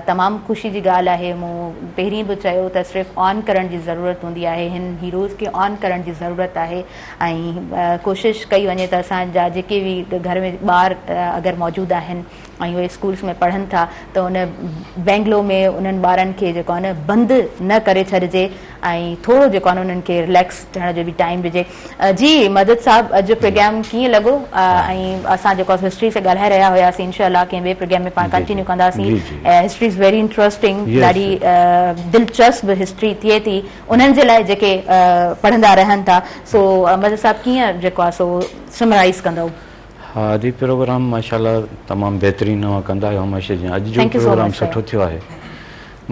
تمام خوشي جي ڳالهه آهي مون پهرين به چيو ته صرف آن ڪرڻ جي ضرورت هوندي آهي هن هيروز کي آن ڪرڻ جي ضرورت آهي ۽ ڪوشش ڪئي وڃي ته اسان جا جيڪي به گهر ۾ ٻار اگر موجود آهن ۽ اهي اسڪولس ۾ پڙهن ٿا ته ان بينگلو ۾ انهن ٻارن کي جيڪو آهي نه بند نه ڪري ڇڏجي ۽ ٿورو جيڪو آهي نه انهن کي رليڪس ٿيڻ جو به ٽائيم ڏجي. جي مدد صاحب اڄ جو پروگرام ڪيئن لڳو ۽ اسان جيڪو آهي هسٽري تي ڳالهائي رهيا هياسين انشاء الله ڪنهن ٻئي پروگرام ۾ پاڻ ڪنٽينيو ڪنداسين هسٽري is very interesting ڏاڍي دلچسپ هسٽري ٿئي ٿي انهن جي لاء جيڪي پڙهندا رهن ٿا سو مدد صاحب ڪيئن جيڪو آهي سو سمرائيز ڪندؤ. ها ادي پروگرام ماشاءالله تمام بهترين اوهان ڪندا آهيو هميشه جيان اڄ جو پروگرام سٺو ٿيو آهي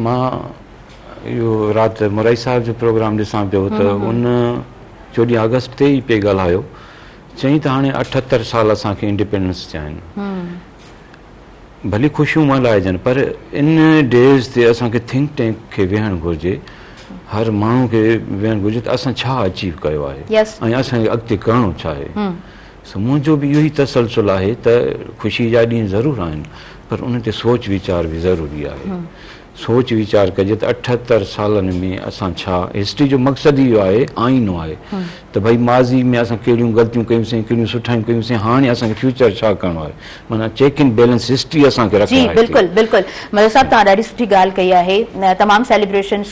مان اهو رات مورائي صاحب جو پروگرام ڏسان پيو ته ان 14 آگسٽ تي ئي پئي ڳالهايو چئين ته هاڻي 78 سال اسان کي انڊيپينڊنس ٿيا آهن ڀلي خوشيون ملهائجن پر ان ڊيز تي اسان کي ٿنڪ ٽينڪ کي ويهڻ گهرجي هر ماڻهو کي ويهڻ گهرجي ته اسان ڇا اچيو ڪيو آهي ۽ اسان کي اڳتي ڪرڻو ڇا آهي سو منهنجو به اهو ئي تسلسل آهي ته خوشي جا ڏينهن ضرور آهن پر ان تي سوچ ويچار به ضروري آهي سوچ ويچار ڪجي ته 78 سالن ۾ اسان ڇا هسٽري جو مقصد ئي اهو آهي آئينو آهي ته ڀئي ماضي ۾ اسان ڪهڙيون غلطيون ڪيون سين ڪهڙيون سٺايون ڪيون سين هاڻي اسان کي فيوچر ڇا ڪرڻو آهي معنيٰ چيڪ اينڊ بيلنس هسٽري اسان کي جي رکرائي ٿي. بلڪل بلڪل مظهر صاحب توهان ڏاڍي سٺي ڳالهه ڪئي آهي تمام سيليبريشنس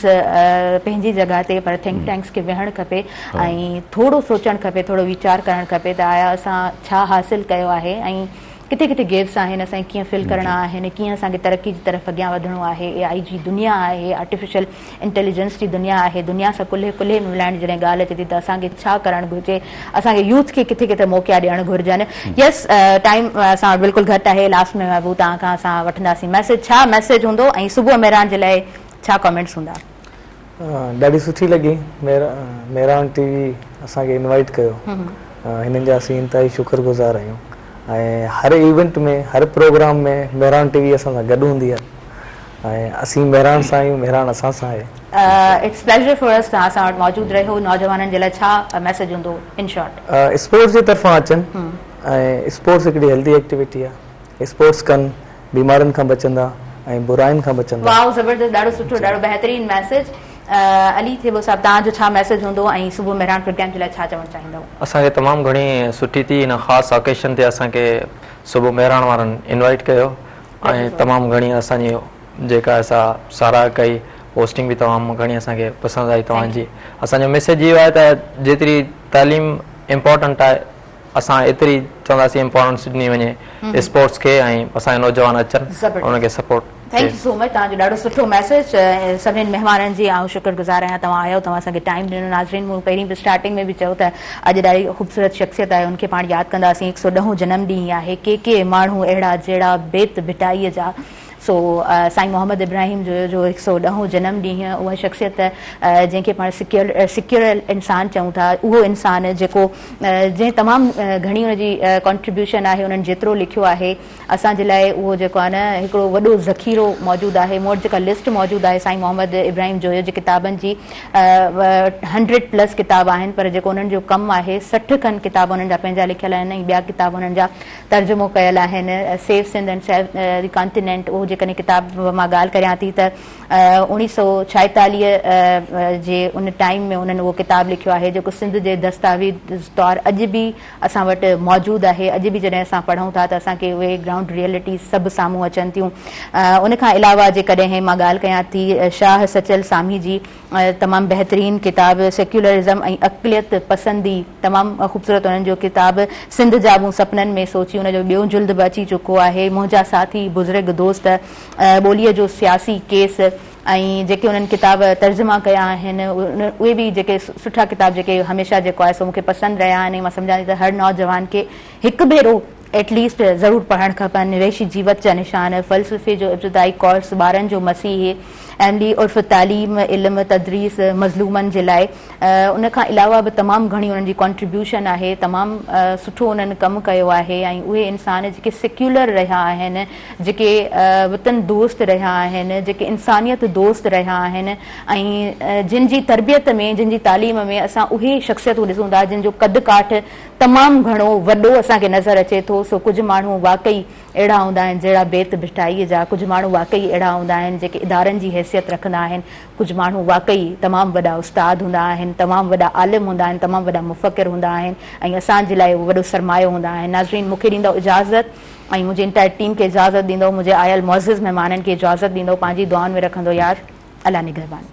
پنهنجي جڳهه تي پر ٿنڪ ٽينڪس کي ويهڻ کپي ۽ ٿورو سوچڻ کپي ٿورو ويچار ڪرڻ کپي ته آيا اسان ڇا حاصل ڪيو آهي ۽ ڪٿي ڪٿي گيپس آهن اسان کي ڪيئن فل ڪرڻا آهن ڪيئن اسان کي ترقي جي طرف اڳيان وڌڻو آهي اي آئي جي دنيا آهي آرٽيفيشل انٽيليجنس جي دنيا آهي دنيا سان ڪلهي ڪلهي ۾ ملائڻ جي جڏهن ڳالهه اچي ٿي ته اسان کي ڇا ڪرڻ گهرجي اسان کي يوٿ کي ڪٿي ڪٿي موقعا ڏيڻ گهرجن يس ٽائيم اسان وٽ بلڪل گهٽ آهي لاسٽ ۾ محبوب توهان کان اسان وٺنداسين ميسيج ڇا ميسيج هوندو ۽ صبح مهراڻ جي لاء ڇا ڪامينٽس هوندا. ڏاڍي سٺي لڳي مهراڻ ٽي وي اسان کي انوائيٽ ڪيو هنن جا اسين انتهائي شڪر گذار آهيون ۽ هر ايونٽ ۾ هر پروگرام ۾ مهراڻ ٽي وي اسان سان گڏ هوندي آهي ۽ اسين مهراڻ سان آهيون مهراڻ اسان سان آهي. It's pleasure for us توهان اسان وٽ موجود رهيو نوجوانن جي لاء ڇا ميسيج هوندو ان شارٽ. اسپورٽس جي طرفان اچن ۽ اسپورٽس هڪڙي هيلدي ايڪٽيوٽي آهي اسپورٽس ڪن بيمارين کان بچندا ۽ براين کان بچندا. واو زبردست ڏاڍو سٺو ڏاڍو بهترين ميسيج علي ٿيٻو صاحب توهان جو ڇا ميسيج هوندو ۽ صبح مهراڻ پروگرام جي لاء ڇا چوڻ چاهيندؤ. اسان کي تمام گهڻي سٺي ٿي هن خاص اوڪيشن تي اسان کي صبح مهراڻ وارن انوائيٽ ڪيو ۽ تمام گهڻي اسان جي جيڪا سا ساراهه ڪئي پوسٽنگ به تمام گهڻي اسان کي پسند آئي توهان جي اسان جو ميسيج اهو آهي ته جيتري تعليم امپورٽنٽ آهي اسان ايتري چونداسين امپورٽنس ڏني وڃي اسپورٽس کي ۽ اسان جا نوجوان اچن انهن کي support thank you so much توهان جو ڏاڍو سٺو ميسيج سڀني مهمانن جي آئون شڪر گذار آهيان توهان آيو توهان اسان کي ٽائيم ڏنو ناظرين مون پهرين به اسٽارٽنگ ۾ به چيو ته اڄ ڏاڍي خوبصورت شخصيت آهي ان کي پاڻ ياد ڪنداسين 110 جنم ڏينهن آهي ڪي ڪي ماڻهو اهڙا جهڙا بيت ڀٽائيء جا سو سائين محمد ابراهيم جويو جو 110 جنم ڏينهن اها شخصيت جنهن کي پاڻ سيڪيولر انسان چئون ٿا اهو انسان جيڪو جنهن تمام گهڻي ان جي ڪانٽريبيوشن آهي انهن جيترو لکيو آهي اسان جي لاء اهو جيڪو آهي نه هڪڙو وڏو ذخيرو موجود آهي مون وٽ جيڪا لسٽ موجود آهي سائين محمد ابراهيم جويو جي ڪتابن جي هنڊريڊ پلس ڪتاب آهن پر جيڪو انهن جو ڪم آهي 60 کن ڪتاب انهن جا پنهنجا لکيل آهن ۽ ٻيا ڪتاب انهن جا ترجمو ڪيل آهن save Sindh and save the continent اهو جيڪڏهن ڪتاب مان ڳالهه ڪريان ٿي ته 1946 جي ان ٽائيم ۾ انهن اهو ڪتاب لکيو آهي جيڪو سنڌ جي دستاويز طور اڄ به اسان وٽ موجود آهي اڄ به جڏهن اسان پڙهون ٿا ته اسان کي اهي گرائونڊ ريئلٽيز سڀ سامهون اچن ٿيون ان کان علاوه جيڪڏهن مان ڳالهه ڪيان ٿي شاهه سچل سامي جي تمام بهترين ڪتاب سيڪيولرزم ۽ عقليت پسندي تمام خوبصورت انهن جو ڪتاب سنڌ جا مون سپنن ۾ سوچي ان جو ٻيو جلد به اچي چڪو آهي منهنجا ساٿي بزرگ دوست ٻوليء جو سياسي ڪيس ۽ جيڪي انهن ڪتاب ترجما ڪيا آهن اهي به جيڪي سٺا ڪتاب جيڪي هميشه جيڪو آهي سو مون کي پسند رهيا آهن ۽ مان سمجهان ٿي ته هر نوجوان کي هڪ ڀيرو ايٽ ليسٽ ضرور پڙهڻ کپن. وحشي جيوت جا نشان، فلسفي جو ابتدائي ڪورس، ٻارن جو مسيح، ايملي عرف تعليم، علم، تدريس، مظلومن جي لاء. ان کان علاوه به تمام گهڻي انهن جي ڪانٽريبيوشن آهي، تمام سٺو انهن ڪم ڪيو آهي ۽ اهي انسان جيڪي سيڪيولر رهيا آهن، جيڪي وطن دوست رهيا آهن، جيڪي انسانيت دوست رهيا آهن ۽ جن جي تربيت ۾ جن جي تعليم ۾ اسان اهي شخصيتون ڏسون ٿا جن جو قد ڪاٺ تمام گهڻو وڏو اسان کي نظر اچي ٿو سو ڪجهه ماڻهو واقعي اهڙا هوندا آهن جهڙا بيت ڀٽائيء جا، ڪجهه ماڻهو واقعي اهڙا هوندا آهن جيڪي ادارن جي حيثيت رکندا آهن، ڪجهه ماڻهو واقعي تمام وڏا استاد هوندا آهن، تمام وڏا عالم هوندا آهن، تمام وڏا مفڪر هوندا آهن ۽ اسان جي لاء اهي وڏو سرمايو هوندا آهن. ناظرين مون کي ڏيندؤ اجازت ۽ منهنجي انٽائر ٽيم کي اجازت ڏيندؤ، منهنجي آيل معزز مهمانن کي اجازت ڏيندؤ، پنهنجي دعائن ۾ رکندو يار. الله نگهبان.